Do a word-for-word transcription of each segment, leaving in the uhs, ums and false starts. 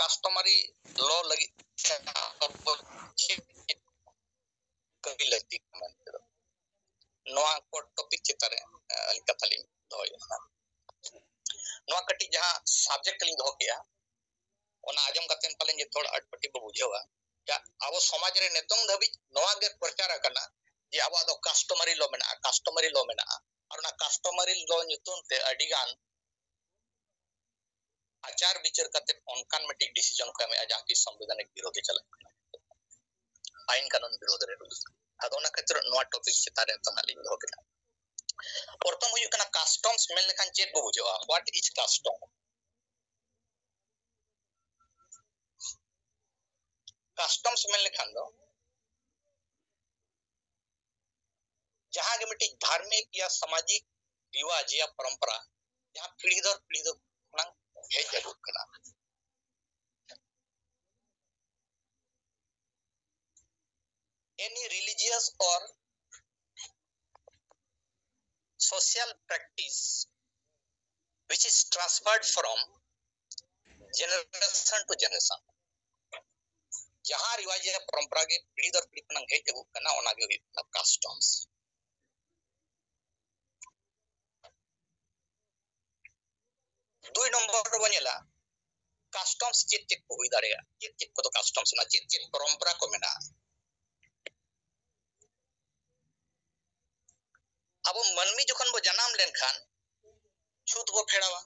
customary law ᱞᱟᱹᱜᱤᱫ ᱛᱮ ᱟᱵᱚ ᱪᱮᱫ ᱠᱟᱹᱢᱤ ᱞᱟᱹᱠᱛᱤ ᱠᱟᱱᱟ ᱢᱮᱱᱛᱮ ᱫᱚ? ᱱᱚᱣᱟ ᱠᱚ topic ᱪᱮᱛᱟᱱ ᱨᱮ, ᱮ, ᱟᱹᱞᱤᱧ ᱠᱟᱛᱷᱟ ᱞᱤᱧ ᱫᱚᱦᱚᱭᱮᱫᱼᱟ᱾ ᱱᱚᱣᱟ ᱠᱟᱹᱴᱤᱡ ᱡᱟᱦᱟᱸ subject ᱞᱤᱧ ᱫᱚᱦᱚ ᱠᱮᱜᱼᱟ, ᱚᱱᱟ ᱟᱸᱡᱚᱢ ᱠᱟᱛᱮ ᱯᱟᱞᱮᱱ ᱡᱚᱛᱚ ᱦᱚᱲ ᱟᱹᱰᱤ ᱯᱟᱹᱴᱤ ᱵᱚ ᱵᱩᱡᱷᱟᱹᱣᱟ᱾ ᱡᱟ ᱟᱵᱚ ᱥᱚᱢᱟᱡᱽ ᱨᱮ ᱱᱤᱛᱚᱝ ᱫᱷᱟᱹᱵᱤᱡ ᱱᱚᱣᱟ ᱜᱮ ᱯᱨᱚᱪᱟᱨ ᱟᱠᱟᱱᱟ ᱡᱮ ᱟᱵᱚᱣᱟᱜ ᱫᱚ customary law ᱢᱮᱱᱟᱜᱼᱟ, customary law ᱢᱮᱱᱟᱜᱼᱟ᱾ ᱟᱨ ᱚᱱᱟ customary law ᱧᱩᱛᱩᱢ ᱛᱮ ᱟᱹᱰᱤ ᱜᱟᱱ ᱟᱪᱟᱨ ᱵᱤᱪᱟᱹᱨ ᱠᱟᱛᱮ ᱚᱱᱠᱟᱱ ᱢᱤᱫᱴᱤᱡ decision ᱠᱚ ᱮᱢᱮᱜᱼᱟ ᱡᱟᱦᱟᱸ ᱠᱤ ᱥᱚᱝᱵᱤᱫᱷᱟᱱᱤᱠ ᱵᱤᱨᱳᱫᱷ ᱮ ᱪᱟᱞᱟᱜ ᱠᱟᱱᱟ, ᱟᱭᱤᱱ ᱠᱟᱹᱱᱩᱱ ᱵᱤᱨᱳᱫᱷ ᱨᱮ᱾ ᱟᱫᱚ ᱚᱱᱟ ᱠᱷᱟᱹᱛᱤᱨ ᱱᱚᱣᱟ topic ᱪᱮᱛᱟᱱ ᱨᱮ ᱱᱤᱛᱚᱝ ᱦᱟᱸᱜ ᱞᱤᱧ ᱫᱚᱦᱚ ᱠᱮᱫᱟ᱾ ᱯᱨᱚᱛᱷᱚᱢ ᱦᱩᱭᱩᱜ ᱠᱟᱱᱟ customs ᱢᱮᱱ ᱞᱮᱠᱷᱟᱱ ᱪᱮᱫ ᱵᱚ ᱵᱩᱡᱷᱟᱹᱣᱟ? What is custom? Customs ᱢᱮᱱ ᱞᱮᱠᱷᱟᱱ ᱫᱚ ᱡᱟᱦᱟᱸ ᱜᱮ ᱢᱤᱫᱴᱤᱡ ᱫᱷᱟᱨᱢᱤᱠ ᱭᱟ ᱥᱟᱢᱟᱡᱤᱠ ᱨᱤᱣᱟᱡᱽ ᱭᱟ ᱯᱚᱨᱚᱢᱯᱚᱨᱟ ᱡᱟᱦᱟᱸ ᱯᱤᱲᱦᱤ ᱫᱚᱨ ᱯᱤᱲᱦᱤ ᱫᱚᱨ ᱠᱷᱚᱱᱟᱝ ᱦᱮᱡ ᱟᱹᱜᱩᱜ ᱠᱟᱱᱟ᱾ Any religious or social practice which is transferred from generation to generation. ᱡᱟᱦᱟᱸ ᱨᱤᱣᱟᱡᱽ ᱭᱟ ᱯᱚᱨᱚᱢᱯᱚᱨᱟ ᱜᱮ ᱯᱤᱲᱦᱤ ᱫᱚᱨ ᱯᱤᱲᱦᱤ ᱠᱷᱚᱱᱟᱝ ᱦᱮᱡ ᱟᱹᱜᱩᱜ ᱠᱟᱱᱟ, ᱚᱱᱟ ᱜᱮ ᱦᱩᱭᱩᱜ ᱠᱟᱱᱟ customs᱾ ᱫᱩᱭ ᱱᱚᱢᱵᱚᱨ ᱨᱮᱵᱚ ᱧᱮᱞᱟ customs ᱪᱮᱫ ᱪᱮᱫ ᱠᱚ ᱦᱩᱭ ᱫᱟᱲᱮᱭᱟᱜᱼᱟ, ᱪᱮᱫ ᱪᱮᱫ ᱠᱚᱫᱚ customs ᱢᱮᱱᱟᱜᱼᱟ, ᱪᱮᱫ ᱪᱮᱫ ᱯᱚᱨᱚᱢᱯᱚᱨᱟ ᱠᱚ ᱢᱮᱱᱟᱜᱼᱟ᱾ ᱟᱵᱚ ᱢᱟᱹᱱᱢᱤ ᱡᱚᱠᱷᱚᱱ ᱵᱚ ᱡᱟᱱᱟᱢ ᱞᱮᱱᱠᱷᱟᱱ ᱪᱷᱩᱛ ᱵᱚ ᱯᱷᱮᱲᱟᱣᱟ᱾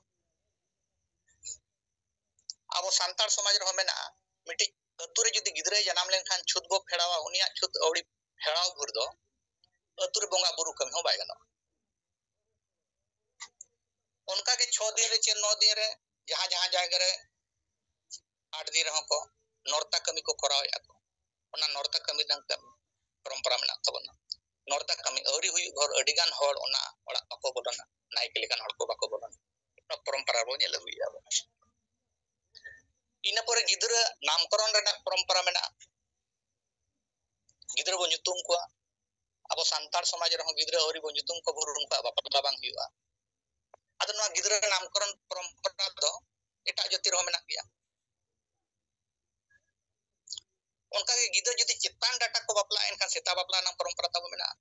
ᱟᱵᱚ ᱥᱟᱱᱛᱟᱲ ᱥᱚᱢᱟᱡᱽ ᱨᱮᱦᱚᱸ ᱢᱮᱱᱟᱜᱼᱟ, ᱢᱤᱫᱴᱤᱡ ᱟᱹᱛᱩ ᱨᱮ ᱡᱩᱫᱤ ᱜᱤᱫᱽᱨᱟᱹᱭ ᱡᱟᱱᱟᱢ ᱞᱮᱱᱠᱷᱟᱱ ᱪᱷᱩᱛ ᱵᱚ ᱯᱷᱮᱲᱟᱣᱟ, ᱩᱱᱤᱭᱟᱜ ᱪᱷᱩᱛ ᱟᱹᱣᱲᱤ ᱯᱷᱮᱲᱟᱣ ᱵᱷᱳᱨ ᱫᱚ ᱟᱹᱛᱩ ᱨᱮ ᱵᱚᱸᱜᱟ ᱵᱩᱨᱩ ᱠᱟᱹᱢᱤ ᱦᱚᱸ ᱵᱟᱭ ᱜᱟᱱᱚᱜᱼᱟ᱾ ᱚᱱᱠᱟᱜᱮ ᱪᱷᱚ ᱫᱤᱱ ᱨᱮ ᱪᱮ ᱱᱚ ᱫᱤᱱ ᱨᱮ ᱡᱟᱦᱟᱸ ᱡᱟᱦᱟᱸ ᱡᱟᱭᱜᱟ ᱨᱮ ᱟᱴ ᱫᱤᱱ ᱨᱮᱦᱚᱸ ᱠᱚ ᱱᱚᱨᱛᱟ ᱠᱟᱹᱢᱤ ᱠᱚ ᱠᱚᱨᱟᱣᱮᱫᱼᱟ ᱠᱚ, ᱚᱱᱟ ᱱᱚᱨᱛᱟ ᱠᱟᱹᱢᱤ ᱨᱮᱱᱟᱜ ᱠᱟᱹᱢᱤ ᱯᱚᱨᱚᱢᱯᱚᱨᱟ ᱢᱮᱱᱟᱜ ᱛᱟᱵᱚᱱᱟ᱾ ᱱᱚᱨᱛᱟ ᱠᱟᱹᱢᱤ ᱟᱹᱣᱨᱤ ᱦᱩᱭᱩᱜ ᱵᱷᱳᱨ ᱟᱹᱰᱤ ᱜᱟᱱ ᱦᱚᱲ ᱚᱱᱟ ᱚᱲᱟᱜ ᱵᱟᱠᱚ ᱵᱚᱞᱚᱱᱟ, ᱱᱟᱭᱠᱮ ᱞᱮᱠᱟᱱ ᱦᱚᱲ ᱠᱚ ᱵᱟᱠᱚ ᱵᱚᱞᱚᱱᱟ᱾ ᱚᱱᱟ ᱯᱚᱨᱚᱢᱯᱚᱨᱟ ᱵᱚᱱ ᱧᱮᱞ ᱟᱹᱜᱩᱭᱮᱫᱼᱟ ᱵᱚᱱ᱾ ᱤᱱᱟᱹ ᱯᱚᱨᱮ ᱜᱤᱫᱽᱨᱟᱹ ᱱᱟᱢᱠᱚᱨᱚᱱ ᱨᱮᱱᱟᱜ ᱯᱚᱨᱚᱢᱯᱚᱨᱟ ᱢᱮᱱᱟᱜᱼᱟ᱾ ᱜᱤᱫᱽᱨᱟᱹ ᱵᱚ ᱧᱩᱛᱩᱢ ᱠᱚᱣᱟ᱾ ᱟᱵᱚ ᱥᱟᱱᱛᱟᱲ ᱥᱚᱢᱟᱡᱽ ᱨᱮᱦᱚᱸ ᱜᱤᱫᱽᱨᱟᱹ ᱟᱹᱣᱨᱤ ᱵᱚ ᱧᱩᱛᱩᱢ ᱠᱚ ᱵᱷᱳᱨ ᱩᱱᱠᱩᱣᱟᱜ ᱵᱟᱯᱞᱟ ᱵᱟᱝ ᱦᱩᱭᱩᱜᱼᱟ᱾ ᱟᱫᱚ ᱱᱚᱣᱟ ᱜᱤᱫᱽᱨᱟᱹ ᱱᱟᱢᱠᱚᱨᱚᱱ ᱯᱚᱨᱚᱢᱯᱚᱨᱟ ᱫᱚ ᱮᱴᱟᱜ ᱡᱟᱹᱛᱤ ᱨᱮᱦᱚᱸ ᱢᱮᱱᱟᱜ ᱜᱮᱭᱟ᱾ ᱚᱱᱠᱟᱜᱮ ᱜᱤᱫᱽᱨᱟᱹ ᱡᱩᱫᱤ ᱪᱮᱛᱟᱱ ᱰᱟᱴᱟ ᱠᱚ ᱵᱟᱯᱞᱟᱜᱼᱟ, ᱮᱱᱠᱷᱟᱱ ᱥᱮᱛᱟ ᱵᱟᱯᱞᱟ ᱨᱮᱱᱟᱜ ᱯᱚᱨᱚᱢᱯᱚᱨᱟ ᱛᱟᱵᱚ ᱢᱮᱱᱟᱜᱼᱟ᱾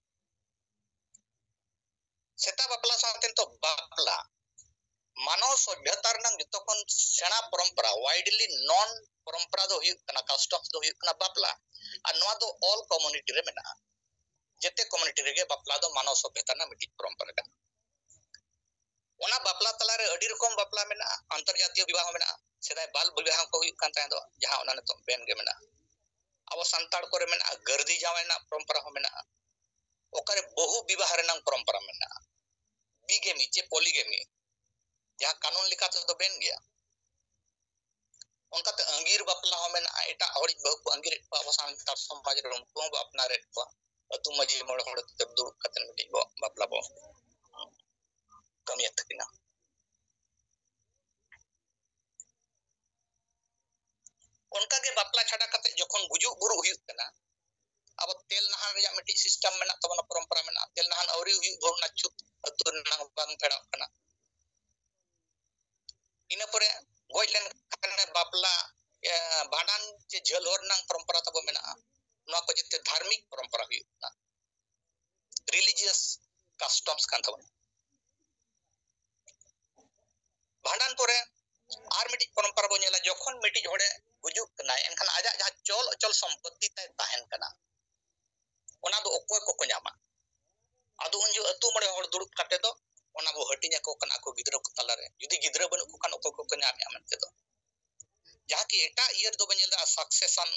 ᱥᱮᱛᱟ ᱵᱟᱯᱞᱟ ᱥᱟᱶᱛᱮ ᱱᱤᱛᱚᱜ ᱵᱟᱯᱞᱟ, ᱢᱟᱱᱚᱣ ᱥᱚᱵᱷᱭᱚᱛᱟ ᱨᱮᱱᱟᱜ ᱡᱚᱛᱚ ᱠᱷᱚᱱ ᱥᱮᱬᱟ ᱯᱚᱨᱚᱢᱯᱚᱨᱟ, widely known ᱯᱚᱨᱚᱢᱯᱚᱨᱟ ᱫᱚ ᱦᱩᱭᱩᱜ ᱠᱟᱱᱟ, customs ᱫᱚ ᱦᱩᱭᱩᱜ ᱠᱟᱱᱟ ᱵᱟᱯᱞᱟ᱾ ᱟᱨ ᱱᱚᱣᱟ ᱫᱚ all community ᱨᱮ ᱢᱮᱱᱟᱜᱼᱟ᱾ ᱡᱮᱛᱮ community ᱨᱮᱜᱮ ᱵᱟᱯᱞᱟ ᱫᱚ ᱢᱟᱱᱚᱣ ᱥᱚᱵᱷᱭᱚᱛᱟ ᱨᱮᱱᱟᱜ ᱢᱤᱫᱴᱤᱡ ᱯᱚᱨᱚᱢᱯᱚᱨᱟ ᱠᱟᱱᱟ᱾ ᱚᱱᱟ ᱵᱟᱯᱞᱟ ᱛᱟᱞᱟᱨᱮ ᱟᱹᱰᱤ ᱨᱚᱠᱚᱢ ᱵᱟᱯᱞᱟ ᱢᱮᱱᱟᱜᱼᱟ᱾ ᱟᱱᱛᱚᱨᱡᱟᱛᱤᱭᱚ ᱵᱤᱵᱟᱦ ᱦᱚᱸ ᱢᱮᱱᱟᱜᱼᱟ᱾ ᱥᱮᱫᱟᱭ ᱵᱟᱞ ᱵᱤᱵᱟᱦ ᱠᱚ ᱦᱩᱭᱩᱜ ᱠᱟᱱ ᱛᱟᱦᱮᱸ ᱫᱚ, ᱡᱟᱦᱟᱸ ᱚᱱᱟ ᱱᱤᱛᱚᱜ ᱵᱮᱱ ᱜᱮ ᱢᱮᱱᱟᱜᱼᱟ᱾ ᱟᱵᱚ ᱥᱟᱱᱛᱟᱲ ᱠᱚᱨᱮ ᱢᱮᱱᱟᱜᱼᱟ, ᱜᱟᱹᱨᱫᱤ ᱡᱟᱶᱟᱭ ᱨᱮᱱᱟᱜ ᱯᱚᱨᱚᱢᱯᱚᱨᱟ ᱦᱚᱸ ᱢᱮᱱᱟᱜᱼᱟ᱾ ᱚᱠᱟᱨᱮ ᱵᱚᱦᱩ ᱵᱤᱵᱟᱦ ᱨᱮᱱᱟᱜ ᱯᱚᱨᱚᱢᱯᱚᱨᱟ ᱢᱮᱱᱟᱜᱼᱟ, ᱵᱤᱜᱮᱢᱤ ᱪᱮ ᱯᱚᱞᱤᱜᱮᱢᱤ, ᱡᱟᱦᱟᱸ ᱠᱟᱹᱱᱩᱱ ᱞᱮᱠᱟ ᱛᱮᱫᱚ ᱵᱮᱱ ᱜᱮᱭᱟ᱾ ᱚᱱᱠᱟᱛᱮ ᱟᱸᱜᱤᱨ ᱵᱟᱯᱞᱟ ᱦᱚᱸ ᱢᱮᱱᱟᱜᱼᱟ᱾ ᱮᱴᱟᱜ ᱦᱚᱲᱤᱡ ᱵᱟᱹᱦᱩ ᱠᱚ ᱟᱸᱜᱤᱨᱮᱫ ᱠᱚᱣᱟ ᱟᱵᱚ ᱥᱟᱱᱛᱟᱲ ᱥᱚᱢᱟᱡᱽ ᱨᱮ, ᱩᱱᱠᱩ ᱦᱚᱸᱵᱚ ᱟᱯᱱᱟᱨᱮᱫ ᱠᱚᱣᱟ᱾ ᱟᱹᱛᱩ ᱢᱟᱹᱡᱷᱤ ᱢᱚᱬᱮ ᱦᱚᱲ ᱛᱮ ᱫᱩᱲᱩᱵ ᱠᱟᱛᱮ ᱢᱤᱫᱴᱤᱡ ᱵᱚ ᱵᱟᱯᱞᱟ ᱵᱚ ᱠᱟᱹᱢᱤᱭᱮᱫ ᱛᱟᱹᱠᱤᱱᱟ᱾ ᱚᱱᱠᱟᱜᱮ ᱵᱟᱯᱞᱟ ᱪᱷᱟᱰᱟ ᱠᱟᱛᱮ ᱡᱚᱠᱷᱚᱱ ᱜᱩᱡᱩᱜ ᱵᱩᱨᱩᱜ ᱦᱩᱭᱩᱜ ᱠᱟᱱᱟ, ᱟᱵᱚ ᱛᱮᱞ ᱱᱟᱦᱟᱱ ᱨᱮᱭᱟᱜ ᱢᱤᱫᱴᱤᱡ system ᱢᱮᱱᱟᱜ ᱛᱟᱵᱚᱱᱟ, ᱯᱚᱨᱚᱢᱯᱚᱨᱟ ᱢᱮᱱᱟᱜᱼᱟ᱾ ᱛᱮᱞ ᱱᱟᱦᱟᱱ ᱟᱹᱣᱨᱤ ᱦᱩᱭᱩᱜ ᱵᱷᱳᱨ ᱚᱱᱟ ᱪᱷᱩᱛ ᱟᱹᱛᱩ ᱨᱮᱱᱟᱜ ᱵᱟᱝ ᱯᱷᱮᱰᱟᱜ ᱠᱟᱱᱟ᱾ ᱤᱱᱟᱹ ᱯᱚᱨᱮ ᱜᱚᱡ ᱞᱮᱱᱠᱷᱟᱱ ᱵᱟᱯᱞᱟ, ᱮ, ᱵᱷᱟᱸᱰᱟᱱ ᱪᱮ ᱡᱷᱟᱹᱞ ᱦᱚᱨ ᱨᱮᱱᱟᱜ ᱯᱚᱨᱚᱢᱯᱚᱨᱟ ᱛᱟᱵᱚ ᱢᱮᱱᱟᱜᱼᱟ᱾ ᱱᱚᱣᱟ ᱠᱚ ᱡᱮᱛᱮ ᱫᱷᱟᱨᱢᱤᱠ ᱯᱚᱨᱚᱢᱯᱚᱨᱟ ᱦᱩᱭᱩᱜ ᱠᱟᱱᱟ, religious customs ᱠᱟᱱ ᱛᱟᱵᱚᱱᱟ᱾ ᱵᱷᱟᱸᱰᱟᱱ ᱯᱚᱨᱮ ᱟᱨ ᱢᱤᱫᱴᱤᱡ ᱯᱚᱨᱚᱢᱯᱚᱨᱟ ᱵᱚᱱ ᱧᱮᱞᱟ, ᱡᱚᱠᱷᱚᱱ ᱢᱤᱫᱴᱤᱡ ᱦᱚᱲᱮ ᱜᱩᱡᱩᱜ ᱠᱟᱱᱟᱭ, ᱮᱱᱠᱷᱟᱱ ᱟᱡᱟᱜ ᱡᱟᱦᱟᱸ ᱪᱚᱞ ᱚᱪᱚᱞ ᱥᱚᱢᱯᱚᱛᱛᱤ ᱛᱟᱭ ᱛᱟᱦᱮᱱ ᱠᱟᱱᱟ, ᱚᱱᱟ ᱫᱚ ᱚᱠᱚᱭ ᱠᱚᱠᱚ ᱧᱟᱢᱟ? ᱟᱫᱚ ᱩᱱ ᱡᱚᱦᱚᱜ ᱟᱹᱛᱩ ᱢᱚᱬᱮ ᱦᱚᱲ ᱫᱩᱲᱩᱵ ᱠᱟᱛᱮ ᱫᱚ ᱚᱱᱟ ᱵᱚ ᱦᱟᱹᱴᱤᱧ ᱟᱠᱚ ᱠᱟᱱᱟ ᱟᱠᱚ ᱜᱤᱫᱽᱨᱟᱹ ᱠᱚ ᱛᱟᱞᱟᱨᱮ᱾ ᱡᱩᱫᱤ ᱜᱤᱫᱽᱨᱟᱹ ᱵᱟᱹᱱᱩᱜ ᱠᱚ ᱠᱷᱟᱱ ᱚᱠᱚᱭ ᱠᱚᱠᱚ ᱧᱟᱢᱮᱜᱼᱟ ᱢᱮᱱᱛᱮ ᱫᱚ, ᱡᱟᱦᱟᱸ ᱠᱤ ᱮᱴᱟᱜ ᱤᱭᱟᱹ ᱨᱮᱫᱚ ᱵᱚᱱ ᱧᱮᱞ ᱮᱫᱟ succession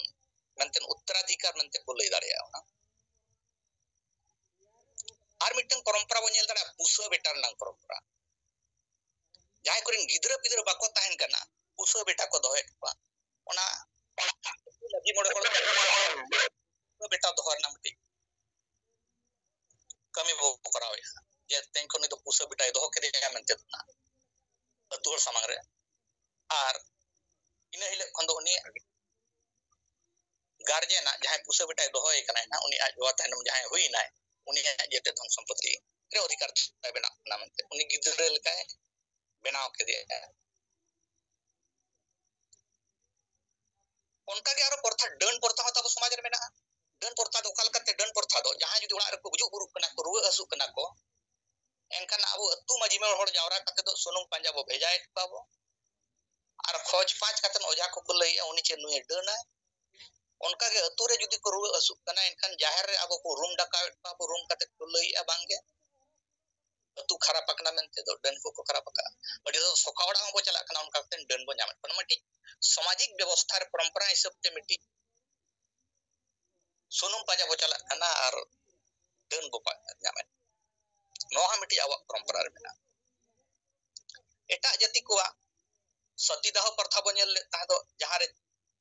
ᱢᱮᱱᱛᱮ, ᱩᱛᱛᱚᱨᱟᱫᱷᱤᱠᱟᱨ ᱢᱮᱱᱛᱮ ᱠᱚ ᱞᱟᱹᱭ ᱫᱟᱲᱮᱭᱟᱜᱼᱟ ᱚᱱᱟ᱾ ᱟᱨ ᱢᱤᱫᱴᱟᱝ ᱯᱚᱨᱚᱢᱯᱚᱨᱟ ᱵᱚᱱ ᱧᱮᱞ ᱫᱟᱲᱮᱭᱟᱜᱼᱟ, ᱯᱩᱥᱟᱹ ᱵᱮᱴᱟ ᱨᱮᱱᱟᱜ ᱯᱚᱨᱚᱢᱯᱚᱨᱟ᱾ ᱡᱟᱦᱟᱸᱭ ᱠᱚᱨᱮᱱ ᱜᱤᱫᱽᱨᱟᱹ ᱯᱤᱫᱽᱨᱟᱹ ᱵᱟᱠᱚ ᱛᱟᱦᱮᱱ ᱠᱟᱱᱟ, ᱯᱩᱥᱟᱹ ᱵᱮᱴᱟ ᱠᱚ ᱫᱚᱦᱚᱭᱮᱫ ᱠᱚᱣᱟ᱾ ᱚᱱᱟ ᱢᱟᱹᱡᱷᱤ ᱢᱚᱬᱮ ᱦᱚᱲ ᱯᱩᱥᱟᱹ ᱵᱮᱴᱟ ᱫᱚᱦᱚ ᱨᱮᱱᱟᱜ ᱢᱤᱫᱴᱤᱡ ᱠᱟᱹᱢᱤ ᱵᱚ ᱠᱚᱨᱟᱣᱮᱫᱼᱟ, ᱡᱮ ᱛᱮᱦᱮᱧ ᱠᱷᱚᱱ ᱩᱱᱤ ᱫᱚ ᱯᱩᱥᱟᱹ ᱵᱮᱴᱟᱭ ᱫᱚᱦᱚ ᱠᱮᱫᱮᱭᱟ ᱢᱮᱱᱛᱮ ᱟᱹᱛᱩ ᱦᱚᱲ ᱥᱟᱢᱟᱝ ᱨᱮ᱾ ᱟᱨ ᱤᱱᱟᱹ ᱦᱤᱞᱳᱜ ᱠᱷᱚᱱ ᱫᱚ ᱩᱱᱤ ᱜᱟᱨᱡᱮᱱᱟᱜ ᱡᱟᱦᱟᱸᱭ ᱯᱩᱥᱟᱹ ᱵᱮᱴᱟᱭ ᱫᱚᱦᱚᱭᱮ ᱠᱟᱱᱟᱭ ᱱᱟᱜ, ᱩᱱᱤ ᱟᱡ ᱵᱟᱵᱟ ᱛᱟᱭᱱᱚᱢ ᱡᱟᱦᱟᱸᱭ ᱦᱩᱭᱱᱟᱭ, ᱩᱱᱤᱭᱟᱜ ᱡᱮᱛᱮ ᱫᱷᱚᱱ ᱥᱚᱢᱯᱚᱛᱤ ᱨᱮ ᱚᱫᱷᱤᱠᱟᱨ ᱛᱟᱭ ᱵᱮᱱᱟᱜ ᱠᱟᱱᱟ ᱢᱮᱱᱛᱮ ᱩᱱᱤ ᱜᱤᱫᱽᱨᱟᱹ ᱞᱮᱠᱟᱭ ᱵᱮᱱᱟᱣ ᱠᱮᱫᱮᱭᱟ᱾ ᱚᱱᱠᱟᱜᱮ ᱟᱨᱚ ᱯᱨᱚᱛᱷᱟ, ᱰᱟᱹᱱ ᱯᱨᱚᱛᱷᱟ ᱦᱚᱸ ᱛᱟᱵᱚ ᱥᱚᱢᱟᱡᱽ ᱨᱮ ᱢᱮᱱᱟᱜᱼᱟ᱾ ᱰᱟᱹᱱ ᱯᱨᱚᱛᱷᱟ ᱫᱚ ᱚᱠᱟ ᱞᱮᱠᱟᱛᱮ? ᱰᱟᱹᱱ ᱯᱨᱚᱛᱷᱟ ᱫᱚ ᱡᱟᱦᱟᱸᱭ ᱡᱩᱫᱤ ᱚᱲᱟᱜ ᱨᱮᱠᱚ ᱜᱩᱡᱩᱜ ᱵᱩᱨᱩᱜ ᱠᱟᱱᱟ ᱠᱚ, ᱨᱩᱣᱟᱹᱜ ᱦᱟᱹᱥᱩᱜ ᱠᱟᱱᱟ ᱠᱚ, ᱮᱱᱠᱷᱟᱱ ᱟᱵᱚ ᱟᱹᱛᱩ ᱢᱟᱹᱡᱷᱤ ᱢᱚᱬᱮ ᱦᱚᱲ ᱡᱟᱣᱨᱟ ᱠᱟᱛᱮ ᱫᱚ ᱥᱩᱱᱩᱢ ᱯᱟᱸᱡᱟ ᱵᱚ ᱵᱷᱮᱡᱟᱭᱮᱫ ᱠᱚᱣᱟ ᱵᱚ᱾ ᱟᱨ ᱠᱷᱚᱡᱽ ᱯᱟᱸᱪ ᱠᱟᱛᱮ ᱚᱡᱷᱟ ᱠᱚᱠᱚ ᱞᱟᱹᱭᱮᱜᱼᱟ, ᱩᱱᱤ ᱪᱮᱫ ᱱᱩᱭᱮ ᱰᱟᱹᱱᱟᱭ? ᱚᱱᱠᱟᱜᱮ ᱟᱹᱛᱩ ᱨᱮ ᱡᱩᱫᱤ ᱠᱚ ᱨᱩᱣᱟᱹᱜ ᱦᱟᱹᱥᱩᱜ ᱠᱟᱱᱟ, ᱮᱱᱠᱷᱟᱱ ᱡᱟᱦᱮᱨ ᱨᱮ ᱟᱵᱚ ᱠᱚ ᱨᱩᱢ ᱰᱟᱠᱟᱣᱮᱫ ᱠᱚᱣᱟ ᱵᱚ, ᱨᱩᱢ ᱠᱟᱛᱮ ᱠᱚ ᱞᱟᱹᱭᱮᱜᱼᱟ, ᱵᱟᱝᱜᱮ ᱟᱹᱛᱩ ᱠᱷᱟᱨᱟᱯ ᱟᱠᱟᱱᱟ ᱢᱮᱱᱛᱮ ᱫᱚ ᱰᱟᱹᱱ ᱠᱚᱠᱚ ᱠᱷᱟᱨᱟᱯ ᱟᱠᱟᱜᱼᱟ᱾ ᱟᱹᱰᱤ ᱫᱚ ᱥᱚᱠᱟ ᱚᱲᱟᱜ ᱦᱚᱸᱵᱚ ᱪᱟᱞᱟᱜ ᱠᱟᱱᱟ, ᱚᱱᱠᱟ ᱠᱟᱛᱮ ᱰᱟᱹᱱ ᱵᱚ ᱧᱟᱢᱮᱫ ᱠᱚᱣᱟ᱾ ᱢᱤᱫᱴᱤᱡ ᱥᱟᱢᱟᱡᱤᱠ ᱵᱮᱵᱚᱥᱛᱷᱟ ᱨᱮ, ᱯᱚᱨᱚᱢᱯᱚᱨᱟ ᱦᱤᱥᱟᱹᱵ ᱛᱮ ᱢᱤᱫᱴᱤᱡ ᱥᱩᱱᱩᱢ ᱯᱟᱸᱡᱟ ᱵᱚ ᱪᱟᱞᱟᱜ ᱠᱟᱱᱟ ᱟᱨ ᱰᱟᱹᱱ ᱵᱚ ᱯᱟ-, ᱧᱟᱢᱮᱫ᱾ ᱱᱚᱣᱟ ᱦᱚᱸ ᱢᱤᱫᱴᱤᱡ ᱟᱵᱚᱣᱟᱜ ᱯᱚᱨᱚᱢᱯᱚᱨᱟ ᱨᱮ ᱢᱮᱱᱟᱜᱼᱟ᱾ ᱮᱴᱟᱜ ᱡᱟᱹᱛᱤ ᱠᱚᱣᱟᱜ ᱥᱚᱛᱤᱫᱟᱦᱚ ᱯᱨᱚᱛᱷᱟ ᱵᱚ ᱧᱮᱞ ᱞᱮᱫ ᱛᱟᱦᱮᱸ ᱫᱚ, ᱡᱟᱦᱟᱸ ᱨᱮ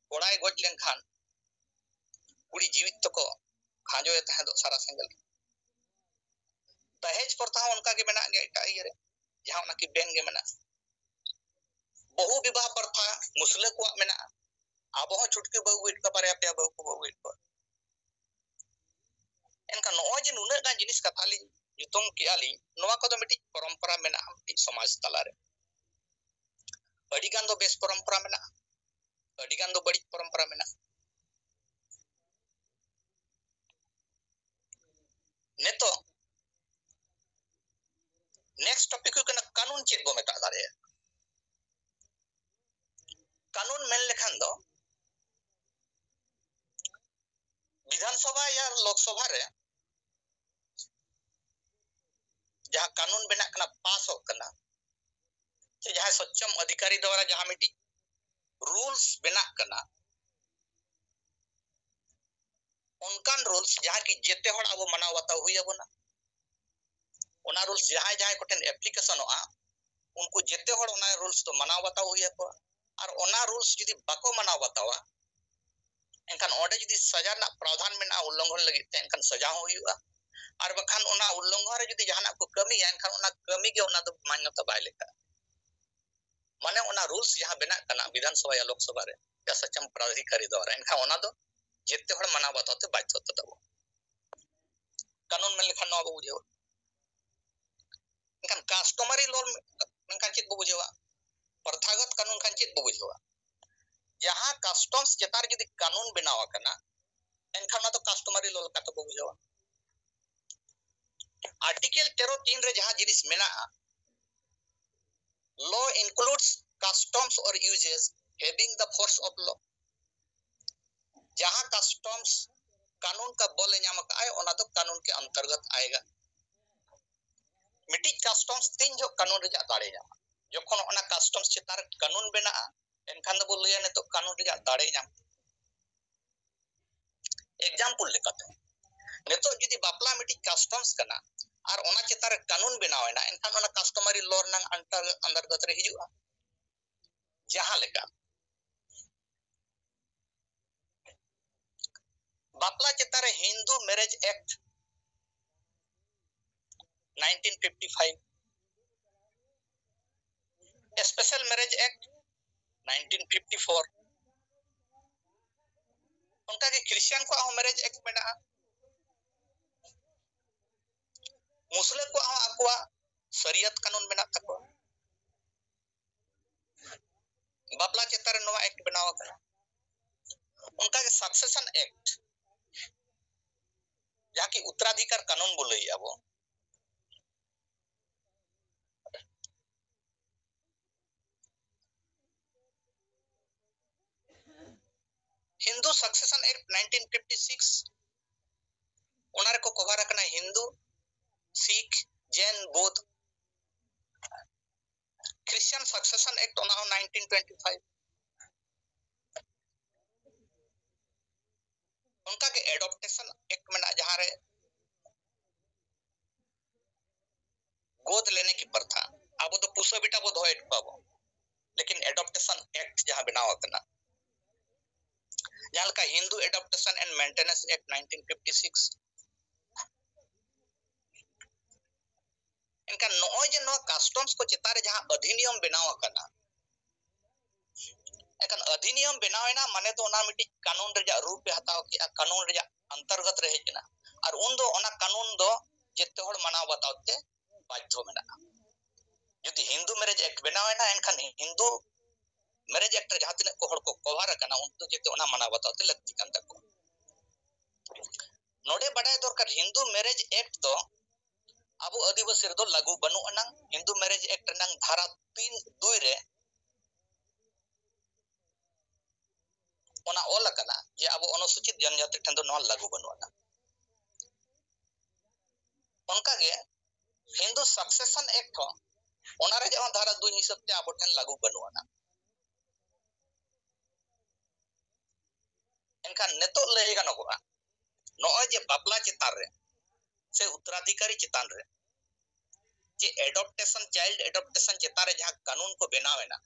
ᱠᱚᱲᱟᱭ ᱜᱚᱡ ᱞᱮᱱᱠᱷᱟᱱ ᱠᱩᱲᱤ ᱡᱤᱣᱤᱫ ᱛᱮᱠᱚ ᱠᱷᱟᱸᱡᱚᱭᱮ ᱛᱟᱦᱮᱸ ᱫᱚ ᱥᱟᱨᱟ ᱥᱮᱸᱜᱮᱞ᱾ ᱫᱟᱦᱮᱡᱽ ᱯᱨᱚᱛᱷᱟ ᱦᱚᱸ ᱚᱱᱠᱟ ᱜᱮ ᱢᱮᱱᱟᱜ ᱜᱮᱭᱟ ᱮᱴᱟᱜ ᱤᱭᱟᱹ ᱨᱮ, ᱡᱟᱦᱟᱸ ᱚᱱᱟ ᱠᱤ ᱵᱮᱱ ᱜᱮ ᱢᱮᱱᱟᱜᱼᱟ᱾ ᱵᱚᱦᱩ ᱵᱤᱵᱟᱦ ᱯᱨᱚᱛᱷᱟ ᱢᱩᱥᱞᱟᱹ ᱠᱚᱣᱟᱜ ᱢᱮᱱᱟᱜᱼᱟ, ᱟᱵᱚ ᱦᱚᱸ ᱪᱷᱩᱴᱠᱤ ᱵᱟᱹᱦᱩ ᱟᱹᱜᱩᱭᱮᱫ ᱠᱚᱣᱟ, ᱵᱟᱨᱭᱟ ᱯᱮᱭᱟ ᱵᱟᱹᱦᱩ ᱠᱚᱵᱚ ᱟᱹᱜᱩᱭᱮᱫ ᱠᱚᱣᱟ᱾ ᱮᱱᱠᱷᱟᱱ ᱱᱚᱜᱼᱚᱭ ᱡᱮ ᱱᱩᱱᱟᱹᱜ ᱜᱟᱱ ᱡᱤᱱᱤᱥ ᱠᱟᱛᱷᱟ ᱞᱤᱧ ᱧᱩᱛᱩᱢ ᱠᱮᱜᱼᱟ ᱞᱤᱧ, ᱱᱚᱣᱟ ᱠᱚᱫᱚ ᱢᱤᱫᱴᱤᱡ ᱯᱚᱨᱚᱢᱯᱚᱨᱟ ᱢᱮᱱᱟᱜᱼᱟ ᱢᱤᱫᱴᱤᱡ ᱥᱚᱢᱟᱡᱽ ᱛᱟᱞᱟᱨᱮ᱾ ᱟᱹᱰᱤ ᱜᱟᱱ ᱫᱚ ᱵᱮᱥ ᱯᱚᱨᱚᱢᱯᱚᱨᱟ ᱢᱮᱱᱟᱜᱼᱟ, ᱟᱹᱰᱤ ᱜᱟᱱ ᱫᱚ ᱵᱟᱹᱲᱤᱡ ᱯᱚᱨᱚᱢᱯᱚᱨᱟ ᱢᱮᱱᱟᱜᱼᱟ᱾ ᱱᱤᱛᱚᱜ next topic ᱦᱩᱭᱩᱜ ᱠᱟᱱᱟ, ᱠᱟᱹᱱᱩᱱ ᱪᱮᱫ ᱵᱚ ᱢᱮᱛᱟᱜ ᱫᱟᱲᱮᱭᱟᱜᱼᱟ? ᱠᱟᱹᱱᱩᱱ ᱢᱮᱱ ᱞᱮᱠᱷᱟᱱ ᱫᱚ ᱵᱤᱫᱷᱟᱱ ᱥᱚᱵᱷᱟ ᱭᱟ ᱞᱳᱠ ᱥᱚᱵᱷᱟ ᱨᱮ ᱡᱟᱦᱟᱸ ᱠᱟᱹᱱᱩᱱ ᱵᱮᱱᱟᱜ ᱠᱟᱱᱟ, ᱯᱟᱥᱚᱜ ᱠᱟᱱᱟ, ᱥᱮ ᱡᱟᱦᱟᱸᱭ ᱥᱚᱪᱪᱷᱚᱢ ᱚᱫᱷᱤᱠᱟᱨᱤ ᱫᱣᱟᱨᱟ ᱡᱟᱦᱟᱸ ᱢᱤᱫᱴᱤᱡ rules ᱵᱮᱱᱟᱜ ᱠᱟᱱᱟ, ᱚᱱᱠᱟᱱ rules ᱡᱟᱦᱟᱸ ᱠᱤ ᱡᱮᱛᱮ ᱦᱚᱲ ᱟᱵᱚ ᱢᱟᱱᱟᱣ ᱵᱟᱛᱟᱣ ᱦᱩᱭ ᱟᱵᱚᱱᱟ᱾ ᱚᱱᱟ rules ᱡᱟᱦᱟᱸᱭ ᱡᱟᱦᱟᱸᱭ ᱠᱚᱴᱷᱮᱱ ᱮᱯᱞᱤᱠᱮᱥᱚᱱᱚᱜᱼᱟ, ᱩᱱᱠᱩ ᱡᱮᱛᱮ ᱦᱚᱲ ᱚᱱᱟ rules ᱫᱚ ᱢᱟᱱᱟᱣ ᱵᱟᱛᱟᱣ ᱦᱩᱭ ᱟᱠᱚᱣᱟ᱾ ᱟᱨ ᱚᱱᱟ rules ᱡᱩᱫᱤ ᱵᱟᱠᱚ ᱢᱟᱱᱟᱣ ᱵᱟᱛᱟᱣᱟ, ᱮᱱᱠᱷᱟᱱ ᱚᱸᱰᱮ ᱡᱩᱫᱤ ᱥᱟᱡᱟ ᱨᱮᱱᱟᱜ ᱯᱨᱟᱣᱫᱷᱟᱱ ᱢᱮᱱᱟᱜᱼᱟ ᱩᱞᱞᱚᱝᱜᱷᱚᱱ ᱞᱟᱹᱜᱤᱫ ᱛᱮ, ᱮᱱᱠᱷᱟᱱ ᱥᱟᱡᱟ ᱦᱚᱸ ᱦᱩᱭᱩᱜᱼᱟ᱾ ᱟᱨ ᱵᱟᱠᱷᱟᱱ ᱚᱱᱟ ᱩᱞᱞᱚᱝᱜᱷᱚᱱ ᱨᱮ ᱡᱩᱫᱤ ᱡᱟᱦᱟᱱᱟᱜ ᱠᱚ ᱠᱟᱹᱢᱤᱭᱟ, ᱮᱱᱠᱷᱟᱱ ᱚᱱᱟ ᱠᱟᱹᱢᱤ ᱜᱮ ᱚᱱᱟ ᱫᱚ ᱢᱟᱱᱱᱚᱛᱟ ᱵᱟᱭ ᱞᱮᱠᱷᱟᱜᱼᱟ᱾ ᱢᱟᱱᱮ ᱚᱱᱟ rules ᱡᱟᱦᱟᱸ ᱵᱮᱱᱟᱜ ᱠᱟᱱᱟ ᱵᱤᱫᱷᱟᱱ ᱥᱚᱵᱷᱟ ᱭᱟ ᱞᱳᱠ ᱥᱚᱵᱷᱟ ᱨᱮ, ᱭᱟ ᱥᱚᱪᱪᱷᱚᱢ ᱯᱨᱟᱫᱷᱤᱠᱟᱨᱤ ᱫᱣᱟᱨᱟ, ᱮᱱᱠᱷᱟᱱ ᱚᱱᱟ ᱫᱚ ᱡᱮᱛᱮ ᱦᱚᱲ ᱢᱟᱱᱟᱣ ᱵᱟᱛᱟᱣ ᱛᱮ ᱵᱟᱫᱽᱫᱷᱚᱛᱟ ᱛᱟᱵᱚ᱾ ᱠᱟᱹᱱᱩᱱ ᱢᱮᱱ ᱞᱮᱠᱷᱟᱱ ᱱᱚᱣᱟ ᱵᱚ ᱵᱩᱡᱷᱟᱹᱣᱟ᱾ ᱮᱱᱠᱷᱟᱱ customary law ᱢᱮᱱᱠᱷᱟᱱ ᱪᱮᱫ ᱵᱚ ᱵᱩᱡᱷᱟᱹᱣᱟ? ᱯᱨᱚᱛᱷᱟᱜᱚᱛ ᱠᱟᱹᱱᱩᱱ ᱠᱷᱟᱱ ᱪᱮᱫ ᱵᱚ ᱵᱩᱡᱷᱟᱹᱣᱟ? ᱡᱟᱦᱟᱸ ᱠᱟᱥᱴᱚᱢᱥ ᱪᱮᱛᱟᱱ ᱨᱮ ᱡᱩᱫᱤ ᱠᱟᱹᱱᱩᱱ ᱵᱮᱱᱟᱣ ᱟᱠᱟᱱᱟ, ᱮᱱᱠᱷᱟᱱ ᱚᱱᱟ ᱫᱚ ᱠᱟᱥᱴᱚᱢᱟᱨᱤ ᱞᱚ ᱞᱮᱠᱟ ᱛᱮᱵᱚ ᱵᱩᱡᱷᱟᱹᱣᱟ᱾ ᱟᱨᱴᱤᱠᱮᱞ ᱛᱮᱨᱚ ᱛᱤᱱ ᱨᱮ ᱡᱟᱦᱟᱸ ᱡᱤᱱᱤᱥ ᱢᱮᱱᱟᱜᱼᱟ, law includes customs or uses having the force of law. ᱡᱟᱦᱟᱸ ᱠᱟᱥᱴᱚᱢᱥ ᱠᱟᱹᱱᱩᱱ ᱠᱟ ᱵᱚᱞ ᱮ ᱧᱟᱢ ᱟᱠᱟᱫ ᱟᱭ, ᱚᱱᱟ ᱫᱚ ᱠᱟᱹᱱᱩᱱ ᱠᱮ ᱚᱱᱛᱚᱨᱜᱚᱛ ᱟᱭᱮᱜᱟ᱾ ᱢᱤᱫᱴᱤᱡ ᱠᱟᱥᱴᱚᱢᱥ ᱛᱤᱱ ᱡᱚᱦᱚᱜ ᱠᱟᱹᱱᱩᱱ ᱨᱮᱭᱟᱜ ᱫᱟᱲᱮ ᱧᱟᱢᱟ? ᱡᱚᱠᱷᱚᱱ ᱚᱱᱟ ᱠᱟᱥᱴᱚᱢᱥ ᱪᱮᱛᱟᱱ ᱨᱮ ᱠᱟᱹᱱᱩᱱ ᱵᱮᱱᱟᱜᱼᱟ, ᱮᱱᱠᱷᱟᱱ ᱫᱚᱵᱚ ᱞᱟᱹᱭᱟ ᱱᱤᱛᱚᱜ ᱠᱟᱹᱱᱩᱱ ᱨᱮᱭᱟᱜ ᱫᱟᱲᱮ ᱧᱟᱢ᱾ ᱮᱠᱡᱟᱢᱯᱚᱞ ᱞᱮᱠᱟᱛᱮ, ᱱᱤᱛᱚᱜ ᱡᱩᱫᱤ ᱵᱟᱯᱞᱟ ᱢᱤᱫᱴᱤᱡ ᱠᱟᱥᱴᱚᱢᱥ ᱠᱟᱱᱟ ᱟᱨ ᱚᱱᱟ ᱪᱮᱛᱟᱱ ᱨᱮ ᱠᱟᱹᱱᱩᱱ ᱵᱮᱱᱟᱣ ᱮᱱᱟ, ᱮᱱᱠᱷᱟᱱ ᱚᱱᱟ ᱠᱟᱥᱴᱚᱢᱟᱨᱤ ᱞᱚ ᱨᱮᱱᱟᱜ ᱟᱱᱴᱟᱨ-, ᱟᱱᱰᱟᱨᱜᱚᱛ ᱨᱮ ᱦᱤᱡᱩᱜᱼᱟ᱾ ᱡᱟᱦᱟᱸ ᱞᱮᱠᱟ ᱵᱟᱯᱞᱟ ᱪᱮᱛᱟᱱ ᱨᱮ Hindu marriage act nineteen fifty five, special marriage act nineteen fifty four, ᱚᱱᱠᱟᱜᱮ ᱠᱷᱨᱤᱥᱪᱟᱱ ᱠᱚᱣᱟᱜ ᱦᱚᱸ ᱢᱮᱨᱮᱡᱽ ᱮᱠᱴ ᱢᱮᱱᱟᱜᱼᱟ, ᱢᱩᱥᱞᱟᱹ ᱠᱚᱣᱟᱜ ᱦᱚᱸ ᱟᱠᱚᱣᱟᱜ ᱥᱟᱹᱨᱤᱭᱟᱛ ᱠᱟᱹᱱᱩᱱ ᱢᱮᱱᱟᱜ ᱛᱟᱠᱚᱣᱟ᱾ ᱵᱟᱯᱞᱟ ᱪᱮᱛᱟᱱ ᱨᱮ ᱱᱚᱣᱟ ᱮᱠᱴ ᱵᱮᱱᱟᱣ ᱟᱠᱟᱱᱟ᱾ ᱚᱱᱠᱟᱜᱮ ᱥᱟᱠᱥᱮᱥᱚᱱ ᱮᱠᱴ, ᱡᱟᱦᱟᱸ ᱠᱤ ᱩᱛᱛᱚᱨᱟᱫᱷᱤᱠᱟᱨ ᱠᱟᱹᱱᱩᱱ ᱵᱚ ᱞᱟᱹᱭᱮᱫᱼᱟ ᱵᱚ, Hindu succession act nineteen fifty six, ᱚᱱᱟ ᱨᱮᱠᱚ ᱠᱚᱵᱷᱟᱨ ᱟᱠᱟᱱᱟ Hindu, Sikh, Jain, Bodh. Christian succession act, ᱚᱱᱟ ᱦᱚᱸ ᱱᱟᱭᱤᱱᱴᱤᱱ ᱴᱩᱭᱮᱱᱴᱤ ᱯᱷᱟᱭᱤᱵᱷ᱾ ᱚᱱᱠᱟᱜᱮ ᱮᱰᱚᱯᱴᱮᱥᱚᱱ ᱮᱠᱴ ᱢᱮᱱᱟᱜᱼᱟ, ᱡᱟᱦᱟᱸ ᱨᱮ ᱜᱳᱫ ᱞᱮᱱᱮ ᱠᱤ ᱯᱨᱚᱛᱷᱟ, ᱟᱵᱚ ᱫᱚ ᱯᱩᱥᱟᱹ ᱵᱮᱴᱟ ᱵᱚ ᱫᱚᱦᱚᱭᱮᱫ ᱠᱚᱣᱟ ᱵᱚ, ᱞᱮᱠᱤᱱ ᱮᱰᱚᱯᱴᱮᱥᱚᱱ ᱮᱠᱴ ᱡᱟᱦᱟᱸ ᱵᱮᱱᱟᱣ ᱟᱠᱟᱱᱟ, ᱡᱟᱦᱟᱸ ᱞᱮᱠᱟ Hindu adoption and maintenance act nineteen fifty six. ᱮᱱᱠᱷᱟᱱ ᱱᱚᱜᱼᱚᱭ ᱡᱮ ᱱᱚᱣᱟ ᱠᱟᱥᱴᱚᱢᱥ ᱠᱚ ᱪᱮᱛᱟᱱ ᱨᱮ ᱡᱟᱦᱟᱸ ᱚᱫᱷᱤᱱᱤᱭᱚᱢ ᱵᱮᱱᱟᱣ ᱟᱠᱟᱱᱟ, ᱮᱱᱠᱷᱟᱱ ᱚᱫᱷᱤᱱᱤᱭᱚᱢ ᱵᱮᱱᱟᱣ ᱮᱱᱟ ᱢᱟᱱᱮ ᱫᱚ ᱚᱱᱟ ᱢᱤᱫᱴᱤᱡ ᱠᱟᱹᱱᱩᱱ ᱨᱮᱭᱟᱜ ᱨᱩᱯ ᱮ ᱦᱟᱛᱟᱣ ᱠᱮᱜᱼᱟ, ᱠᱟᱹᱱᱩᱱ ᱨᱮᱭᱟᱜ ᱚᱱᱛᱚᱨᱜᱚᱛ ᱨᱮ ᱦᱮᱡ ᱮᱱᱟ᱾ ᱟᱨ ᱩᱱᱫᱚ ᱚᱱᱟ ᱠᱟᱹᱱᱩᱱ ᱫᱚ ᱡᱮᱛᱮ ᱦᱚᱲ ᱢᱟᱱᱟᱣ ᱵᱟᱛᱟᱣ ᱛᱮ ᱵᱟᱫᱽᱫᱷᱚ ᱢᱮᱱᱟᱜᱼᱟ᱾ ᱡᱩᱫᱤ ᱦᱤᱱᱫᱩ ᱢᱮᱨᱮᱡᱽ ᱮᱠᱴ ᱵᱮᱱᱟᱣ ᱮᱱᱟ, ᱮᱱᱠᱷᱟᱱ ᱦᱤᱱᱫᱩ ᱢᱮᱨᱮᱡᱽ ᱮᱠᱴ ᱨᱮ ᱡᱟᱦᱟᱸ ᱛᱤᱱᱟᱹᱜ ᱠᱚ ᱦᱚᱲ ᱠᱚ ᱫᱚ ᱡᱟᱛᱮ ᱚᱱᱟ ᱢᱟᱱᱟᱣ ᱵᱟᱛᱟᱣ ᱛᱮ ᱞᱟᱹᱠᱛᱤ ᱠᱟᱱ ᱛᱟᱠᱚᱣᱟ᱾ ᱱᱚᱰᱮ ᱵᱟᱰᱟᱭ ᱫᱚᱨᱠᱟᱨ, ᱦᱤᱱᱫᱩ ᱢᱮᱨᱮᱡᱽ ᱮᱠᱴ ᱫᱚ ᱟᱵᱚ ᱟᱹᱫᱤᱵᱟᱹᱥᱤ ᱨᱮᱫᱚ ᱞᱟᱹᱜᱩ ᱵᱟᱹᱱᱩᱜ ᱟᱱᱟᱝ᱾ ᱦᱤᱱᱫᱩ ᱢᱮᱨᱮᱡᱽ ᱮᱠᱴ ᱨᱮᱱᱟᱝ ᱫᱷᱟᱨᱟ ᱛᱤᱱ ᱫᱩᱭ ᱨᱮ ᱚᱱᱟ ᱚᱞ ᱟᱠᱟᱱᱟ ᱡᱮ ᱟᱵᱚ ᱚᱱᱩᱥᱩᱪᱤᱛ ᱡᱚᱱᱡᱟᱛᱤ ᱴᱷᱮᱱ ᱫᱚ ᱱᱚᱣᱟ ᱞᱟᱹᱜᱩ ᱵᱟᱹᱱᱩᱜ ᱟᱱᱟ᱾ ᱚᱱᱠᱟᱜᱮ ᱦᱤᱱᱫᱩ ᱥᱟᱠᱥᱮᱥᱚᱱ ᱮᱠᱴ ᱦᱚᱸ ᱚᱱᱟ ᱨᱮᱭᱟᱜ ᱦᱚᱸ ᱫᱷᱟᱨᱟ ᱫᱩᱭ ᱦᱤᱥᱟᱹᱵ ᱛᱮ ᱟᱵᱚ ᱴᱷᱮᱱ ᱞᱟᱹᱜᱩ ᱵᱟᱹᱱᱩᱜ ᱟᱱᱟ᱾ ᱮᱱᱠᱷᱟᱱ ᱱᱤᱛᱚᱜ ᱞᱟᱹᱭ ᱜᱟᱱᱚᱜᱚᱜᱼᱟ, ᱱᱚᱜᱼᱚᱭ ᱡᱮ ᱵᱟᱯᱞᱟ ᱪᱮᱛᱟᱱ ᱨᱮ ᱥᱮ ᱩᱛᱛᱚᱨᱟᱫᱷᱤᱠᱟᱨᱤ ᱪᱮᱛᱟᱱ ᱨᱮ ᱡᱮ ᱮᱰᱚᱯᱴᱮᱥᱚᱱ, ᱪᱟᱭᱤᱞᱰ ᱮᱰᱚᱯᱴᱮᱥᱚᱱ ᱪᱮᱛᱟᱱ ᱨᱮ ᱡᱟᱦᱟᱸ ᱠᱟᱹᱱᱩᱱ ᱠᱚ ᱵᱮᱱᱟᱣ ᱮᱱᱟ,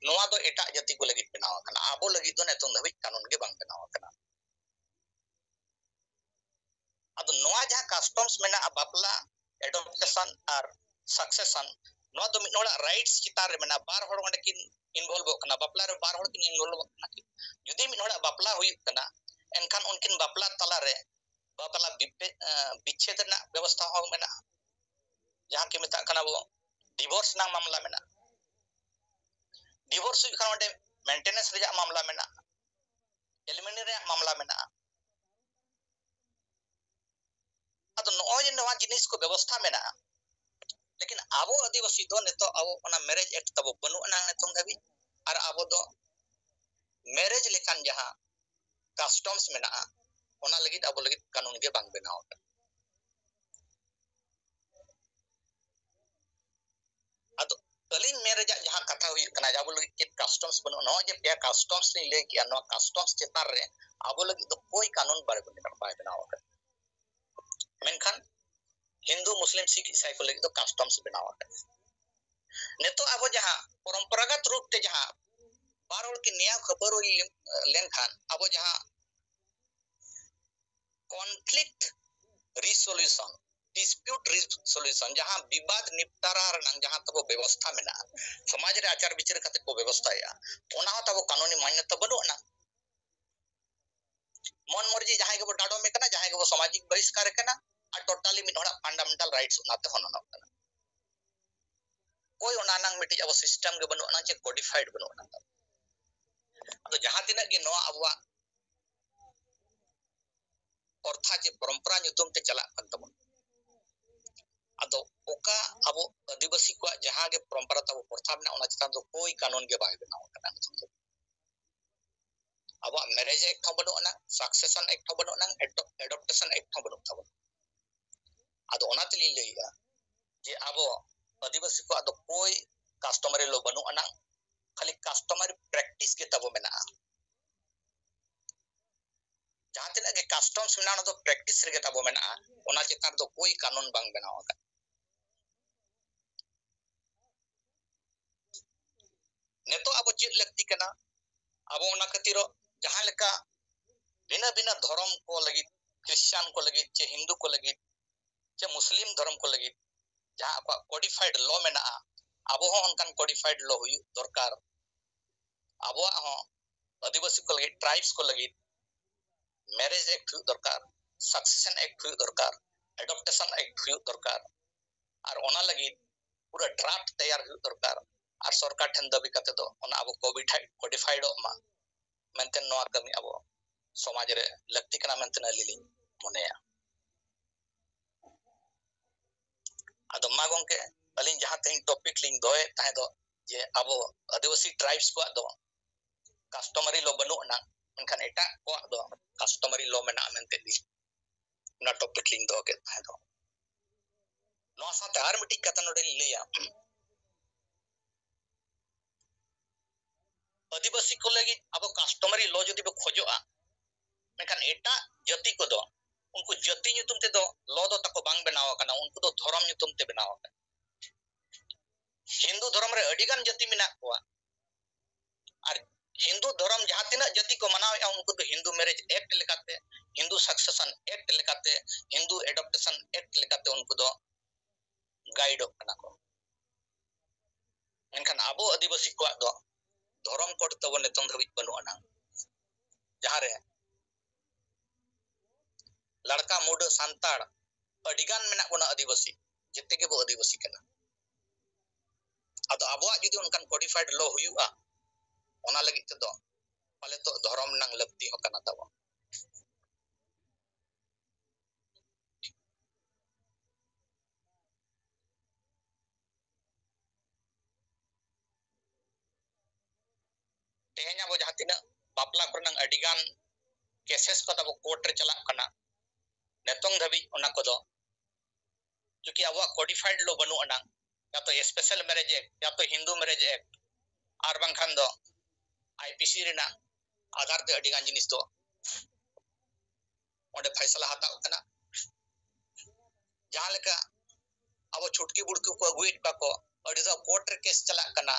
ᱱᱚᱣᱟ ᱫᱚ ᱮᱴᱟᱜ ᱡᱟᱹᱛᱤ ᱠᱚ ᱞᱟᱹᱜᱤᱫ ᱵᱮᱱᱟᱣ ᱟᱠᱟᱱᱟ, ᱟᱵᱚ ᱞᱟᱹᱜᱤᱫ ᱫᱚ ᱱᱤᱛᱚᱝ ᱫᱷᱟᱹᱵᱤᱡ ᱠᱟᱹᱱᱩᱱ ᱜᱮ ᱵᱟᱝ ᱵᱮᱱᱟᱣ ᱟᱠᱟᱱᱟ᱾ ᱟᱫᱚ ᱱᱚᱣᱟ ᱡᱟᱦᱟᱸ ᱠᱟᱥᱴᱚᱢᱥ ᱢᱮᱱᱟᱜᱼᱟ, ᱵᱟᱯᱞᱟ, ᱮᱰᱚᱯᱴᱮᱥᱚᱱ ᱟᱨ ᱥᱟᱠᱥᱮᱥᱚᱱ, ᱱᱚᱣᱟ ᱫᱚ ᱢᱤᱫ ᱦᱚᱲᱟᱜ ᱨᱟᱭᱤᱴᱥ ᱪᱮᱛᱟᱱ ᱨᱮ ᱢᱮᱱᱟᱜᱼᱟ᱾ ᱵᱟᱨ ᱦᱚᱲ ᱚᱸᱰᱮ ᱠᱤᱱ ᱤᱱᱵᱷᱚᱞᱵᱷᱚᱜ ᱠᱟᱱᱟ, ᱵᱟᱯᱞᱟ ᱨᱮ ᱵᱟᱨ ᱦᱚᱲ ᱠᱤᱱ ᱤᱱᱵᱷᱚᱞᱵᱷᱚᱜ ᱠᱟᱱᱟ ᱠᱤᱱ᱾ ᱡᱩᱫᱤ ᱢᱤᱫ ᱦᱚᱲᱟᱜ ᱵᱟᱯᱞᱟ ᱦᱩᱭᱩᱜ ᱠᱟᱱᱟ, ᱮᱱᱠᱷᱟᱱ ᱩᱱᱠᱤᱱ ᱵᱟᱯᱞᱟ ᱛᱟᱞᱟᱨᱮ ᱵᱟᱯᱞᱟ ᱵᱤᱯᱮ-, ᱮᱸ, ᱵᱤᱪᱪᱷᱮᱫ ᱨᱮᱱᱟᱜ ᱵᱮᱵᱚᱥᱛᱷᱟ ᱦᱚᱸ ᱢᱮᱱᱟᱜᱼᱟ, ᱡᱟᱦᱟᱸ ᱠᱤ ᱢᱮᱛᱟᱜ ᱠᱟᱱᱟ ᱵᱚ ᱰᱤᱵᱷᱳᱨᱥ ᱨᱮᱱᱟᱜ ᱢᱟᱢᱞᱟ ᱢᱮᱱᱟᱜᱼᱟ᱾ ᱰᱤᱵᱷᱳᱨᱥ ᱦᱩᱭᱩᱜ ᱠᱷᱟᱱ ᱚᱸᱰᱮ ᱢᱮᱱᱴᱮᱱᱮᱱᱥ ᱨᱮᱭᱟᱜ ᱢᱟᱢᱞᱟ ᱢᱮᱱᱟᱜᱼᱟ, ᱮᱞᱤᱢᱤᱱᱤ ᱨᱮᱭᱟᱜ ᱢᱟᱢᱞᱟ ᱢᱮᱱᱟᱜᱼᱟ᱾ ᱟᱫᱚ ᱱᱚᱜᱼᱚᱭ ᱡᱮ ᱱᱚᱣᱟ ᱡᱤᱱᱤᱥ ᱠᱚ ᱵᱮᱵᱚᱥᱛᱷᱟ ᱢᱮᱱᱟᱜᱼᱟ, ᱞᱮᱠᱤᱱ ᱟᱵᱚ ᱟᱹᱫᱤᱵᱟᱹᱥᱤ ᱫᱚ ᱱᱤᱛᱚᱜ ᱟᱵᱚ ᱚᱱᱟ ᱢᱮᱨᱮᱡᱽ ᱮᱠᱴ ᱛᱟᱵᱚ ᱵᱟᱹᱱᱩᱜ ᱟᱱᱟ ᱱᱤᱛᱚᱝ ᱫᱷᱟᱹᱵᱤᱡ, ᱟᱨ ᱟᱵᱚ ᱫᱚ ᱢᱮᱨᱮᱡᱽ ᱞᱮᱠᱟᱱ ᱡᱟᱦᱟᱸ ᱠᱟᱥᱴᱚᱢᱥ ᱢᱮᱱᱟᱜᱼᱟ, ᱚᱱᱟ ᱞᱟᱹᱜᱤᱫ ᱟᱵᱚ ᱞᱟᱹᱜᱤᱫ ᱠᱟᱹᱱᱩᱱ ᱜᱮ ᱵᱟᱝ ᱵᱮᱱᱟᱣ ᱟᱠᱟᱱᱟ᱾ ᱟᱫᱚ ᱟᱹᱞᱤᱧ ᱢᱮᱱ ᱨᱮᱭᱟᱜ ᱡᱟᱦᱟᱸ ᱠᱟᱛᱷᱟ ᱦᱩᱭᱩᱜ ᱠᱟᱱᱟ, ᱟᱵᱚ ᱞᱟᱹᱜᱤᱫ ᱪᱮᱫ ᱠᱟᱥᱴᱚᱢᱥ ᱵᱟᱹᱱᱩᱜᱼᱟ? ᱱᱚᱣᱟ ᱡᱮ ᱯᱮᱭᱟ ᱠᱟᱥᱴᱚᱢᱥ ᱞᱤᱧ ᱞᱟᱹᱭ ᱠᱮᱜᱼᱟ, ᱱᱚᱣᱟ ᱠᱟᱥᱴᱚᱢᱥ ᱪᱮᱛᱟᱱ ᱨᱮ ᱟᱵᱚ ᱞᱟᱹᱜᱤᱫ ᱫᱚ ᱠᱳᱭ ᱠᱟᱹᱱᱩᱱ ᱵᱟᱭ ᱵᱮᱱᱟᱣ, ᱵᱟᱭ ᱵᱮᱱᱟᱣ ᱟᱠᱟᱫᱟ᱾ ᱢᱮᱱᱠᱷᱟᱱ ᱦᱤᱱᱫᱩ, ᱢᱩᱥᱞᱤᱢ, ᱥᱤᱠᱷ, ᱤᱥᱟᱭ ᱠᱚ ᱞᱟᱹᱜᱤᱫ ᱫᱚ ᱠᱟᱥᱴᱚᱢᱥ ᱵᱮᱱᱟᱣ ᱟᱠᱟᱫᱟ᱾ ᱱᱤᱛᱚᱜ ᱟᱵᱚ ᱡᱟᱦᱟᱸ ᱯᱚᱨᱚᱢᱯᱚᱨᱟᱜᱚᱛ ᱨᱩᱯ ᱛᱮ ᱡᱟᱦᱟᱸ ᱵᱟᱨ ᱦᱚᱲ ᱠᱤᱱ ᱱᱮᱭᱟᱣ ᱠᱷᱟᱹᱯᱟᱹᱨᱤ ᱞᱮᱱᱠᱷᱟᱱ ᱟᱵᱚ ᱡᱟᱦᱟᱸ ᱠᱚᱱᱯᱷᱞᱤᱠᱴ ᱨᱤᱥᱚᱞᱩᱥᱚᱱ, ᱰᱤᱥᱯᱤᱭᱩᱴ ᱨᱤᱥᱚᱞᱩᱥᱚᱱ, ᱡᱟᱦᱟᱸ ᱵᱤᱵᱟᱫ ᱱᱤᱯᱴᱟᱨᱟ ᱨᱮᱱᱟᱜ ᱡᱟᱦᱟᱸ ᱛᱟᱵᱚ ᱵᱮᱵᱚᱥᱛᱷᱟ ᱢᱮᱱᱟᱜᱼᱟ, ᱥᱚᱢᱟᱡᱽ ᱨᱮ ᱟᱪᱟᱨ ᱵᱤᱪᱟᱹᱨ ᱠᱟᱛᱮ ᱠᱚ ᱵᱮᱵᱚᱥᱛᱷᱟᱭᱟ, ᱚᱱᱟ ᱦᱚᱸ ᱛᱟᱵᱚ ᱠᱟᱹᱱᱩᱱᱤ ᱢᱟᱱᱱᱚᱛᱟ ᱵᱟᱹᱱᱩᱜ ᱟᱱᱟ᱾ ᱢᱚᱱ ᱢᱚᱨᱡᱤ ᱡᱟᱦᱟᱸᱭ ᱜᱮᱵᱚ ᱰᱟᱰᱚᱢᱮ ᱠᱟᱱᱟ, ᱡᱟᱦᱟᱸᱭ ᱜᱮᱵᱚ ᱥᱟᱢᱟᱡᱤᱠ ᱵᱚᱦᱤᱥᱠᱟᱨᱮ ᱠᱟᱱᱟ, ᱟᱨ ᱴᱳᱴᱟᱞᱤ ᱢᱤᱫ ᱦᱚᱲᱟᱜ ᱯᱷᱟᱱᱰᱟᱢᱮᱱᱴᱟᱞ ᱨᱟᱭᱤᱴᱥ ᱚᱱᱟᱛᱮ ᱦᱚᱱᱚᱱᱚᱜ ᱠᱟᱱᱟ᱾ ᱚᱠᱚᱭ ᱚᱱᱟ ᱨᱮᱱᱟᱜ ᱢᱤᱫᱴᱤᱡ ᱟᱵᱚ ᱥᱤᱥᱴᱮᱢ ᱜᱮ ᱵᱟᱹᱱᱩᱜ ᱟᱱᱟ, ᱪᱮ ᱠᱳᱰᱤᱯᱷᱟᱭᱤᱰ ᱵᱟᱹᱱᱩᱜ ᱟᱱᱟ᱾ ᱫᱚ ᱡᱟᱦᱟᱸ ᱛᱤᱱᱟᱹᱜ ᱜᱮ ᱱᱚᱣᱟ ᱟᱵᱚᱣᱟᱜ ᱯᱨᱚᱛᱷᱟ ᱪᱮ ᱯᱚᱨᱚᱢᱯᱚᱨᱟ ᱧᱩᱛᱩᱢ ᱛᱮ ᱪᱟᱞᱟᱜ ᱠᱟᱱ ᱛᱟᱵᱚᱱᱟ, ᱟᱫᱚ ᱚᱠᱟ ᱟᱵᱚ ᱟᱹᱫᱤᱵᱟᱹᱥᱤ ᱠᱚᱣᱟᱜ ᱡᱟᱦᱟᱸ ᱜᱮ ᱯᱚᱨᱚᱢᱯᱚᱨᱟ ᱛᱟᱵᱚ, ᱯᱨᱚᱛᱷᱟ ᱢᱮᱱᱟᱜᱼᱟ, ᱚᱱᱟ ᱪᱮᱛᱟᱱ ᱫᱚ ᱠᱳᱭ ᱠᱟᱹᱱᱩᱱ ᱜᱮ ᱵᱟᱭ ᱵᱮᱱᱟᱣ ᱟᱠᱟᱱᱟ ᱱᱤᱛᱚᱜ ᱫᱚ᱾ ᱟᱵᱚᱣᱟᱜ ᱢᱮᱨᱮᱡᱽ ᱮᱠᱴ ᱦᱚᱸ ᱵᱟᱹᱱᱩᱜ ᱟᱱᱟᱝ, ᱥᱟᱠᱥᱮᱥᱚᱱ ᱮᱠᱴ ᱦᱚᱸ ᱵᱟᱹᱱᱩᱜ ᱟᱱᱟᱝ, ᱮᱰᱚᱯᱴᱮᱥᱚᱱ ᱮᱠᱴ ᱦᱚᱸ ᱵᱟᱹᱱᱩᱜ ᱛᱟᱵᱚᱱᱟ᱾ ᱟᱫᱚ ᱚᱱᱟ ᱛᱮᱞᱤᱧ ᱞᱟᱹᱭᱮᱜᱼᱟ ᱡᱮ ᱟᱵᱚ ᱟᱹᱫᱤᱵᱟᱹᱥᱤ ᱠᱚᱣᱟᱜ ᱫᱚ ᱠᱳᱭ ᱠᱟᱥᱴᱚᱢᱟᱨᱤ ᱞᱚ ᱵᱟᱹᱱᱩᱜ ᱟᱱᱟᱝ, ᱠᱷᱟᱹᱞᱤ ᱠᱟᱥᱴᱚᱢᱟᱨᱤ ᱯᱨᱮᱠᱴᱤᱥ ᱜᱮ ᱛᱟᱵᱚ ᱢᱮᱱᱟᱜᱼᱟ᱾ ᱡᱟᱦᱟᱸ ᱛᱤᱱᱟᱹᱜ ᱜᱮ ᱠᱟᱥᱴᱚᱢᱥ ᱢᱮᱱᱟᱜᱼᱟ, ᱚᱱᱟ ᱫᱚ ᱯᱨᱮᱠᱴᱤᱥ ᱨᱮᱜᱮ ᱛᱟᱵᱚ ᱢᱮᱱᱟᱜᱼᱟ, ᱚᱱᱟ ᱪᱮᱛᱟᱱ ᱨᱮᱫᱚ ᱠᱳᱭ ᱠᱟᱹᱱᱩᱱ ᱵᱟᱝ ᱵᱮᱱᱟᱣ ᱟᱠᱟᱱᱟ᱾ ᱱᱤᱛᱚᱜ ᱟᱵᱚ ᱪᱮᱫ ᱞᱟᱹᱠᱛᱤ ᱠᱟᱱᱟ? ᱟᱵᱚ ᱚᱱᱟ ᱠᱷᱟᱹᱛᱤᱨ ᱡᱟᱦᱟᱸ ᱞᱮᱠᱟ ᱵᱷᱤᱱᱟᱹ ᱵᱷᱤᱱᱟᱹ ᱫᱷᱚᱨᱚᱢ ᱠᱚ ᱞᱟᱹᱜᱤᱫ, ᱠᱷᱨᱤᱥᱪᱟᱱ ᱠᱚ ᱞᱟᱹᱜᱤᱫ, ᱪᱮ ᱦᱤᱱᱫᱩ ᱠᱚ ᱞᱟᱹᱜᱤᱫ, ᱪᱮ ᱢᱩᱥᱞᱤᱢ ᱫᱷᱚᱨᱚᱢ ᱠᱚ ᱞᱟᱹᱜᱤᱫ ᱡᱟᱦᱟᱸ ᱟᱠᱚᱣᱟᱜ ᱠᱳᱰᱤᱯᱷᱟᱭᱤᱰ ᱞᱚ ᱢᱮᱱᱟᱜᱼᱟ, ᱟᱵᱚ ᱦᱚᱸ ᱚᱱᱠᱟᱱ ᱠᱳᱰᱤᱯᱷᱟᱭᱤᱰ ᱞᱚ ᱦᱩᱭᱩᱜ ᱫᱚᱨᱠᱟᱨ᱾ ᱟᱵᱚᱣᱟᱜ ᱦᱚᱸ ᱟᱹᱫᱤᱵᱟᱹᱥᱤ ᱠᱚ ᱞᱟᱹᱜᱤᱫ, ᱴᱨᱟᱭᱤᱵᱥ ᱠᱚ ᱞᱟᱹᱜᱤᱫ ᱢᱮᱨᱮᱡᱽ ᱮᱠᱴ ᱦᱩᱭᱩᱜ ᱫᱚᱨᱠᱟᱨ, ᱥᱟᱠᱥᱮᱥᱚᱱ ᱮᱠᱴ ᱦᱩᱭᱩᱜ ᱫᱚᱨᱠᱟᱨ, ᱮᱰᱚᱯᱴᱮᱥᱚᱱ ᱮᱠᱴ ᱦᱩᱭᱩᱜ ᱫᱚᱨᱠᱟᱨ᱾ ᱟᱨ ᱚᱱᱟ ᱞᱟᱹᱜᱤᱫ ᱯᱩᱨᱟᱹ ᱰᱨᱟᱯᱴ ᱛᱮᱭᱟᱨ ᱦᱩᱭᱩᱜ ᱫᱚᱨᱠᱟᱨ᱾ ᱟᱨ ᱥᱚᱨᱠᱟᱨ ᱴᱷᱮᱱ ᱫᱟᱹᱵᱤ ᱠᱟᱛᱮ ᱫᱚ ᱚᱱᱟ ᱟᱵᱚ ᱠᱳᱰᱤᱯᱷᱟᱭᱤᱰᱚᱜ ᱢᱟ ᱢᱮᱱᱛᱮ ᱱᱚᱣᱟ ᱠᱟᱹᱢᱤ ᱟᱵᱚ ᱥᱚᱢᱟᱡᱽ ᱨᱮ ᱞᱟᱹᱠᱛᱤ ᱠᱟᱱᱟ ᱢᱮᱱᱛᱮ ᱟᱹᱞᱤᱧ ᱞᱤᱧ ᱢᱚᱱᱮᱭᱟ᱾ ᱟᱫᱚ ᱢᱟ ᱜᱚᱝᱠᱮ, ᱟᱹᱞᱤᱧ ᱡᱟᱦᱟᱸ ᱛᱮᱦᱮᱧ ᱴᱚᱯᱤᱠ ᱞᱤᱧ ᱫᱚᱦᱚᱭᱮᱫ ᱛᱟᱦᱮᱸ ᱫᱚ, ᱡᱮ ᱟᱵᱚ ᱟᱹᱫᱤᱵᱟᱹᱥᱤ ᱴᱨᱟᱭᱤᱵᱥ ᱠᱚᱣᱟᱜ ᱫᱚ ᱠᱟᱥᱴᱚᱢᱟᱨᱤ ᱞᱚ ᱵᱟᱹᱱᱩᱜ ᱟᱱᱟᱝ, ᱢᱮᱱᱠᱷᱟᱱ ᱮᱴᱟᱜ ᱠᱚᱣᱟᱜ ᱫᱚ ᱠᱟᱥᱴᱚᱢᱟᱨᱤ ᱞᱚ ᱢᱮᱱᱟᱜᱼᱟ ᱢᱮᱱᱛᱮ ᱞᱤᱧ ᱚᱱᱟ ᱴᱚᱯᱤᱠ ᱞᱤᱧ ᱫᱚᱦᱚ ᱠᱮᱫ ᱛᱟᱦᱮᱸ ᱫᱚ᱾ ᱱᱚᱣᱟ ᱥᱟᱶᱛᱮ ᱟᱨ ᱢᱤᱫᱴᱤᱡ ᱠᱟᱛᱷᱟ ᱱᱚᱰᱮ ᱞᱤᱧ ᱞᱟᱹᱭᱟ, ᱟᱹᱫᱤᱵᱟᱹᱥᱤ ᱠᱚ ᱞᱟᱹᱜᱤᱫ ᱟᱵᱚ ᱠᱟᱥᱴᱚᱢᱟᱨᱤ ᱞᱚ ᱡᱩᱫᱤ ᱵᱚ ᱠᱷᱚᱡᱚᱜᱼᱟ, ᱢᱮᱱᱠᱷᱟᱱ ᱮᱴᱟᱜ ᱡᱟᱹᱛᱤ ᱠᱚᱫᱚ ᱩᱱᱠᱩ ᱡᱟᱹᱛᱤ ᱧᱩᱛᱩᱢ ᱛᱮᱫᱚ ᱞᱚ ᱫᱚ ᱛᱟᱠᱚ ᱵᱟᱝ ᱵᱮᱱᱟᱣ ᱟᱠᱟᱱᱟ, ᱩᱱᱠᱩ ᱫᱚ ᱫᱷᱚᱨᱚᱢ ᱧᱩᱛᱩᱢ ᱛᱮ ᱵᱮᱱᱟᱣ ᱟᱠᱟᱱᱟ᱾ ᱦᱤᱱᱫᱩ ᱫᱷᱚᱨᱚᱢ ᱨᱮ ᱟᱹᱰᱤ ᱜᱟᱱ ᱡᱟᱹᱛᱤ ᱢᱮᱱᱟᱜ ᱠᱚᱣᱟ, ᱟᱨ ᱦᱤᱱᱫᱩ ᱫᱷᱚᱨᱚᱢ ᱡᱟᱦᱟᱸ ᱛᱤᱱᱟᱹᱜ ᱡᱟᱹᱛᱤ ᱠᱚ ᱢᱟᱱᱟᱣᱮᱫᱼᱟ, ᱩᱱᱠᱩ ᱫᱚ ᱦᱤᱱᱫᱩ ᱢᱮᱨᱮᱡᱽ ᱮᱠᱴ ᱞᱮᱠᱟᱛᱮ, ᱦᱤᱱᱫᱩ ᱥᱟᱠᱥᱮᱥᱚᱱ ᱮᱠᱴ ᱞᱮᱠᱟᱛᱮ, ᱦᱤᱱᱫᱩ ᱮᱰᱚᱯᱴᱮᱥᱚᱱ ᱮᱠᱴ ᱞᱮᱠᱟᱛᱮ ᱩᱱᱠᱩ ᱫᱚ ᱜᱟᱭᱤᱰᱚᱜ ᱠᱟᱱᱟ ᱠᱚ᱾ ᱢᱮᱱᱠᱷᱟᱱ ᱟᱵᱚ ᱟᱹᱫᱤᱵᱟᱹᱥᱤ ᱠᱚᱣᱟᱜ ᱫᱚ ᱫᱷᱚᱨᱚᱢ ᱠᱳᱰ ᱛᱟᱵᱚ ᱱᱤᱛᱚᱝ ᱫᱷᱟᱹᱵᱤᱡ ᱵᱟᱹᱱᱩᱜ ᱟᱱᱟᱝ, ᱡᱟᱦᱟᱸᱨᱮ ᱞᱟᱲᱠᱟ, ᱢᱩᱰᱟᱹ, ᱥᱟᱱᱛᱟᱲ ᱟᱹᱰᱤᱜᱟᱱ ᱢᱮᱱᱟᱜ ᱵᱚᱱᱟ ᱟᱹᱫᱤᱵᱟᱹᱥᱤ, ᱡᱮᱛᱮ ᱜᱮᱵᱚ ᱟᱹᱫᱤᱵᱟᱹᱥᱤ ᱠᱟᱱᱟ᱾ ᱟᱫᱚ ᱟᱵᱚᱣᱟᱜ ᱡᱩᱫᱤ ᱚᱱᱠᱟᱱ ᱠᱳᱰᱤᱯᱷᱟᱭᱤᱰ ᱞᱚ ᱦᱩᱭᱩᱜᱼᱟ, ᱚᱱᱟ ᱞᱟᱹᱜᱤᱫ ᱛᱮᱫᱚ ᱯᱟᱞᱮ ᱛᱚ ᱫᱷᱚᱨᱚᱢ ᱨᱮᱱᱟᱜ ᱞᱟᱹᱠᱛᱤ ᱦᱚᱸ ᱠᱟᱱᱟ ᱛᱟᱵᱚᱱ᱾ ᱛᱮᱦᱮᱧ ᱟᱵᱚ ᱡᱟᱦᱟᱸ ᱛᱤᱱᱟᱹᱜ ᱵᱟᱯᱞᱟ ᱠᱚᱨᱮᱱᱟᱜ ᱟᱹᱰᱤᱜᱟᱱ ᱠᱮᱥᱮᱥ ᱠᱚ ᱛᱟᱵᱚ ᱠᱳᱨᱴ ᱨᱮ ᱪᱟᱞᱟᱜ ᱠᱟᱱᱟ, ᱱᱤᱛᱚᱝ ᱫᱷᱟᱹᱵᱤᱡ ᱚᱱᱟ ᱠᱚᱫᱚ ᱪᱩᱸᱠᱤ ᱟᱵᱚᱣᱟᱜ ᱠᱳᱰᱤᱯᱷᱟᱭᱤᱰ ᱞᱚ ᱵᱟᱹᱱᱩᱜ ᱟᱱᱟᱝ, ᱭᱟ ᱛᱚ ᱥᱯᱮᱥᱟᱞ ᱢᱮᱨᱮᱡᱽ ᱮᱠᱴ, ᱭᱟ ᱛᱚ ᱦᱤᱱᱫᱩ ᱢᱮᱨᱮᱡᱽ ᱮᱠᱴ, ᱟᱨ ᱵᱟᱝᱠᱷᱟᱱ ᱫᱚ ᱟᱭᱯᱤᱥᱤ ᱨᱮᱱᱟᱜ ᱟᱫᱷᱟᱨ ᱛᱮ ᱟᱹᱰᱤᱜᱟᱱ ᱡᱤᱱᱤᱥ ᱫᱚ ᱚᱸᱰᱮ ᱯᱷᱟᱭᱥᱟᱞᱟ ᱦᱟᱛᱟᱣ ᱠᱟᱱᱟ᱾ ᱡᱟᱦᱟᱸ ᱞᱮᱠᱟ ᱟᱵᱚ ᱪᱷᱩᱴᱠᱤ ᱵᱩᱲᱠᱤ ᱠᱚ ᱟᱹᱜᱩᱭᱮᱫ ᱠᱚᱣᱟ ᱠᱚ, ᱟᱹᱰᱤ ᱫᱷᱟᱣ ᱠᱳᱨᱴ ᱨᱮ ᱠᱮᱥ ᱪᱟᱞᱟᱜ ᱠᱟᱱᱟ,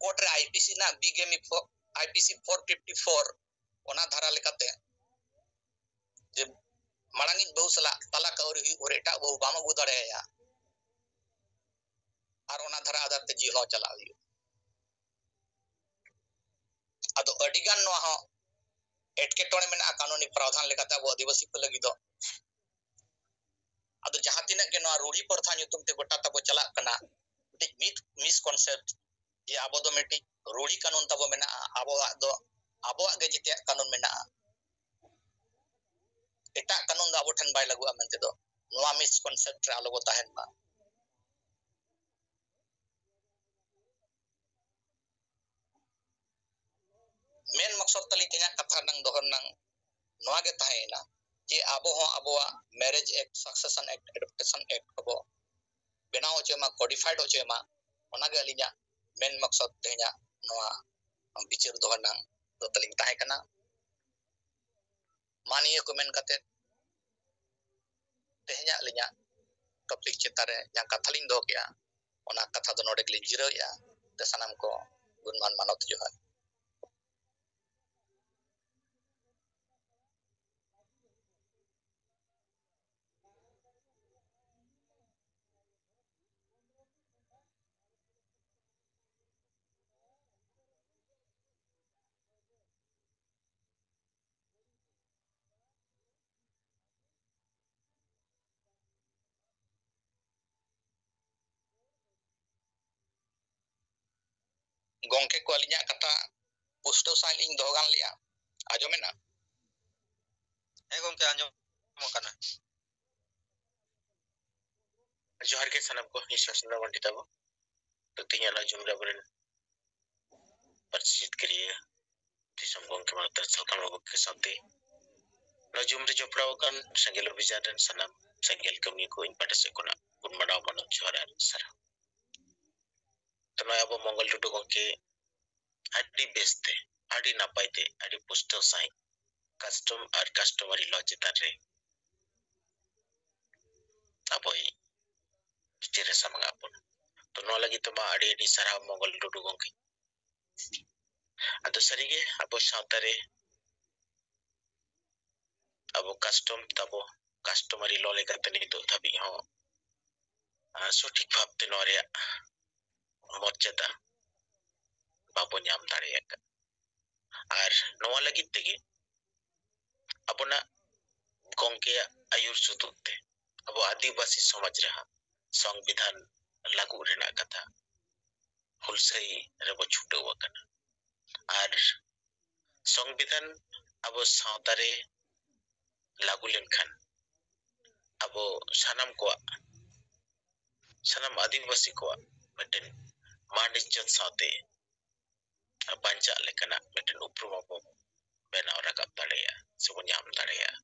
ᱠᱳᱨᱴ ᱨᱮ ᱟᱭᱯᱤᱥᱤ ᱨᱮᱱᱟᱜ ᱵᱤᱜᱮᱢᱤ ᱯᱷᱳ-, ᱟᱭᱯᱤᱥᱤ ᱯᱷᱳᱨ ᱯᱷᱤᱯᱴᱤ ᱯᱷᱳᱨ, ᱚᱱᱟ ᱫᱷᱟᱨᱟ ᱞᱮᱠᱟᱛᱮ ᱡᱮ ᱢᱟᱲᱟᱝᱤᱡ ᱵᱟᱹᱦᱩ ᱥᱟᱞᱟᱜ ᱛᱟᱞᱟᱠ ᱟᱹᱣᱨᱤ ᱦᱩᱭᱩᱜ ᱵᱷᱳᱨ ᱮᱴᱟᱜ ᱵᱟᱹᱦᱩ ᱵᱟᱢ ᱟᱹᱜᱩ ᱫᱟᱲᱮᱭᱟᱭᱟ, ᱟᱨ ᱚᱱᱟ ᱫᱷᱟᱨᱟ ᱟᱫᱷᱟᱨ ᱛᱮ ᱡᱤᱞ ᱦᱚᱸ ᱪᱟᱞᱟᱜ ᱦᱩᱭᱩᱜᱼᱟ᱾ ᱟᱫᱚ ᱟᱹᱰᱤᱜᱟᱱ ᱱᱚᱣᱟ ᱦᱚᱸ ᱮᱴᱠᱮᱴᱚᱬᱮ ᱢᱮᱱᱟᱜᱼᱟ ᱠᱟᱹᱱᱩᱱᱤ ᱯᱨᱟᱣᱫᱷᱟᱱ ᱞᱮᱠᱟᱛᱮ ᱟᱵᱚ ᱟᱹᱫᱤᱵᱟᱹᱥᱤ ᱠᱚ ᱞᱟᱹᱜᱤᱫ ᱫᱚ᱾ ᱟᱫᱚ ᱡᱟᱦᱟᱸ ᱛᱤᱱᱟᱹᱜ ᱜᱮ ᱱᱚᱣᱟ ᱨᱩᱲᱦᱤ ᱯᱨᱚᱛᱷᱟ ᱧᱩᱛᱩᱢ ᱛᱮ ᱜᱚᱴᱟ ᱛᱟᱵᱚ ᱪᱟᱞᱟᱜ ᱠᱟᱱᱟ, ᱢᱤᱫᱴᱤᱡ ᱢᱤᱛ ᱢᱤᱥᱠᱚᱱᱥᱮᱯᱴ ᱡᱮ ᱟᱵᱚ ᱫᱚ ᱢᱤᱫᱴᱤᱡ ᱨᱩᱲᱦᱤ ᱠᱟᱹᱱᱩᱱ ᱛᱟᱵᱚ ᱢᱮᱱᱟᱜᱼᱟ, ᱟᱵᱚᱣᱟᱜ ᱫᱚ, ᱟᱵᱚᱣᱟᱜ ᱜᱮ ᱡᱮᱛᱮᱭᱟᱜ ᱠᱟᱹᱱᱩᱱ ᱢᱮᱱᱟᱜᱼᱟ, ᱮᱴᱟᱜ ᱠᱟᱹᱱᱩᱱ ᱫᱚ ᱟᱵᱚ ᱴᱷᱮᱱ ᱵᱟᱭ ᱞᱟᱹᱜᱩᱜᱼᱟ ᱢᱮᱱᱛᱮ ᱫᱚ, ᱱᱚᱣᱟ ᱢᱤᱥᱠᱚᱱᱥᱮᱯᱴ ᱨᱮ ᱟᱞᱚ ᱵᱚ ᱛᱟᱦᱮᱱ ᱢᱟ᱾ ᱢᱮᱱ ᱢᱚᱠᱥᱚᱫ ᱛᱟᱹᱞᱤᱧ ᱛᱮᱦᱮᱧᱟᱜ ᱠᱟᱛᱷᱟ ᱨᱮᱱᱟᱝ ᱫᱚᱦᱚ ᱨᱮᱱᱟᱝ ᱱᱚᱣᱟ ᱜᱮ ᱛᱟᱦᱮᱸᱭᱮᱱᱟ ᱡᱮ ᱟᱵᱚ ᱦᱚᱸ ᱟᱵᱚᱣᱟᱜ ᱢᱮᱨᱮᱡᱽ ᱮᱠᱴ, ᱥᱟᱠᱥᱮᱥᱚᱱ ᱮᱠᱴ, ᱮᱰᱚᱯᱴᱮᱥᱚᱱ ᱮᱠᱴ ᱠᱚᱵᱚ ᱵᱮᱱᱟᱣ ᱦᱚᱪᱚᱭ ᱢᱟ, ᱠᱚᱰᱤᱯᱷᱟᱭᱤᱰ ᱦᱚᱪᱚᱭ ᱢᱟ᱾ ᱚᱱᱟᱜᱮ ᱟᱹᱞᱤᱧᱟᱜ ᱢᱮᱱ ᱢᱚᱠᱥᱚᱫ ᱛᱮᱦᱮᱧᱟᱜ ᱱᱚᱣᱟ ᱵᱤᱪᱟᱹᱨ ᱫᱚᱦᱚ ᱨᱮᱱᱟᱝ ᱫᱚ ᱛᱟᱹᱞᱤᱧ ᱛᱟᱦᱮᱸ ᱠᱟᱱᱟ᱾ ᱢᱟ ᱱᱤᱭᱟᱹ ᱠᱚ ᱢᱮᱱ ᱠᱟᱛᱮ ᱛᱮᱦᱮᱧᱟᱜ ᱟᱹᱞᱤᱧᱟᱜ ᱴᱚᱯᱤᱠ ᱪᱮᱛᱟᱱ ᱨᱮ ᱡᱟᱦᱟᱸ ᱠᱟᱛᱷᱟ ᱞᱤᱧ ᱫᱚᱦᱚ ᱠᱮᱜᱼᱟ, ᱚᱱᱟ ᱠᱟᱛᱷᱟ ᱫᱚ ᱱᱚᱰᱮ ᱜᱮᱞᱤᱧ ᱡᱤᱨᱟᱹᱣᱮᱜᱼᱟ᱾ ᱛᱮ ᱥᱟᱱᱟᱢ ᱠᱚ ᱜᱩᱱᱢᱟᱱ ᱢᱟᱱᱚᱛ ᱡᱚᱦᱟᱨ᱾ ᱜᱚᱝᱠᱮ ᱠᱚ, ᱟᱹᱞᱤᱧᱟᱜ ᱠᱟᱛᱷᱟ ᱯᱩᱥᱴᱟᱹᱣ ᱥᱟᱺᱦᱤᱡ ᱞᱤᱧ ᱫᱚᱦᱚ ᱜᱟᱱ ᱞᱮᱜᱼᱟ᱾ ᱟᱸᱡᱚᱢᱮᱱᱟ? ᱦᱮᱸ ᱜᱚᱢᱠᱮ, ᱟᱸᱡᱚᱢᱚᱜ ᱠᱟᱱᱟ᱾ ᱡᱚᱦᱟᱨ ᱜᱮ ᱥᱟᱱᱟᱢ ᱠᱚ, ᱤᱧ ᱥᱟᱥᱚᱱ ᱢᱟᱱᱰᱤ ᱛᱟᱵᱚ᱾ ᱛᱚ, ᱛᱮᱦᱮᱧᱟᱜ ᱱᱚᱣᱟ ᱡᱩᱢ ᱨᱮ ᱟᱵᱚᱨᱮᱱ ᱯᱟᱹᱨᱥᱤ ᱡᱤᱛᱠᱟᱹᱨᱤᱭᱟᱹ ᱫᱤᱥᱚᱢ ᱜᱚᱢᱠᱮ ᱢᱟᱱᱚᱛᱟᱱ ᱥᱟᱞᱠᱷᱟᱱ ᱵᱟᱵᱩ ᱜᱚᱢᱠᱮ ᱥᱟᱶᱛᱮ ᱱᱚᱣᱟ ᱡᱩᱢ ᱨᱮ ᱡᱚᱯᱲᱟᱣ ᱟᱠᱟᱱ ᱥᱮᱸᱜᱮᱞ ᱚᱵᱷᱤᱡᱟᱱ ᱨᱮᱱ ᱥᱟᱱᱟᱢ ᱥᱮᱸᱜᱮᱞ ᱠᱟᱹᱢᱤᱭᱟᱹ ᱠᱚ ᱤᱧ ᱯᱟᱦᱴᱟ ᱥᱮᱫ ᱠᱷᱚᱱᱟᱜ ᱜᱩᱱ ᱢᱟᱱᱟᱣ ᱢᱟᱱᱚᱛ ᱡᱚᱦᱟᱨ ᱟᱨ ᱥᱟᱨᱦᱟᱣ᱾ ᱛᱚ, ᱱᱚᱜᱼᱚᱭ ᱟᱵᱚ ᱢᱚᱝᱜᱚᱞ ᱴᱩᱰᱩ ᱜᱚᱢᱠᱮ ᱟᱹᱰᱤ ᱵᱮᱥᱛᱮ, ᱟᱹᱰᱤ ᱱᱟᱯᱟᱭ ᱛᱮ, ᱟᱹᱰᱤ ᱯᱩᱥᱴᱟᱹᱣ ᱥᱟᱺᱦᱤᱡ custom ᱟᱨ customary law ᱪᱮᱛᱟᱱ ᱨᱮ ᱟᱵᱚᱭ ᱵᱤᱪᱟᱹᱨᱮ ᱥᱟᱢᱟᱝ ᱟᱵᱚᱱ᱾ ᱛᱚ, ᱱᱚᱣᱟ ᱞᱟᱹᱜᱤᱫ ᱛᱮᱢᱟ ᱟᱹᱰᱤ ᱟᱹᱰᱤ ᱥᱟᱨᱦᱟᱣ ᱢᱚᱝᱜᱚᱞ ᱴᱩᱰᱩ ᱜᱚᱢᱠᱮ᱾ ᱟᱫᱚ ᱥᱟᱹᱨᱤᱜᱮ ᱟᱵᱚ ᱥᱟᱶᱛᱟ ᱨᱮ ᱟᱵᱚ custom ᱛᱟᱵᱚ, customary law ᱞᱮᱠᱟᱛᱮ ᱱᱤᱛᱚᱜ ᱫᱷᱟᱹᱵᱤᱡ ᱦᱚᱸ, ᱟᱨ, ᱥᱚᱴᱷᱤᱠ ᱵᱷᱟᱵᱛᱮ ᱱᱚᱣᱟ ᱨᱮᱭᱟᱜ ᱢᱚᱨᱡᱟᱫᱟ ᱵᱟᱵᱚ ᱧᱟᱢ ᱫᱟᱲᱮ ᱟᱠᱟᱫ᱾ ᱟᱨ ᱱᱚᱣᱟ ᱞᱟᱹᱜᱤᱫ ᱛᱮᱜᱮ ᱟᱵᱚᱱᱟᱜ ᱜᱚᱢᱠᱮᱭᱟᱜ ᱟᱹᱭᱩᱨ ᱥᱩᱛᱩᱜ ᱛᱮ ᱟᱵᱚ ᱟᱹᱫᱤᱵᱟᱹᱥᱤ ᱥᱚᱢᱟᱡᱽ ᱨᱮᱦᱚᱸ ᱥᱚᱝᱵᱤᱫᱷᱟᱱ ᱞᱟᱹᱜᱩ ᱨᱮᱱᱟᱜ ᱠᱟᱛᱷᱟ ᱦᱩᱞᱥᱟᱹᱭ ᱨᱮᱵᱚ ᱪᱷᱩᱴᱟᱹᱣ ᱟᱠᱟᱱᱟ᱾ ᱟᱨ ᱥᱚᱝᱵᱤᱫᱷᱟᱱ ᱟᱵᱚ ᱥᱟᱶᱛᱟ ᱨᱮ ᱞᱟᱹᱜᱩ ᱞᱮᱱᱠᱷᱟᱱ ᱟᱵᱚ ᱥᱟᱱᱟᱢ ᱠᱚᱣᱟᱜ, ᱥᱟᱱᱟᱢ ᱟᱹᱫᱤᱵᱟᱹᱥᱤ ᱠᱚᱣᱟᱜ ᱢᱤᱫᱴᱮᱱ ᱢᱟᱹᱱ ᱤᱡᱽᱡᱚᱛ ᱥᱟᱶᱛᱮ ᱵᱟᱧᱪᱟᱜ ᱞᱮᱠᱟᱱᱟᱜ ᱢᱤᱫᱴᱮᱱ ᱩᱯᱨᱩᱢ ᱟᱵᱚ ᱵᱮᱱᱟᱣ ᱨᱟᱠᱟᱵ ᱫᱟᱲᱮᱭᱟᱜᱼᱟ ᱥᱮᱵᱚᱱ ᱧᱟᱢ ᱫᱟᱲᱮᱭᱟᱜᱼᱟ᱾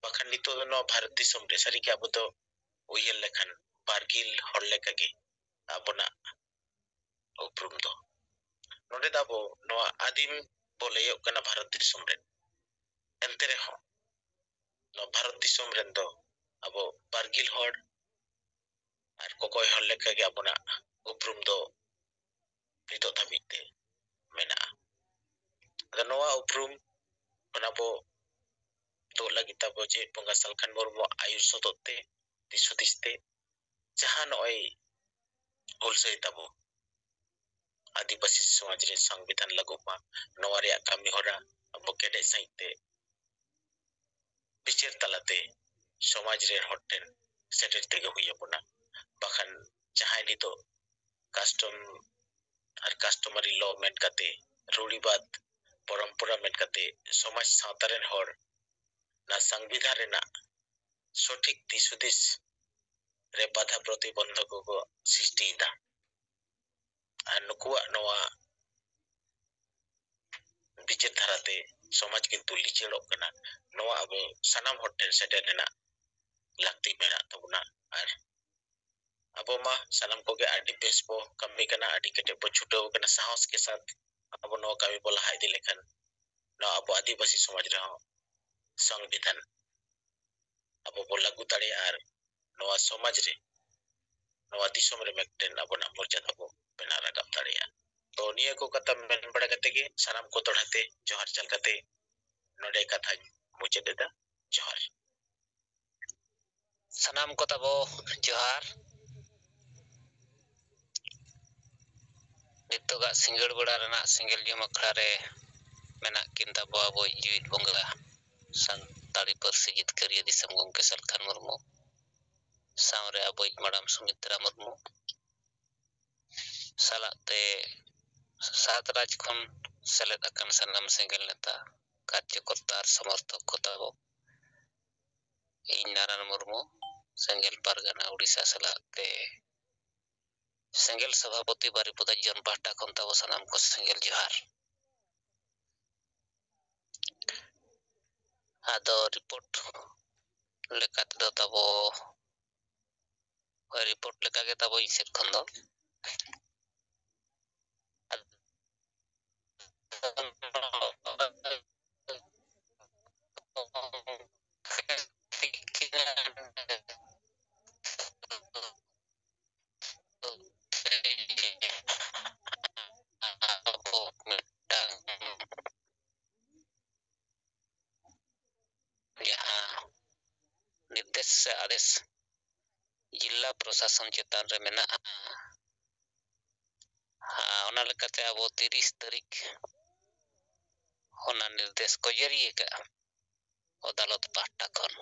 ᱵᱟᱠᱷᱟᱱ ᱱᱤᱛᱚᱜ ᱫᱚ ᱱᱚᱣᱟ ᱵᱷᱟᱨᱚᱛ ᱫᱤᱥᱚᱢ ᱨᱮ ᱥᱟᱹᱨᱤᱜᱮ ᱟᱵᱚ ᱫᱚ ᱩᱭᱦᱟᱹᱨ ᱞᱮᱠᱷᱟᱱ ᱵᱟᱨᱜᱤᱞ ᱦᱚᱲ ᱞᱮᱠᱟᱜᱮ ᱟᱵᱚᱱᱟᱜ ᱩᱯᱨᱩᱢ ᱫᱚ᱾ ᱱᱚᱰᱮ ᱫᱚ ᱟᱵᱚ ᱱᱚᱣᱟ ᱟᱹᱫᱤᱢ ᱵᱚ ᱞᱟᱹᱭᱚᱜ ᱠᱟᱱᱟ ᱵᱷᱟᱨᱚᱛ ᱫᱤᱥᱚᱢ ᱨᱮᱱ, ᱮᱱᱛᱮ ᱨᱮᱦᱚᱸ ᱱᱚᱣᱟ ᱵᱷᱟᱨᱚᱛ ᱫᱤᱥᱚᱢ ᱨᱮᱱ ᱫᱚ ᱟᱵᱚ ᱵᱟᱨᱜᱤᱞ ᱦᱚᱲ ᱟᱨ ᱠᱚᱠᱚᱭ ᱦᱚᱲ ᱞᱮᱠᱟᱜᱮ ᱟᱵᱚᱱᱟᱜ ᱩᱯᱨᱩᱢ ᱫᱚ ᱱᱤᱛᱚᱜ ᱫᱷᱟᱹᱵᱤᱡ ᱛᱮ ᱢᱮᱱᱟᱜᱼᱟ᱾ ᱟᱫᱚ ᱱᱚᱣᱟ ᱩᱯᱨᱩᱢ ᱚᱱᱟ ᱵᱚ ᱫᱚᱦᱚ ᱞᱟᱹᱜᱤᱫ ᱛᱟᱵᱚ ᱡᱮ ᱵᱚᱸᱜᱟ ᱥᱟᱞᱠᱷᱟᱱ ᱢᱩᱨᱢᱩᱣᱟᱜ ᱟᱭᱩᱨ ᱥᱚᱛᱚᱛ ᱛᱮ, ᱫᱤᱥ ᱦᱩᱫᱤᱥ ᱛᱮ, ᱡᱟᱦᱟᱸ ᱱᱚᱜᱼᱚᱭ ᱦᱩᱞᱥᱟᱹᱭ ᱛᱟᱵᱚ ᱟᱹᱫᱤᱵᱟᱹᱥᱤ ᱥᱚᱢᱟᱡᱽ ᱨᱮ ᱥᱚᱝᱵᱤᱫᱷᱟᱱ ᱞᱟᱹᱜᱩᱜ ᱢᱟ, ᱱᱚᱣᱟ ᱨᱮᱭᱟᱜ ᱠᱟᱹᱢᱤ ᱦᱚᱨᱟ ᱟᱵᱚ ᱠᱮᱴᱮᱡ ᱥᱟᱺᱦᱤᱡ ᱛᱮ ᱵᱤᱪᱟᱹᱨ ᱛᱟᱞᱟᱛᱮ ᱥᱚᱢᱟᱡᱽ ᱨᱮᱱ ᱦᱚᱲ ᱴᱷᱮᱱ ᱥᱮᱴᱮᱨ ᱛᱮᱜᱮ ᱦᱩᱭ ᱟᱵᱚᱱᱟ᱾ ᱵᱟᱠᱷᱟᱱ ᱡᱟᱦᱟᱸᱭ ᱱᱤᱛᱚᱜ custom ᱟᱨ customary law ᱢᱮᱱ ᱠᱟᱛᱮ ᱨᱩᱲᱤᱵᱟᱫ ᱯᱚᱨᱚᱢᱯᱚᱨᱟ ᱢᱮᱱ ᱠᱟᱛᱮ ᱥᱚᱢᱟᱡᱽ ᱥᱟᱶᱛᱟ ᱨᱮᱱ ᱦᱚᱲ ᱚᱱᱟ ᱥᱚᱝᱵᱤᱫᱷᱟᱱ ᱨᱮᱱᱟᱜ ᱥᱚᱴᱷᱤᱠ ᱫᱤᱥ ᱦᱩᱫᱤᱥ ᱨᱮ ᱵᱟᱫᱷᱟ ᱯᱨᱚᱛᱤᱵᱚᱱᱫᱷᱚᱠ ᱠᱚ ᱥᱨᱤᱥᱴᱤᱭᱮᱫᱟ᱾ ᱟᱨ ᱱᱩᱠᱩᱣᱟᱜ ᱱᱚᱣᱟ ᱵᱤᱪᱟᱹᱨ ᱫᱷᱟᱨᱟᱛᱮ ᱥᱚᱢᱟᱡᱽ ᱠᱤᱱᱛᱩ ᱞᱤᱪᱟᱹᱲᱚᱜ ᱠᱟᱱᱟ᱾ ᱱᱚᱣᱟ ᱟᱵᱚ ᱥᱟᱱᱟᱢ ᱦᱚᱲ ᱴᱷᱮᱱ ᱥᱮᱴᱮᱨ ᱨᱮᱱᱟᱜ ᱞᱟᱹᱠᱛᱤ ᱢᱮᱱᱟᱜ ᱛᱟᱵᱚᱱᱟ᱾ ᱟᱨ ᱟᱵᱚ ᱢᱟ ᱥᱟᱱᱟᱢ ᱠᱚᱜᱮ ᱟᱹᱰᱤ ᱵᱮᱥ ᱵᱚ ᱠᱟᱹᱢᱤ ᱠᱟᱱᱟ, ᱟᱹᱰᱤ ᱠᱮᱴᱮᱡ ᱵᱚ ᱪᱷᱩᱴᱟᱹᱣ ᱠᱟᱱᱟ, ᱥᱟᱦᱚᱥ ᱠᱮ ᱥᱟᱛ ᱟᱵᱚ ᱱᱚᱣᱟ ᱠᱟᱹᱢᱤ ᱵᱚ ᱞᱟᱦᱟ ᱤᱫᱤ ᱞᱮᱠᱷᱟᱱ ᱱᱚᱣᱟ ᱟᱵᱚ ᱟᱹᱫᱤᱵᱟᱹᱥᱤ ᱥᱚᱢᱟᱡᱽ ᱨᱮᱦᱚᱸ ᱥᱚᱝᱵᱤᱫᱷᱟᱱ ᱟᱵᱚ ᱵᱚ ᱞᱟᱹᱜᱩ ᱫᱟᱲᱮᱭᱟᱜᱼᱟ ᱟᱨ ᱱᱚᱣᱟ ᱥᱚᱢᱟᱡᱽ ᱨᱮ, ᱱᱚᱣᱟ ᱫᱤᱥᱚᱢ ᱨᱮ ᱢᱤᱫᱴᱮᱱ ᱟᱵᱚᱱᱟᱜ ᱢᱚᱨᱡᱟᱫᱟ ᱵᱚ ᱵᱮᱱᱟᱣ ᱨᱟᱠᱟᱵ ᱫᱟᱲᱮᱭᱟᱜᱼᱟ᱾ ᱛᱚ ᱱᱤᱭᱟᱹ ᱠᱚ ᱠᱟᱛᱷᱟ ᱢᱮᱱ ᱵᱟᱲᱟ ᱠᱟᱛᱮ ᱜᱮ ᱥᱟᱱᱟᱢ ᱠᱚ ᱫᱚᱲᱦᱟ ᱛᱮ ᱡᱚᱦᱟᱨ ᱪᱟᱞ ᱠᱟᱛᱮ ᱱᱚᱰᱮ ᱠᱟᱛᱷᱟᱧ ᱢᱩᱪᱟᱹᱫ ᱮᱫᱟ᱾ ᱡᱚᱦᱟᱨ᱾ ᱥᱟᱱᱟᱢ ᱠᱚ ᱛᱟᱵᱚ ᱡᱚᱦᱟᱨ᱾ ᱱᱤᱛᱚᱜᱟᱜ ᱥᱤᱸᱜᱟᱹᱲ ᱵᱮᱲᱟ ᱨᱮᱱᱟᱜ ᱥᱮᱸᱜᱮᱞ ᱡᱚᱢ ᱟᱠᱷᱲᱟ ᱨᱮ ᱢᱮᱱᱟᱜ ᱠᱤᱱ ᱛᱟᱵᱚ ᱟᱵᱚᱭᱤᱡ ᱡᱤᱣᱤᱫ ᱵᱚᱸᱜᱟ ᱥᱟᱱᱛᱟᱲᱤ ᱯᱟᱹᱨᱥᱤ ᱡᱤᱛᱠᱟᱹᱨᱤᱭᱟᱹ ᱫᱤᱥᱚᱢ ᱜᱚᱢᱠᱮ ᱥᱟᱞᱠᱷᱟᱱ ᱢᱩᱨᱢᱩ ᱥᱟᱶᱨᱮ ᱟᱵᱚᱭᱤᱡ ᱢᱟᱰᱟᱢ ᱥᱩᱢᱤᱛᱨᱟ ᱢᱩᱨᱢᱩ ᱥᱟᱞᱟᱜ ᱛᱮ ᱥᱟᱛ ᱨᱟᱡᱽ ᱠᱷᱚᱱ ᱥᱮᱞᱮᱫ ᱟᱠᱟᱱ ᱥᱟᱱᱟᱢ ᱥᱮᱸᱜᱮᱞ ᱱᱮᱛᱟ, ᱠᱟᱨᱡᱚᱠᱚᱨᱛᱟ ᱟᱨ ᱥᱚᱢᱚᱨᱛᱷᱚᱠ ᱠᱚ ᱛᱟᱵᱚ᱾ ᱤᱧ ᱱᱟᱨᱟᱱ ᱢᱩᱨᱢᱩ, ᱥᱮᱸᱜᱮᱞ ᱯᱟᱨᱜᱟᱱᱟ ᱩᱲᱤᱥᱥᱟ ᱥᱟᱞᱟᱜ ᱛᱮ ᱥᱮᱸᱜᱮᱞ ᱥᱚᱵᱷᱟᱯᱚᱛᱤ ᱵᱟᱨᱤᱯᱚᱫᱟ ᱡᱚᱱ ᱯᱟᱦᱴᱟ ᱠᱷᱚᱱ ᱛᱟᱵᱚ ᱥᱟᱱᱟᱢ ᱠᱚ ᱥᱮᱸᱜᱮᱞ ᱡᱚᱦᱟᱨ᱾ ᱟᱫᱚ ᱨᱤᱯᱳᱨᱴ ᱞᱮᱠᱟ ᱛᱮᱫᱚ ᱛᱟᱵᱚ, ᱦᱳᱭ, ᱨᱤᱯᱳᱨᱴ ᱞᱮᱠᱟ ᱜᱮ ᱛᱟᱵᱚ ᱤᱧ ᱥᱮᱫ ᱠᱷᱚᱱ ᱫᱚ᱾ ᱟᱵᱚ ᱢᱤᱫᱴᱟᱝ ᱡᱟᱦᱟᱸ ᱱᱤᱨᱫᱮᱥ ᱥᱮ ᱟᱫᱮᱥ ᱡᱤᱞᱟ ᱯᱨᱚᱥᱟᱥᱚᱱ ᱪᱮᱛᱟᱱ ᱨᱮ ᱢᱮᱱᱟᱜᱼᱟ, ᱚᱱᱟ ᱞᱮᱠᱟᱛᱮ ᱟᱵᱚ ᱛᱤᱨᱤᱥ ᱛᱟᱹᱨᱤᱠᱷ ᱚᱱᱟ ᱱᱤᱨᱫᱮᱥ ᱠᱚ ᱡᱟᱹᱨᱤ ᱟᱠᱟᱫᱼᱟ ᱟᱫᱟᱞᱚᱛ ᱯᱟᱦᱴᱟ ᱠᱷᱚᱱ᱾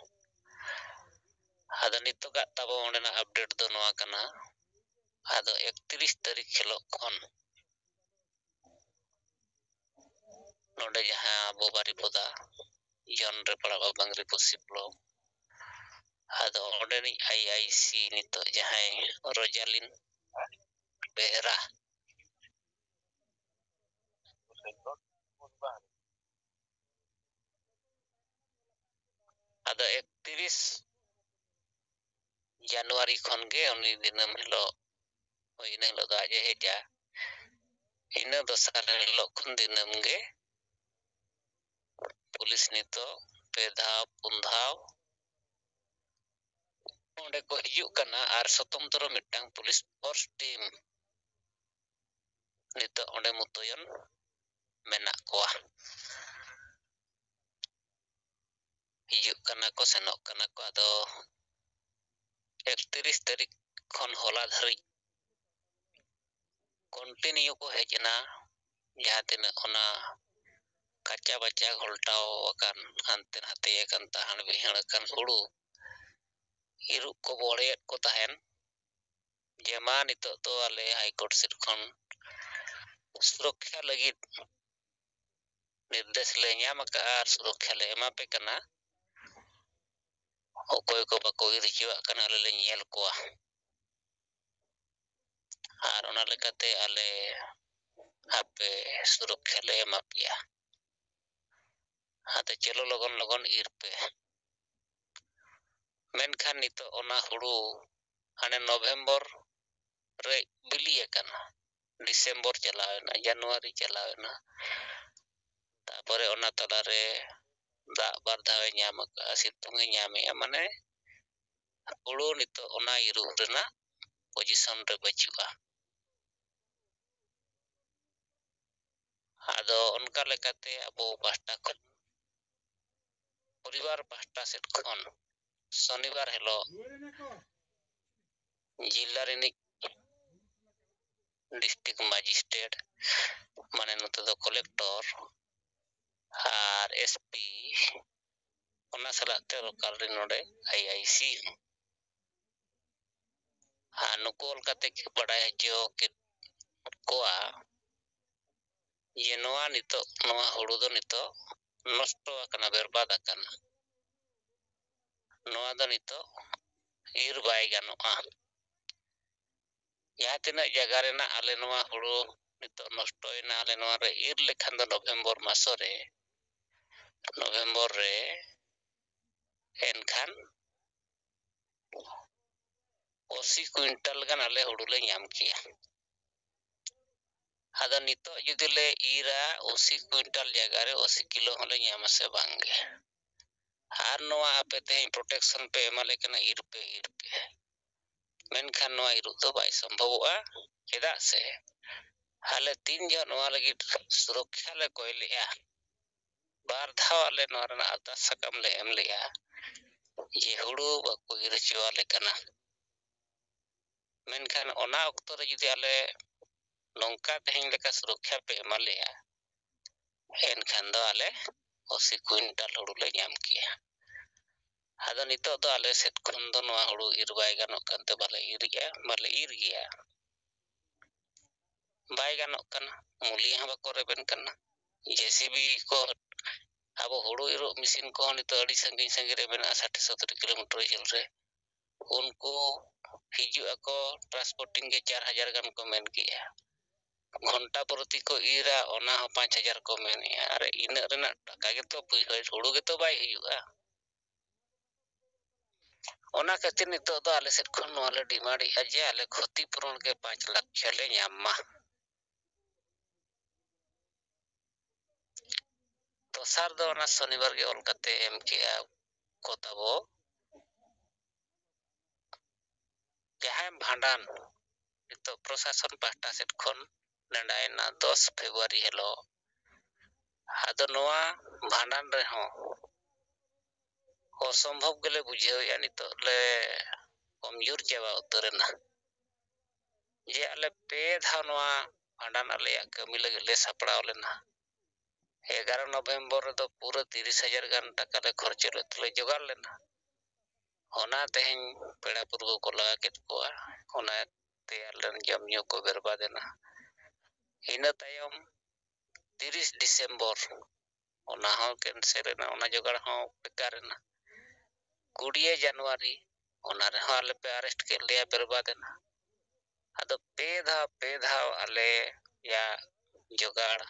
ᱟᱫᱚ ᱱᱤᱛᱚᱜᱟᱜ ᱛᱟᱵᱚ ᱚᱸᱰᱮᱱᱟᱜ ᱟᱯᱰᱮᱴ ᱫᱚ ᱱᱚᱣᱟ ᱠᱟᱱᱟ, ᱟᱫᱚ ᱮᱠᱛᱤᱨᱤᱥ ᱛᱟᱹᱨᱤᱠᱷ ᱦᱤᱞᱳᱜ ᱠᱷᱚᱱ ᱟᱵᱚ ᱵᱟᱨᱤᱯᱚᱫᱟ ᱡᱚᱱ ᱨᱮ ᱯᱟᱲᱟᱜᱼᱟ ᱵᱟᱝᱨᱤᱯᱚᱫ ᱥᱤᱯᱞᱚ᱾ ᱟᱫᱚ ᱚᱸᱰᱮᱱᱤᱡ ᱟᱭ ᱟᱭ ᱥᱤ ᱱᱤᱛᱚᱜ ᱡᱟᱦᱟᱸᱭ ᱨᱳᱡᱟᱞᱤᱱ ᱵᱮᱦᱨᱟ, ᱟᱫᱚ ᱮᱠᱛᱤᱨᱤᱥ ᱡᱟᱱᱩᱣᱟᱨᱤ ᱠᱷᱚᱱ ᱜᱮ ᱩᱱᱤ ᱫᱤᱱᱟᱹᱢ ᱦᱤᱞᱳᱜ, ᱦᱳᱭ, ᱤᱱᱟᱹ ᱦᱤᱞᱳᱜ ᱫᱚ ᱟᱡ ᱮ ᱦᱮᱡᱟ᱾ ᱤᱱᱟᱹ ᱫᱚᱥᱟᱨ ᱦᱤᱞᱳᱜ ᱠᱷᱚᱱ ᱫᱤᱱᱟᱹᱢ ᱜᱮ ᱯᱩᱞᱤᱥ ᱱᱤᱛᱚᱜ ᱯᱮ ᱫᱷᱟᱣ, ᱯᱩᱱ ᱫᱷᱟᱣ ᱚᱸᱰᱮ ᱠᱚ ᱦᱤᱡᱩᱜ ᱠᱟᱱᱟ ᱟᱨ ᱥᱚᱛᱚᱱᱛᱨᱚ ᱢᱤᱫᱴᱟᱝ ᱯᱩᱞᱤᱥ ᱯᱷᱳᱨᱥ ᱴᱤᱢ ᱱᱤᱛᱚᱜ ᱚᱸᱰᱮ ᱢᱩᱛᱚᱭᱚᱱ ᱢᱮᱱᱟᱜ ᱠᱚᱣᱟ᱾ ᱦᱤᱡᱩᱜ ᱠᱟᱱᱟ ᱠᱚ, ᱥᱮᱱᱚᱜ ᱠᱟᱱᱟ ᱠᱚ᱾ ᱟᱫᱚ ᱮᱠᱛᱤᱨᱤᱥ ᱛᱟᱹᱨᱤᱠᱷ ᱠᱷᱚᱱ ᱦᱚᱞᱟ ᱫᱷᱟᱹᱨᱤᱡ ᱠᱚᱱᱴᱤᱱᱤᱭᱩ ᱠᱚ ᱦᱮᱡ ᱮᱱᱟ᱾ ᱡᱟᱦᱟᱸ ᱛᱤᱱᱟᱹᱜ ᱚᱱᱟ ᱠᱟᱪᱟ ᱵᱟᱪᱟ ᱜᱷᱚᱞᱴᱟᱣ ᱟᱠᱟᱱ, ᱦᱟᱱᱛᱮ ᱱᱟᱛᱮ ᱟᱠᱟᱱ, ᱛᱟᱦᱟᱸᱲ ᱵᱤᱦᱟᱹᱲ ᱟᱠᱟᱱ ᱦᱩᱲᱩ ᱤᱨᱚᱜ ᱠᱚ ᱵᱚᱲᱦᱮᱭᱮᱫ ᱠᱚ ᱛᱟᱦᱮᱱ᱾ ᱡᱮ ᱢᱟ ᱱᱤᱛᱚᱜ ᱫᱚ ᱟᱞᱮ ᱦᱟᱭ ᱠᱳᱨᱴ ᱥᱮᱫ ᱠᱷᱚᱱ ᱥᱩᱨᱚᱠᱠᱷᱟ ᱞᱟᱹᱜᱤᱫ ᱱᱤᱨᱫᱮᱥ ᱞᱮ ᱧᱟᱢ ᱟᱠᱟᱫᱼᱟ ᱟᱨ ᱥᱩᱨᱚᱠᱠᱷᱟ ᱞᱮ ᱮᱢᱟ ᱯᱮ ᱠᱟᱱᱟ᱾ ᱚᱠᱚᱭ ᱠᱚ ᱵᱟᱠᱚ ᱤᱨ ᱦᱚᱪᱚᱣᱟᱜ ᱠᱟᱱᱟ, ᱟᱞᱮ ᱞᱮ ᱧᱮᱞ ᱠᱚᱣᱟ᱾ ᱟᱨ ᱚᱱᱟ ᱞᱮᱠᱟᱛᱮ ᱟᱞᱮ ᱟᱯᱮ ᱥᱩᱨᱚᱠᱠᱷᱟ ᱞᱮ ᱮᱢᱟ ᱯᱮᱭᱟ᱾ ᱟᱫᱚ ᱪᱚᱞᱚ ᱞᱚᱜᱚᱱ ᱞᱚᱜᱚᱱ ᱤᱨ ᱯᱮ᱾ ᱢᱮᱱᱠᱷᱟᱱ ᱱᱤᱛᱚᱜ ᱚᱱᱟ ᱦᱩᱲᱩ ᱦᱟᱱᱮ ᱱᱚᱵᱷᱮᱢᱵᱚᱨ ᱨᱮ ᱵᱤᱞᱤ ᱟᱠᱟᱱᱟ, ᱰᱤᱥᱮᱢᱵᱚᱨ ᱪᱟᱞᱟᱣᱮᱱᱟ, ᱡᱟᱱᱩᱣᱟᱨᱤ ᱪᱟᱞᱟᱣᱮᱱᱟ, ᱛᱟᱯᱚᱨᱮ ᱚᱱᱟ ᱛᱟᱞᱟᱨᱮ ᱫᱟᱜ ᱵᱟᱨ ᱫᱷᱟᱣ ᱮ ᱧᱟᱢ ᱟᱠᱟᱫᱼᱟ, ᱥᱤᱛᱩᱝ ᱮ ᱧᱟᱢᱮᱜᱼᱟ, ᱢᱟᱱᱮ ᱦᱩᱲᱩ ᱱᱤᱛᱚᱜ ᱚᱱᱟ ᱤᱨᱚᱜ ᱨᱮᱱᱟᱜ ᱯᱚᱡᱤᱥᱚᱱ ᱨᱮ ᱵᱟᱹᱪᱩᱜᱼᱟ᱾ ᱟᱫᱚ ᱚᱱᱠᱟ ᱞᱮᱠᱟᱛᱮ ᱟᱵᱚ ᱯᱟᱦᱴᱟ ᱠᱷᱚᱱ, ᱯᱚᱨᱤᱵᱟᱨ ᱯᱟᱦᱴᱟ ᱥᱮᱫ ᱠᱷᱚᱱ ᱥᱚᱱᱤᱵᱟᱨ ᱦᱤᱞᱳᱜ ᱡᱮᱞᱟ ᱨᱤᱱᱤᱡ ᱰᱤᱥᱴᱨᱤᱠᱴ ᱢᱮᱡᱤᱥᱴᱨᱮᱴ, ᱢᱟᱱᱮ ᱱᱚᱛᱮ ᱫᱚ ᱠᱚᱞᱮᱠᱴᱚᱨ ᱟᱨ ᱮᱥ ᱯᱤ, ᱚᱱᱟ ᱥᱟᱞᱟᱜ ᱛᱮ ᱞᱳᱠᱟᱞ ᱨᱮ ᱱᱚᱰᱮ ᱟᱭ ᱟᱭ ᱥᱤ ᱦᱚᱸ᱾ ᱟᱨ ᱱᱩᱠᱩ ᱚᱞ ᱠᱟᱛᱮ ᱠᱤ ᱵᱟᱰᱟᱭ ᱦᱚᱪᱚ ᱠᱮᱫ ᱠᱚᱣᱟ ᱡᱮ ᱱᱚᱣᱟ ᱱᱤᱛᱚᱜ, ᱱᱚᱣᱟ ᱦᱩᱲᱩ ᱫᱚ ᱱᱤᱛᱚᱜ ᱱᱚᱥᱴᱚ ᱟᱠᱟᱱᱟ, ᱵᱮᱨᱵᱟᱫ ᱟᱠᱟᱱᱟ᱾ ᱱᱚᱣᱟ ᱫᱚ ᱱᱤᱛᱚᱜ ᱤᱨ ᱵᱟᱭ ᱜᱟᱱᱚᱜᱼᱟ᱾ ᱡᱟᱦᱟᱸ ᱛᱤᱱᱟᱹᱜ ᱡᱟᱭᱜᱟ ᱨᱮᱱᱟᱜ ᱟᱞᱮ ᱱᱚᱣᱟ ᱦᱩᱲᱩ ᱱᱤᱛᱚᱜ ᱱᱚᱥᱴᱚᱭᱮᱱᱟ, ᱟᱞᱮ ᱱᱚᱣᱟ ᱨᱮ ᱤᱨ ᱞᱮᱠᱷᱟᱱ ᱫᱚ ᱱᱚᱵᱷᱮᱢᱵᱚᱨ ᱢᱟᱥᱚ ᱨᱮ, ᱱᱚᱵᱷᱮᱢᱵᱚᱨ ᱨᱮ, ᱮᱱᱠᱷᱟᱱ ᱟᱥᱤ ᱠᱩᱭᱤᱱᱴᱟᱞ ᱜᱟᱱ ᱟᱞᱮ ᱦᱩᱲᱩ ᱞᱮ ᱧᱟᱢ ᱠᱮᱭᱟ᱾ ᱟᱫᱚ ᱱᱤᱛᱚᱜ ᱡᱩᱫᱤ ᱞᱮ ᱤᱨᱟ, ᱟᱥᱤ ᱠᱩᱭᱤᱱᱴᱟᱞ ᱡᱟᱭᱜᱟ ᱨᱮ ᱟᱥᱤ ᱠᱤᱞᱳ ᱦᱚᱸᱞᱮ ᱧᱟᱢᱟ ᱥᱮ ᱵᱟᱝᱜᱮ? ᱟᱨ ᱱᱚᱣᱟ ᱟᱯᱮ ᱛᱮᱦᱮᱧ protection ᱯᱮ ᱮᱢᱟᱞᱮ ᱠᱟᱱᱟ, ᱤᱨ ᱯᱮ, ᱤᱨ ᱯᱮ, ᱢᱮᱱᱠᱷᱟᱱ ᱱᱚᱣᱟ ᱤᱨᱚᱜ ᱫᱚ ᱵᱟᱭ ᱥᱚᱢᱵᱷᱚᱵᱚᱜᱼᱟ᱾ ᱪᱮᱫᱟᱜ ᱥᱮ ᱟᱞᱮ ᱛᱤᱱ ᱡᱚᱦᱚᱜ ᱱᱚᱣᱟ ᱞᱟᱹᱜᱤᱫ ᱥᱩᱨᱚᱠᱠᱷᱟ ᱞᱮ ᱠᱚᱭ ᱞᱮᱜᱼᱟ, ᱵᱟᱨ ᱫᱷᱟᱣ ᱟᱞᱮ ᱱᱚᱣᱟ ᱨᱮᱱᱟᱜ ᱟᱨᱫᱟᱥ ᱥᱟᱠᱟᱢ ᱞᱮ ᱮᱢ ᱞᱮᱜᱼᱟ ᱡᱮ ᱦᱩᱲᱩ ᱵᱟᱠᱚ ᱤᱨ ᱦᱚᱪᱚᱣᱟᱞᱮ ᱠᱟᱱᱟ᱾ ᱢᱮᱱᱠᱷᱟᱱ ᱚᱱᱟ ᱚᱠᱛᱚ ᱨᱮ ᱡᱩᱫᱤ ᱟᱞᱮ ᱱᱚᱝᱠᱟ ᱛᱮᱦᱮᱧ ᱞᱮᱠᱟ ᱥᱩᱨᱚᱠᱠᱷᱟ ᱯᱮ ᱮᱢᱟ ᱞᱮᱭᱟ, ᱮᱱᱠᱷᱟᱱ ᱫᱚ ᱟᱞᱮ ᱟᱥᱤ ᱠᱩᱭᱤᱱᱴᱟᱞ ᱦᱩᱲᱩ ᱞᱮ ᱧᱟᱢ ᱠᱮᱭᱟ᱾ ᱟᱫᱚ ᱱᱤᱛᱚᱜ ᱫᱚ ᱟᱞᱮ ᱥᱮᱫ ᱠᱷᱚᱱ ᱫᱚ ᱱᱚᱣᱟ ᱦᱩᱲᱩ ᱤᱨ ᱵᱟᱭ ᱜᱟᱱᱚᱜ ᱠᱟᱱᱛᱮ ᱵᱟᱞᱮ ᱤᱨᱮᱜᱼᱟ, ᱵᱟᱞᱮ ᱤᱨ ᱜᱮᱭᱟ᱾ ᱵᱟᱭ ᱜᱟᱱᱚᱜ ᱠᱟᱱᱟ, ᱢᱩᱞᱤᱭᱟᱹ ᱦᱚᱸ ᱵᱟᱠᱚ ᱨᱮᱵᱮᱱ ᱠᱟᱱᱟ᱾ ᱡᱮᱥᱤᱵᱤ ᱠᱚ, ᱟᱵᱚ ᱦᱩᱲᱩ ᱤᱨᱚᱜ ᱢᱮᱥᱤᱱ ᱠᱚᱦᱚᱸ ᱱᱤᱛᱚᱜ ᱟᱹᱰᱤ ᱥᱟᱺᱜᱤᱧ ᱥᱟᱺᱜᱤᱧ ᱨᱮ ᱢᱮᱱᱟᱜᱼᱟ, ᱥᱟᱴᱷᱤ ᱥᱚᱛᱛᱚᱨ ᱠᱤᱞᱳᱢᱤᱴᱟᱨ ᱡᱷᱟᱹᱞ ᱨᱮ᱾ ᱩᱱᱠᱩ ᱦᱤᱡᱩᱜ ᱟᱠᱚ, transporting ᱜᱮ ᱪᱟᱨ ᱦᱟᱡᱟᱨ ᱜᱟᱱ ᱠᱚ ᱢᱮᱱ ᱠᱮᱜᱼᱟ᱾ ᱜᱷᱚᱱᱴᱟ ᱯᱨᱚᱛᱤ ᱠᱚ ᱤᱨᱟ, ᱚᱱᱟ ᱦᱚᱸ ᱯᱟᱸᱪ ᱦᱟᱡᱟᱨ ᱠᱚ ᱢᱮᱱᱮᱜᱼᱟ᱾ ᱟᱨ ᱤᱱᱟᱹᱜ ᱨᱮᱱᱟᱜ ᱴᱟᱠᱟ ᱜᱮᱛᱚ ᱵᱟᱹᱭᱦᱟᱹᱲ ᱦᱩᱲᱩ ᱜᱮᱛᱚ ᱵᱟᱭ ᱦᱩᱭᱩᱜᱼᱟ᱾ ᱚᱱᱟ ᱠᱷᱟᱹᱛᱤᱨ ᱱᱤᱛᱚᱜ ᱫᱚ ᱟᱞᱮ ᱥᱮᱫ ᱠᱷᱚᱱ ᱱᱚᱣᱟ ᱞᱮ ᱰᱤᱢᱟᱱᱰᱮᱜᱼᱟ ᱡᱮ ᱟᱞᱮ ᱠᱷᱚᱛᱤ ᱯᱩᱨᱚᱱ ᱜᱮ ᱯᱟᱸᱪ ᱞᱟᱠᱷ ᱞᱮ ᱧᱟᱢ ᱢᱟ᱾ ᱫᱚᱥᱟᱨ ᱫᱚ ᱚᱱᱟ ᱥᱚᱱᱤᱵᱟᱨ ᱜᱮ ᱚᱞ ᱠᱟᱛᱮ ᱮᱢ ᱠᱮᱜᱼᱟ ᱠᱚ ᱛᱟᱵᱚ, ᱡᱟᱦᱟᱸᱭ ᱵᱷᱟᱸᱰᱟᱱ ᱱᱤᱛᱚᱜ ᱯᱨᱚᱥᱟᱥᱚᱱ ᱯᱟᱦᱴᱟ ᱥᱮᱫ ᱠᱷᱚᱱ ᱱᱮᱰᱟᱭᱮᱱᱟ ᱫᱚᱥ ᱯᱷᱮᱵᱽᱨᱩᱣᱟᱨᱤ ᱦᱤᱞᱳᱜ᱾ ᱟᱫᱚ ᱱᱚᱣᱟ ᱵᱷᱟᱸᱰᱟᱱ ᱨᱮᱦᱚᱸ ᱚᱥᱚᱢᱵᱷᱚᱵ ᱜᱮᱞᱮ ᱵᱩᱡᱷᱟᱹᱣᱮᱫᱼᱟ, ᱱᱤᱛᱚᱜ ᱞᱮ ᱠᱚᱢᱡᱳᱨ ᱪᱟᱵᱟ ᱩᱛᱟᱹᱨᱮᱱᱟ᱾ ᱡᱮ ᱟᱞᱮ ᱯᱮ ᱫᱷᱟᱣ ᱱᱚᱣᱟ ᱵᱷᱟᱸᱰᱟᱱ ᱟᱞᱮᱭᱟᱜ ᱠᱟᱹᱢᱤ ᱞᱟᱹᱜᱤᱫ ᱞᱮ ᱥᱟᱯᱲᱟᱣ ᱞᱮᱱᱟ᱾ ᱮᱜᱟᱨᱚ ᱱᱚᱵᱷᱮᱢᱵᱚᱨ ᱨᱮᱫᱚ ᱯᱩᱨᱟᱹ ᱛᱤᱨᱤᱥ ᱦᱟᱡᱟᱨ ᱜᱟᱱ ᱴᱟᱠᱟ ᱞᱮ ᱠᱷᱚᱨᱪᱟ ᱞᱮᱫ ᱛᱮᱞᱮ ᱡᱚᱜᱟᱲ ᱞᱮᱱᱟ᱾ ᱚᱱᱟ ᱛᱮᱦᱮᱧ ᱯᱮᱲᱟ ᱯᱩᱨᱵᱷᱩ ᱠᱚ ᱞᱟᱜᱟ ᱠᱮᱫ ᱠᱚᱣᱟ, ᱚᱱᱟ ᱛᱮ ᱟᱞᱮ ᱨᱮᱱ ᱡᱚᱢ ᱧᱩ ᱠᱚ ᱵᱮᱨᱵᱟᱫ ᱮᱱᱟ᱾ ᱤᱱᱟᱹ ᱛᱟᱭᱚᱢ ᱛᱤᱨᱤᱥ ᱰᱤᱥᱮᱢᱵᱚᱨ, ᱚᱱᱟ ᱦᱚᱸ ᱠᱮᱱᱥᱮᱞ ᱮᱱᱟ, ᱚᱱᱟ ᱡᱚᱜᱟᱲ ᱦᱚᱸ ᱵᱮᱠᱟᱨ ᱮᱱᱟ᱾ ᱠᱩᱲᱤᱭᱮ ᱡᱟᱱᱩᱣᱟᱨᱤ, ᱚᱱᱟ ᱨᱮᱦᱚᱸ ᱟᱞᱮ ᱯᱮ ᱟᱨᱮᱥᱴ ᱠᱮᱫ ᱞᱮᱭᱟ, ᱵᱮᱨᱵᱟᱫ ᱮᱱᱟ᱾ ᱟᱫᱚ ᱯᱮ ᱫᱷᱟᱣ, ᱯᱮ ᱫᱷᱟᱣ ᱟᱞᱮᱭᱟᱜ ᱡᱚᱜᱟᱲ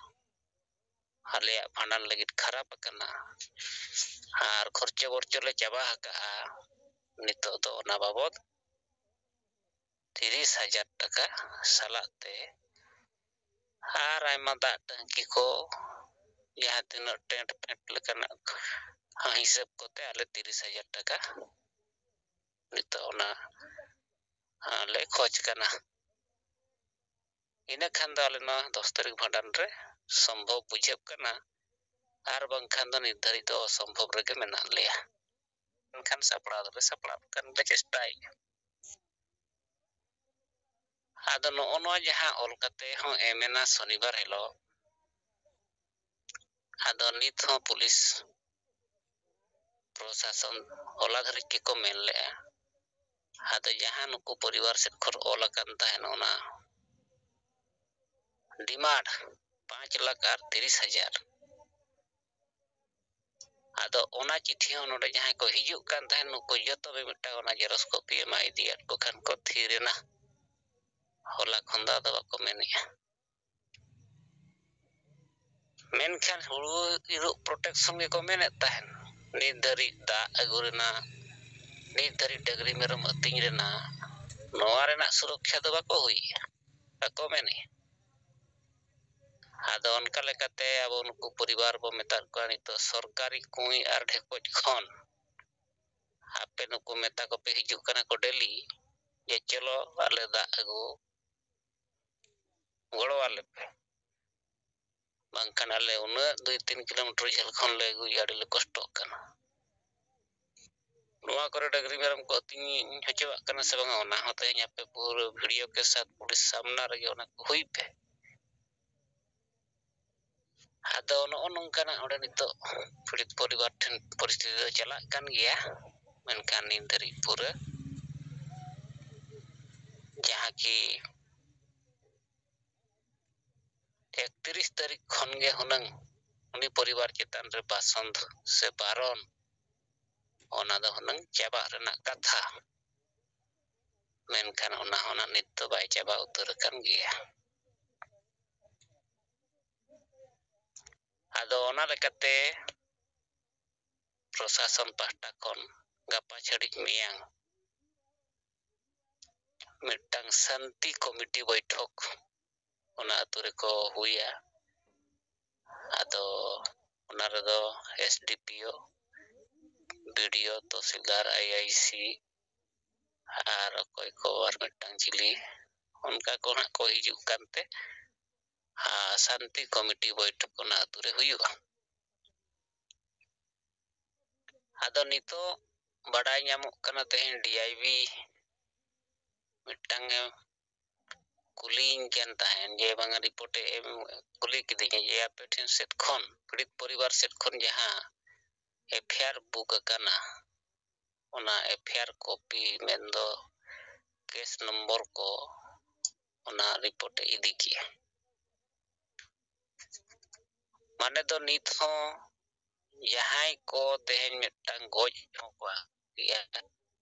ᱟᱞᱮᱭᱟᱜ ᱵᱷᱟᱸᱰᱟᱱ ᱞᱟᱹᱜᱤᱫ ᱠᱷᱟᱨᱟᱯ ᱟᱠᱟᱱᱟ᱾ ᱟᱨ ᱠᱷᱚᱨᱪᱟ ᱵᱚᱨᱪᱟ ᱞᱮ ᱪᱟᱵᱟ ᱟᱠᱟᱜᱼᱟ᱾ ᱱᱤᱛᱚᱜ ᱫᱚ ᱚᱱᱟ ᱵᱟᱵᱚᱫ ᱛᱤᱨᱤᱥ ᱦᱟᱡᱟᱨ ᱴᱟᱠᱟ ᱥᱟᱞᱟᱜ ᱛᱮ ᱟᱨ ᱟᱭᱢᱟ ᱫᱟᱜ ᱴᱟᱹᱝᱠᱤ ᱠᱚ, ᱡᱟᱦᱟᱸ ᱛᱤᱱᱟᱹᱜ ᱴᱮᱱᱴ ᱯᱷᱮᱱᱴ ᱞᱮᱠᱟᱱᱟᱜ ᱦᱤᱥᱟᱹᱵ ᱠᱚᱛᱮ ᱟᱞᱮ ᱛᱤᱨᱤᱥ ᱦᱟᱡᱟᱨ ᱴᱟᱠᱟ ᱱᱤᱛᱚᱜ ᱚᱱᱟ, ᱟᱸ, ᱞᱮ ᱠᱷᱚᱡᱽ ᱠᱟᱱᱟ᱾ ᱤᱱᱟᱹ ᱠᱷᱟᱱ ᱫᱚ ᱟᱞᱮ ᱱᱚᱣᱟ ᱫᱚᱥ ᱛᱟᱹᱨᱤᱠᱷ ᱵᱷᱟᱸᱰᱟᱱ ᱨᱮ ᱥᱚᱢᱵᱷᱚᱵ ᱵᱩᱡᱷᱟᱹᱜ ᱠᱟᱱᱟ, ᱟᱨ ᱵᱟᱝᱠᱷᱟᱱ ᱫᱚ ᱱᱤᱛ ᱫᱷᱟᱹᱨᱤᱡ ᱫᱚ ᱚᱥᱚᱢᱵᱷᱚᱵ ᱨᱮᱜᱮ ᱢᱮᱱᱟᱜ ᱞᱮᱭᱟ᱾ ᱢᱮᱱᱠᱷᱟᱱ ᱥᱟᱯᱲᱟᱣ ᱫᱚᱞᱮ ᱥᱟᱯᱲᱟᱣ ᱠᱟᱱ ᱜᱮ, ᱪᱮᱥᱴᱟᱭᱮᱫᱼᱟ᱾ ᱟᱫᱚ ᱱᱚᱜᱼᱚ ᱱᱚᱣᱟ ᱡᱟᱦᱟᱸ ᱚᱞ ᱠᱟᱛᱮ ᱦᱚᱸ ᱮᱢ ᱮᱱᱟ ᱥᱚᱱᱤᱵᱟᱨ ᱦᱤᱞᱳᱜ, ᱟᱫᱚ ᱱᱤᱛ ᱦᱚᱸ ᱯᱩᱞᱤᱥ ᱯᱨᱚᱥᱟᱥᱚᱱ ᱦᱚᱞᱟ ᱫᱷᱟᱹᱨᱤᱡ ᱜᱮᱠᱚ ᱢᱮᱱ ᱞᱮᱜᱼᱟ᱾ ᱟᱫᱚ ᱡᱟᱦᱟᱸ ᱱᱩᱠᱩ ᱯᱚᱨᱤᱵᱟᱨ ᱥᱮᱫ ᱠᱷᱚᱱ ᱚᱞ ᱟᱠᱟᱱ ᱛᱟᱦᱮᱱ ᱚᱱᱟ ᱰᱤᱢᱟᱱᱰ ᱯᱟᱸᱪ ᱞᱟᱠᱷ ᱟᱨ ᱛᱤᱨᱤᱥ ᱦᱟᱡᱟᱨ, ᱟᱫᱚ ᱚᱱᱟ ᱪᱤᱴᱷᱤ ᱦᱚᱸ ᱱᱚᱰᱮ ᱡᱟᱦᱟᱸᱭ ᱠᱚ ᱦᱤᱡᱩᱜ ᱠᱟᱱ ᱛᱟᱦᱮᱸᱫ, ᱱᱩᱠᱩ ᱡᱚᱛᱚ ᱢᱤᱢᱤᱫᱴᱟᱝ ᱚᱱᱟ ᱡᱮᱨᱚᱠᱥ ᱠᱚᱯᱤ ᱮᱢᱟ ᱤᱫᱤᱭᱟᱫ ᱠᱚ ᱠᱷᱟᱱ ᱠᱚ ᱛᱷᱤᱨ ᱮᱱᱟ᱾ ᱦᱚᱞᱟ ᱠᱷᱚᱱ ᱫᱚ ᱟᱫᱚ ᱵᱟᱠᱚ ᱢᱮᱱᱮᱜᱼᱟ᱾ ᱢᱮᱱᱠᱷᱟᱱ ᱦᱩᱲᱩ ᱤᱨᱚᱜ ᱯᱨᱚᱴᱮᱠᱥᱚᱱ ᱜᱮᱠᱚ ᱢᱮᱱᱮᱫ ᱛᱟᱦᱮᱸᱱ᱾ ᱱᱤᱛ ᱫᱷᱟᱹᱨᱤᱡ ᱫᱟᱜ ᱟᱹᱜᱩ ᱨᱮᱱᱟᱜ, ᱱᱤᱛ ᱫᱷᱟᱹᱨᱤᱡ ᱰᱟᱹᱝᱨᱤ ᱢᱮᱨᱚᱢ ᱟᱹᱛᱤᱧ ᱨᱮᱱᱟᱜ, ᱱᱚᱣᱟ ᱨᱮᱱᱟᱜ ᱥᱩᱨᱚᱠᱠᱷᱟ ᱫᱚ ᱵᱟᱠᱚ ᱦᱩᱭᱮᱜᱼᱟ, ᱵᱟᱠᱚ ᱢᱮᱱᱮᱜᱼᱟ᱾ ᱟᱫᱚ ᱚᱱᱠᱟ ᱞᱮᱠᱟᱛᱮ ᱟᱵᱚ ᱱᱩᱠᱩ ᱯᱚᱨᱤᱵᱟᱨ ᱵᱚ ᱢᱮᱛᱟᱫ ᱠᱚᱣᱟ ᱱᱤᱛᱚᱜ ᱥᱚᱨᱠᱟᱨᱤ ᱠᱩᱸᱭ ᱟᱨ ᱰᱷᱮᱠᱚᱡ ᱠᱷᱚᱱ ᱟᱯᱮ ᱱᱩᱠᱩ ᱢᱮᱛᱟ ᱠᱚᱯᱮ ᱦᱤᱡᱩᱜ ᱠᱟᱱᱟ ᱠᱚ ᱰᱮᱞᱤ ᱡᱮ ᱪᱚᱞᱚ ᱟᱞᱮ ᱫᱟᱜ ᱟᱹᱜᱩ ᱜᱚᱲᱚ ᱟᱞᱮ ᱯᱮ, ᱵᱟᱝᱠᱷᱟᱱ ᱟᱞᱮ ᱩᱱᱟᱹᱜ ᱫᱩᱭ ᱛᱤᱱ ᱠᱤᱞᱳᱢᱤᱴᱟᱨ ᱡᱷᱟᱹᱞ ᱠᱷᱚᱱ ᱞᱮ ᱟᱹᱜᱩᱭᱮᱫᱼᱟ, ᱟᱹᱰᱤ ᱞᱮ ᱠᱚᱥᱴᱚᱜ ᱠᱟᱱᱟ᱾ ᱱᱚᱣᱟ ᱠᱚᱨᱮ ᱰᱟᱹᱝᱨᱤ ᱢᱮᱨᱚᱢ ᱠᱚ ᱟᱹᱛᱤᱧ ᱦᱚᱪᱚᱣᱟᱜ ᱠᱟᱱᱟ ᱥᱮ ᱵᱟᱝᱟ, ᱚᱱᱟ ᱦᱚᱸ ᱛᱮᱦᱮᱧ ᱟᱯᱮ ᱯᱩᱨᱟᱹ ᱵᱷᱤᱰᱤᱭᱳ ᱠᱮ ᱥᱟᱛ ᱯᱩᱞᱤᱥ ᱥᱟᱢᱱᱟ ᱨᱮᱜᱮ ᱚᱱᱟ ᱠᱚ ᱦᱩᱭ ᱯᱮ᱾ ᱟᱫᱚ ᱱᱚᱜᱼᱚ ᱱᱚᱝᱠᱟᱱᱟᱜ ᱚᱸᱰᱮ ᱱᱤᱛᱚᱜ ᱯᱤᱲᱤᱛ ᱯᱚᱨᱤᱵᱟᱨ ᱴᱷᱮᱱ ᱯᱚᱨᱤᱥᱛᱷᱤᱛᱤ ᱫᱚ ᱪᱟᱞᱟᱜ ᱠᱟᱱ ᱜᱮᱭᱟ, ᱢᱮᱱᱠᱷᱟᱱ ᱱᱤᱛ ᱫᱷᱟᱹᱨᱤᱡ ᱯᱩᱨᱟᱹ ᱡᱟᱦᱟᱸ ᱠᱤ ᱮᱠᱛᱤᱨᱤᱥ ᱛᱟᱹᱨᱤᱠᱷ ᱠᱷᱚᱱ ᱜᱮ ᱦᱩᱱᱟᱹᱝ ᱩᱱᱤ ᱯᱚᱨᱤᱵᱟᱨ ᱪᱮᱛᱟᱱ ᱨᱮ ᱵᱟᱥᱚᱱᱫ ᱥᱮ ᱵᱟᱨᱚᱱ, ᱚᱱᱟ ᱫᱚ ᱦᱩᱱᱟᱹᱝ ᱪᱟᱵᱟᱜ ᱨᱮᱱᱟᱜ ᱠᱟᱛᱷᱟ᱾ ᱢᱮᱱᱠᱷᱟᱱ ᱚᱱᱟ ᱦᱚᱸ ᱱᱟᱜ ᱱᱤᱛ ᱫᱚ ᱵᱟᱭ ᱪᱟᱵᱟ ᱩᱛᱟᱹᱨ ᱟᱠᱟᱱ ᱜᱮᱭᱟ᱾ ᱟᱫᱚ ᱚᱱᱟ ᱞᱮᱠᱟᱛᱮ ᱯᱨᱚᱥᱟᱥᱚᱱ ᱯᱟᱦᱴᱟ ᱠᱷᱚᱱ ᱜᱟᱯᱟ ᱪᱷᱟᱹᱲᱤᱡ ᱢᱮᱭᱟᱝ ᱢᱤᱫᱴᱟᱝ ᱥᱟᱱᱛᱤ ᱠᱚᱢᱤᱴᱤ ᱵᱳᱭᱴᱷᱚᱠ ᱚᱱᱟ ᱟᱹᱛᱩ ᱨᱮᱠᱚ ᱦᱩᱭᱟ᱾ ᱟᱫᱚ ᱚᱱᱟ ᱨᱮᱫᱚ S D P O, B D O, ᱛᱚᱦᱥᱤᱞᱫᱟᱨ, I I C ᱟᱨ ᱚᱠᱚᱭ ᱠᱚ ᱟᱨ ᱢᱤᱫᱴᱟᱝ ᱪᱤᱞᱤ ᱚᱱᱠᱟ ᱠᱚ ᱱᱟᱜ ᱠᱚ ᱦᱤᱡᱩᱜ ᱠᱟᱱᱛᱮ, ᱟᱨ ᱥᱟᱱᱛᱤ ᱠᱚᱢᱤᱴᱤ ᱵᱳᱭᱴᱷᱚᱠ ᱚᱱᱟ ᱟᱹᱛᱩ ᱨᱮ ᱦᱩᱭᱩᱜᱼᱟ᱾ ᱟᱫᱚ ᱱᱤᱛᱚᱜ ᱵᱟᱰᱟᱭ ᱧᱟᱢᱚᱜ ᱠᱟᱱᱟ, ᱛᱮᱦᱮᱧ D I B ᱢᱤᱫᱴᱟᱝ ᱮ ᱠᱩᱞᱤᱭᱤᱧ ᱠᱟᱱ ᱛᱟᱦᱮᱸᱱ ᱡᱮ ᱵᱟᱝᱟ, ᱨᱤᱯᱳᱨᱴ ᱮ ᱮᱢ, ᱠᱩᱞᱤ ᱠᱤᱫᱤᱧᱟ ᱡᱮ ᱟᱯᱮ ᱴᱷᱮᱱ ᱥᱮᱫ ᱠᱷᱚᱱ, ᱯᱤᱲᱤᱛ ᱯᱚᱨᱤᱵᱟᱨ ᱥᱮᱫ ᱠᱷᱚᱱ ᱡᱟᱦᱟᱸ F I R ᱵᱩᱠ ᱟᱠᱟᱱᱟ, ᱚᱱᱟ F I R ᱠᱚᱯᱤ ᱢᱮᱱᱫᱚ ᱠᱮᱥ ᱱᱚᱢᱵᱚᱨ ᱠᱚ, ᱚᱱᱟ ᱨᱤᱯᱳᱨᱴ ᱮ ᱤᱫᱤ ᱠᱮᱜᱼᱟ᱾ ᱢᱟᱱᱮ ᱫᱚ ᱱᱤᱛ ᱦᱚᱸ ᱡᱟᱦᱟᱸᱭ ᱠᱚ ᱛᱮᱦᱮᱧ ᱢᱤᱫᱴᱟᱝ ᱜᱚᱡ ᱦᱚᱸᱠᱚ ᱟᱹᱜᱩᱭᱮᱫᱼᱟ,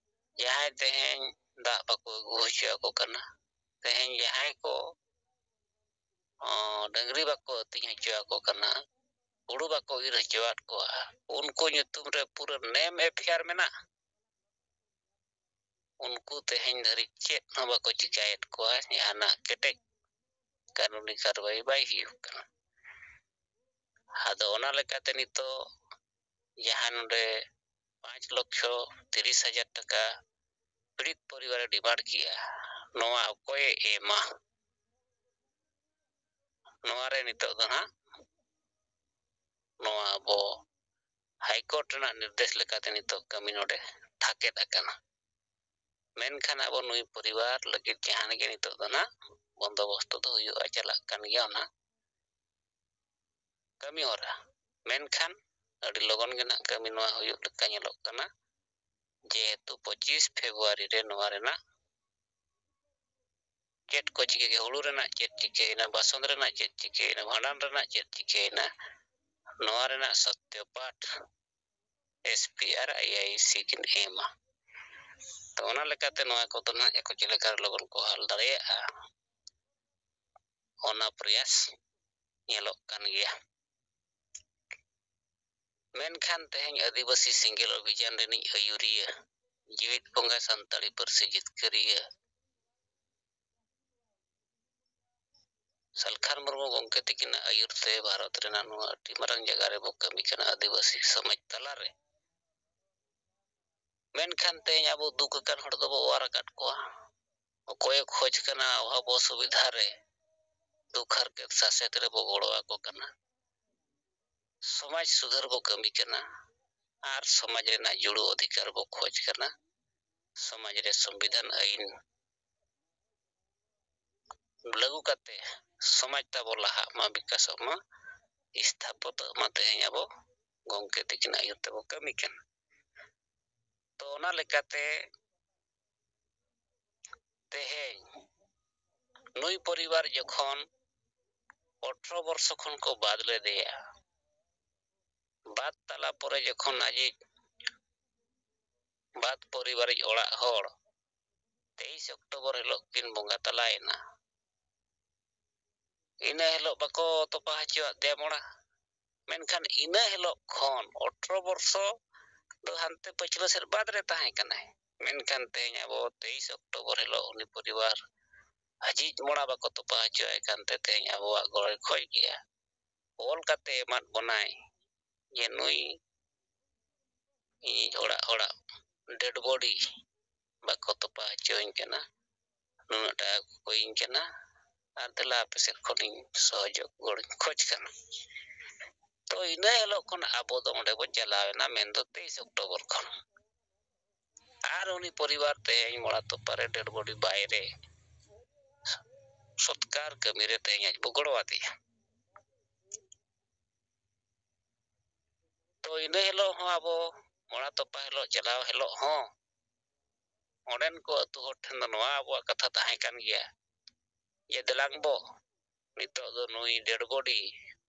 ᱡᱟᱦᱟᱸᱭ ᱛᱮᱦᱮᱧ ᱫᱟᱜ ᱵᱟᱠᱚ ᱟᱹᱜᱩ ᱦᱚᱪᱚ ᱟᱠᱚ ᱠᱟᱱᱟ, ᱛᱮᱦᱮᱧ ᱡᱟᱦᱟᱸᱭ ᱠᱚ, ᱚᱸ, ᱰᱟᱹᱝᱨᱤ ᱵᱟᱠᱚ ᱟᱹᱛᱤᱧ ᱦᱚᱪᱚ ᱟᱠᱚ ᱠᱟᱱᱟ, ᱦᱩᱲᱩ ᱵᱟᱠᱚ ᱤᱨ ᱦᱚᱪᱚᱣᱟᱫ ᱠᱚᱣᱟ, ᱩᱱᱠᱩ ᱧᱩᱛᱩᱢ ᱨᱮ ᱯᱩᱨᱟᱹ name F I R ᱢᱮᱱᱟᱜᱼᱟ᱾ ᱩᱱᱠᱩ ᱛᱮᱦᱮᱧ ᱫᱷᱟᱹᱨᱤᱡ ᱪᱮᱫ ᱦᱚᱸ ᱵᱟᱠᱚ ᱪᱤᱠᱟᱭᱮᱫ ᱠᱚᱣᱟ, ᱡᱟᱦᱟᱱᱟᱜ ᱠᱮᱴᱮᱡ ᱠᱟᱹᱱᱩᱱᱤ ᱠᱟᱨᱵᱟᱭ ᱵᱟᱭ ᱦᱩᱭᱩᱜ ᱠᱟᱱᱟ᱾ ᱟᱫᱚ ᱚᱱᱟ ᱞᱮᱠᱟᱛᱮ ᱱᱤᱛᱚᱜ ᱡᱟᱦᱟᱸ ᱱᱚᱰᱮ ᱯᱟᱸᱪ ᱞᱚᱠᱷᱚ ᱛᱤᱨᱤᱥ ᱦᱟᱡᱟᱨ ᱴᱟᱠᱟ ᱯᱤᱲᱤᱛ ᱯᱚᱨᱤᱵᱟᱨᱮ ᱰᱤᱢᱟᱱᱰ ᱠᱮᱜᱼᱟ, ᱱᱚᱣᱟ ᱚᱠᱚᱭᱮ ᱮᱢᱟ? ᱱᱚᱣᱟ ᱨᱮ ᱱᱤᱛᱚᱜ ᱫᱚ ᱱᱟᱦᱟᱜ ᱱᱚᱣᱟ ᱟᱵᱚ ᱦᱟᱭᱠᱳᱨᱴ ᱨᱮᱱᱟᱜ ᱱᱤᱨᱫᱮᱥ ᱞᱮᱠᱟᱛᱮ ᱱᱤᱛᱚᱜ ᱠᱟᱹᱢᱤ ᱱᱚᱰᱮ ᱛᱷᱟᱠᱮᱫ ᱟᱠᱟᱱᱟ᱾ ᱢᱮᱱᱠᱷᱟᱱ ᱟᱵᱚ ᱱᱩᱭ ᱯᱚᱨᱤᱵᱟᱨ ᱞᱟᱹᱜᱤᱫ ᱡᱟᱦᱟᱸ ᱜᱮ ᱱᱤᱛᱚᱜ ᱫᱚ ᱱᱟᱜ ᱵᱚᱱᱫᱳᱵᱚᱥᱛᱚ ᱫᱚ ᱦᱩᱭᱩᱜᱼᱟ, ᱪᱟᱞᱟᱜ ᱠᱟᱱ ᱜᱮᱭᱟ ᱚᱱᱟ ᱠᱟᱹᱢᱤ ᱦᱚᱨᱟ᱾ ᱢᱮᱱᱠᱷᱟᱱ ᱟᱹᱰᱤ ᱞᱚᱜᱚᱱ ᱜᱮ ᱱᱟᱜ ᱠᱟᱹᱢᱤ ᱱᱚᱣᱟ ᱦᱩᱭᱩᱜ ᱞᱮᱠᱟ ᱧᱮᱞᱚᱜ ᱠᱟᱱᱟ, ᱡᱮᱦᱮᱛᱩ ᱯᱚᱸᱪᱤᱥ ᱯᱷᱮᱵᱽᱨᱩᱣᱟᱨᱤ ᱨᱮ ᱱᱚᱣᱟ ᱨᱮᱱᱟᱜ ᱪᱮᱫ ᱠᱚ ᱪᱤᱠᱟᱹ ᱠᱮᱫᱟ, ᱦᱩᱲᱩ ᱨᱮᱱᱟᱜ ᱪᱮᱫ ᱪᱤᱠᱟᱹᱭᱮᱱᱟ, ᱵᱟᱥᱚᱱ ᱨᱮᱱᱟᱜ ᱪᱮᱫ ᱪᱤᱠᱟᱹᱭᱮᱱᱟ, ᱵᱷᱟᱸᱰᱟᱱ ᱨᱮᱱᱟᱜ ᱪᱮᱫ ᱪᱤᱠᱟᱹᱭᱮᱱᱟ, ᱱᱚᱣᱟ ᱨᱮᱱᱟᱜ ᱥᱚᱛᱭᱚ ᱯᱟᱴ ᱮᱥ ᱯᱤ ᱟᱨ ᱟᱭ ᱟᱭ ᱥᱤ ᱠᱤᱱ ᱮᱢᱟ᱾ ᱛᱚ, ᱚᱱᱟ ᱞᱮᱠᱟᱛᱮ ᱱᱚᱣᱟ ᱠᱚᱫᱚ ᱱᱟᱦᱟᱜ ᱟᱠᱚ ᱪᱮᱫ ᱞᱮᱠᱟ ᱨᱮ ᱞᱚᱜᱚᱱ ᱠᱚ ᱦᱟᱞ ᱫᱟᱲᱮᱭᱟᱜᱼᱟ, ᱚᱱᱟ ᱯᱨᱚᱭᱟᱥ ᱧᱮᱞᱚᱜ ᱠᱟᱱ ᱜᱮᱭᱟ᱾ ᱢᱮᱱᱠᱷᱟᱱ ᱛᱮᱦᱮᱧ ᱟᱹᱫᱤᱵᱟᱹᱥᱤ ᱥᱮᱸᱜᱮᱞ ᱚᱵᱷᱤᱡᱟᱱ ᱨᱤᱱᱤᱡ ᱟᱹᱭᱩᱨᱤᱭᱟᱹ, ᱡᱤᱣᱤᱫ ᱵᱚᱸᱜᱟ ᱥᱟᱱᱛᱟᱲᱤ ᱯᱟᱹᱨᱥᱤ ᱡᱤᱛᱠᱟᱹᱨᱤᱭᱟᱹ ᱥᱟᱞᱠᱷᱟᱱ ᱢᱩᱨᱢᱩ ᱜᱚᱢᱠᱮ ᱛᱤᱠᱤᱱᱟᱜ ᱟᱹᱭᱩᱨ ᱛᱮ ᱵᱷᱟᱨᱚᱛ ᱨᱮᱱᱟᱜ ᱱᱚᱣᱟ ᱟᱹᱰᱤ ᱢᱟᱨᱟᱝ ᱡᱟᱭᱜᱟ ᱨᱮᱵᱚ ᱠᱟᱹᱢᱤ ᱠᱟᱱᱟ ᱟᱹᱫᱤᱵᱟᱹᱥᱤ ᱥᱚᱢᱟᱡᱽ ᱛᱟᱞᱟᱨᱮ᱾ ᱢᱮᱱᱠᱷᱟᱱ ᱛᱮᱦᱮᱧ ᱟᱵᱚ ᱫᱩᱠ ᱟᱠᱟᱱ ᱦᱚᱲ ᱫᱚᱵᱚ ᱚᱣᱟᱨ ᱟᱠᱟᱫ ᱠᱚᱣᱟ᱾ ᱚᱠᱚᱭᱮ ᱠᱷᱚᱡᱽ ᱠᱟᱱᱟ ᱚᱵᱷᱟᱵ ᱚᱥᱩᱵᱤᱫᱷᱟ ᱨᱮ, ᱫᱩᱠ ᱦᱟᱨᱠᱮᱛ ᱥᱟᱥᱮᱛ ᱨᱮᱵᱚ ᱜᱚᱲᱚ ᱟᱠᱚ ᱠᱟᱱᱟ᱾ ᱥᱚᱢᱟᱡᱽ ᱥᱩᱫᱷᱟᱹᱨ ᱵᱚ ᱠᱟᱹᱢᱤ ᱠᱟᱱᱟ ᱟᱨ ᱥᱚᱢᱟᱡᱽ ᱨᱮᱱᱟᱜ ᱡᱩᱲᱩ ᱚᱫᱷᱤᱠᱟᱨ ᱵᱚ ᱠᱷᱚᱡᱽ ᱠᱟᱱᱟ᱾ ᱥᱚᱢᱟᱡᱽ ᱨᱮ ᱥᱚᱝᱵᱤᱫᱷᱟᱱ ᱟᱹᱭᱤᱱ ᱞᱟᱹᱜᱩ ᱠᱟᱛᱮ ᱥᱚᱢᱟᱡᱽ ᱛᱟᱵᱚ ᱞᱟᱦᱟᱜ ᱢᱟ, ᱵᱤᱠᱟᱥᱚᱜ ᱢᱟ, ᱥᱛᱷᱟᱯᱚᱛᱚᱜ ᱢᱟ, ᱛᱮᱦᱮᱧ ᱟᱵᱚ ᱜᱚᱢᱠᱮ ᱛᱤᱠᱤᱱᱟᱜ ᱟᱹᱭᱩᱨ ᱛᱮᱵᱚ ᱠᱟᱹᱢᱤ ᱠᱟᱱᱟ᱾ ᱛᱚ, ᱚᱱᱟ ᱞᱮᱠᱟᱛᱮ ᱛᱮᱦᱮᱧ ᱱᱩᱭ ᱯᱚᱨᱤᱵᱟᱨ ᱡᱚᱠᱷᱚᱱ ᱟᱴᱷᱨᱚ ᱵᱚᱨᱥᱚ ᱠᱷᱚᱱ ᱠᱚ ᱵᱟᱫ ᱞᱮᱫᱮᱭᱟ, ᱵᱟᱫ ᱛᱟᱞᱟ ᱯᱚᱨᱮ ᱡᱚᱠᱷᱚᱱ ᱟᱡᱤᱡ ᱵᱟᱫ ᱯᱚᱨᱤᱵᱟᱨᱤᱡ ᱚᱲᱟᱜ ᱦᱚᱲ ᱛᱮᱭᱤᱥ ᱚᱠᱴᱳᱵᱚᱨ ᱦᱤᱞᱳᱜ ᱠᱤᱱ ᱵᱚᱸᱜᱟ ᱛᱟᱞᱟᱭᱮᱱᱟ, ᱤᱱᱟᱹ ᱦᱤᱞᱳᱜ ᱵᱟᱠᱚ ᱛᱚᱯᱟ ᱦᱚᱪᱚᱣᱟᱫ ᱫᱮᱭᱟ ᱢᱚᱲᱟ᱾ ᱢᱮᱱᱠᱷᱟᱱ ᱤᱱᱟᱹ ᱦᱤᱞᱳᱜ ᱠᱷᱚᱱ ᱟᱴᱷᱨᱚ ᱵᱚᱨᱥᱚ ᱫᱚ ᱦᱟᱱᱛᱮ ᱯᱟᱹᱪᱷᱞᱟᱹ ᱥᱮᱫ ᱵᱟᱫ ᱨᱮ ᱛᱟᱦᱮᱸ ᱠᱟᱱᱟᱭ᱾ ᱢᱮᱱᱠᱷᱟᱱ ᱛᱮᱦᱮᱧ ᱟᱵᱚ ᱛᱮᱭᱤᱥ ᱚᱠᱴᱳᱵᱚᱨ ᱦᱤᱞᱳᱜ ᱩᱱᱤ ᱯᱚᱨᱤᱵᱟᱨ ᱦᱟᱹᱡᱤᱡ ᱢᱚᱲᱟ ᱵᱟᱠᱚ ᱛᱚᱯᱟ ᱦᱚᱪᱚᱣᱟᱭ ᱠᱟᱱᱛᱮ ᱛᱮᱦᱮᱧ ᱟᱵᱚᱣᱟᱜ ᱜᱚᱲᱚᱭ ᱠᱷᱚᱡ ᱜᱮᱭᱟ᱾ ᱚᱞ ᱠᱟᱛᱮ ᱮᱢᱟᱫ ᱵᱚᱱᱟᱭ ᱡᱮ ᱱᱩᱭ ᱤᱧᱤᱡ ᱚᱲᱟᱜ ᱦᱚᱲᱟᱜ dead body ᱵᱟᱠᱚ ᱛᱚᱯᱟ ᱦᱚᱪᱚᱣᱟᱹᱧ ᱠᱟᱱᱟ, ᱱᱩᱱᱟᱹᱜ ᱴᱟᱠᱟ ᱠᱚ ᱠᱚᱭᱤᱧ ᱠᱟᱱᱟ, ᱟᱨ ᱫᱮᱞᱟ ᱟᱯᱮ ᱥᱮᱫ ᱠᱷᱚᱱᱤᱧ ᱥᱚᱦᱚᱡᱳᱜᱽ ᱜᱚᱲᱚᱧ ᱠᱷᱚᱡᱽ ᱠᱟᱱᱟ᱾ ᱛᱚ, ᱤᱱᱟᱹ ᱦᱤᱞᱳᱜ ᱠᱷᱚᱱ ᱟᱵᱚ ᱫᱚ ᱚᱸᱰᱮ ᱵᱚ ᱪᱟᱞᱟᱣ ᱮᱱᱟ, ᱢᱮᱱᱫᱚ ᱛᱮᱭᱤᱥ ᱚᱠᱴᱳᱵᱚᱨ ᱠᱷᱚᱱ᱾ ᱟᱨ ᱩᱱᱤ ᱯᱚᱨᱤᱵᱟᱨ ᱛᱮᱦᱮᱧ ᱢᱚᱲᱟ ᱛᱚᱯᱟ ᱨᱮ dead body ᱵᱟᱭᱨᱮ ᱥᱚᱛᱠᱟᱨ ᱠᱟᱹᱢᱤ ᱨᱮ ᱛᱮᱦᱮᱧ ᱟᱡ ᱵᱚ ᱜᱚᱲᱚ ᱟᱫᱮᱭᱟ᱾ ᱛᱚ, ᱤᱱᱟᱹ ᱦᱤᱞᱳᱜ ᱦᱚᱸ ᱟᱵᱚ ᱢᱚᱲᱟ ᱛᱚᱯᱟ ᱦᱤᱞᱳᱜ ᱪᱟᱞᱟᱣ ᱦᱤᱞᱳᱜ ᱦᱚᱸ ᱚᱸᱰᱮᱱ ᱠᱚ ᱟᱹᱛᱩ ᱦᱚᱲ ᱴᱷᱮᱱ ᱫᱚ ᱱᱚᱣᱟ ᱟᱵᱚᱣᱟᱜ ᱠᱟᱛᱷᱟ ᱛᱟᱦᱮᱸ ᱠᱟᱱ ᱜᱮᱭᱟ ᱡᱮ ᱫᱮᱞᱟᱝ ᱵᱚ, ᱱᱤᱛᱚᱜ ᱫᱚ ᱱᱩᱭ dead body,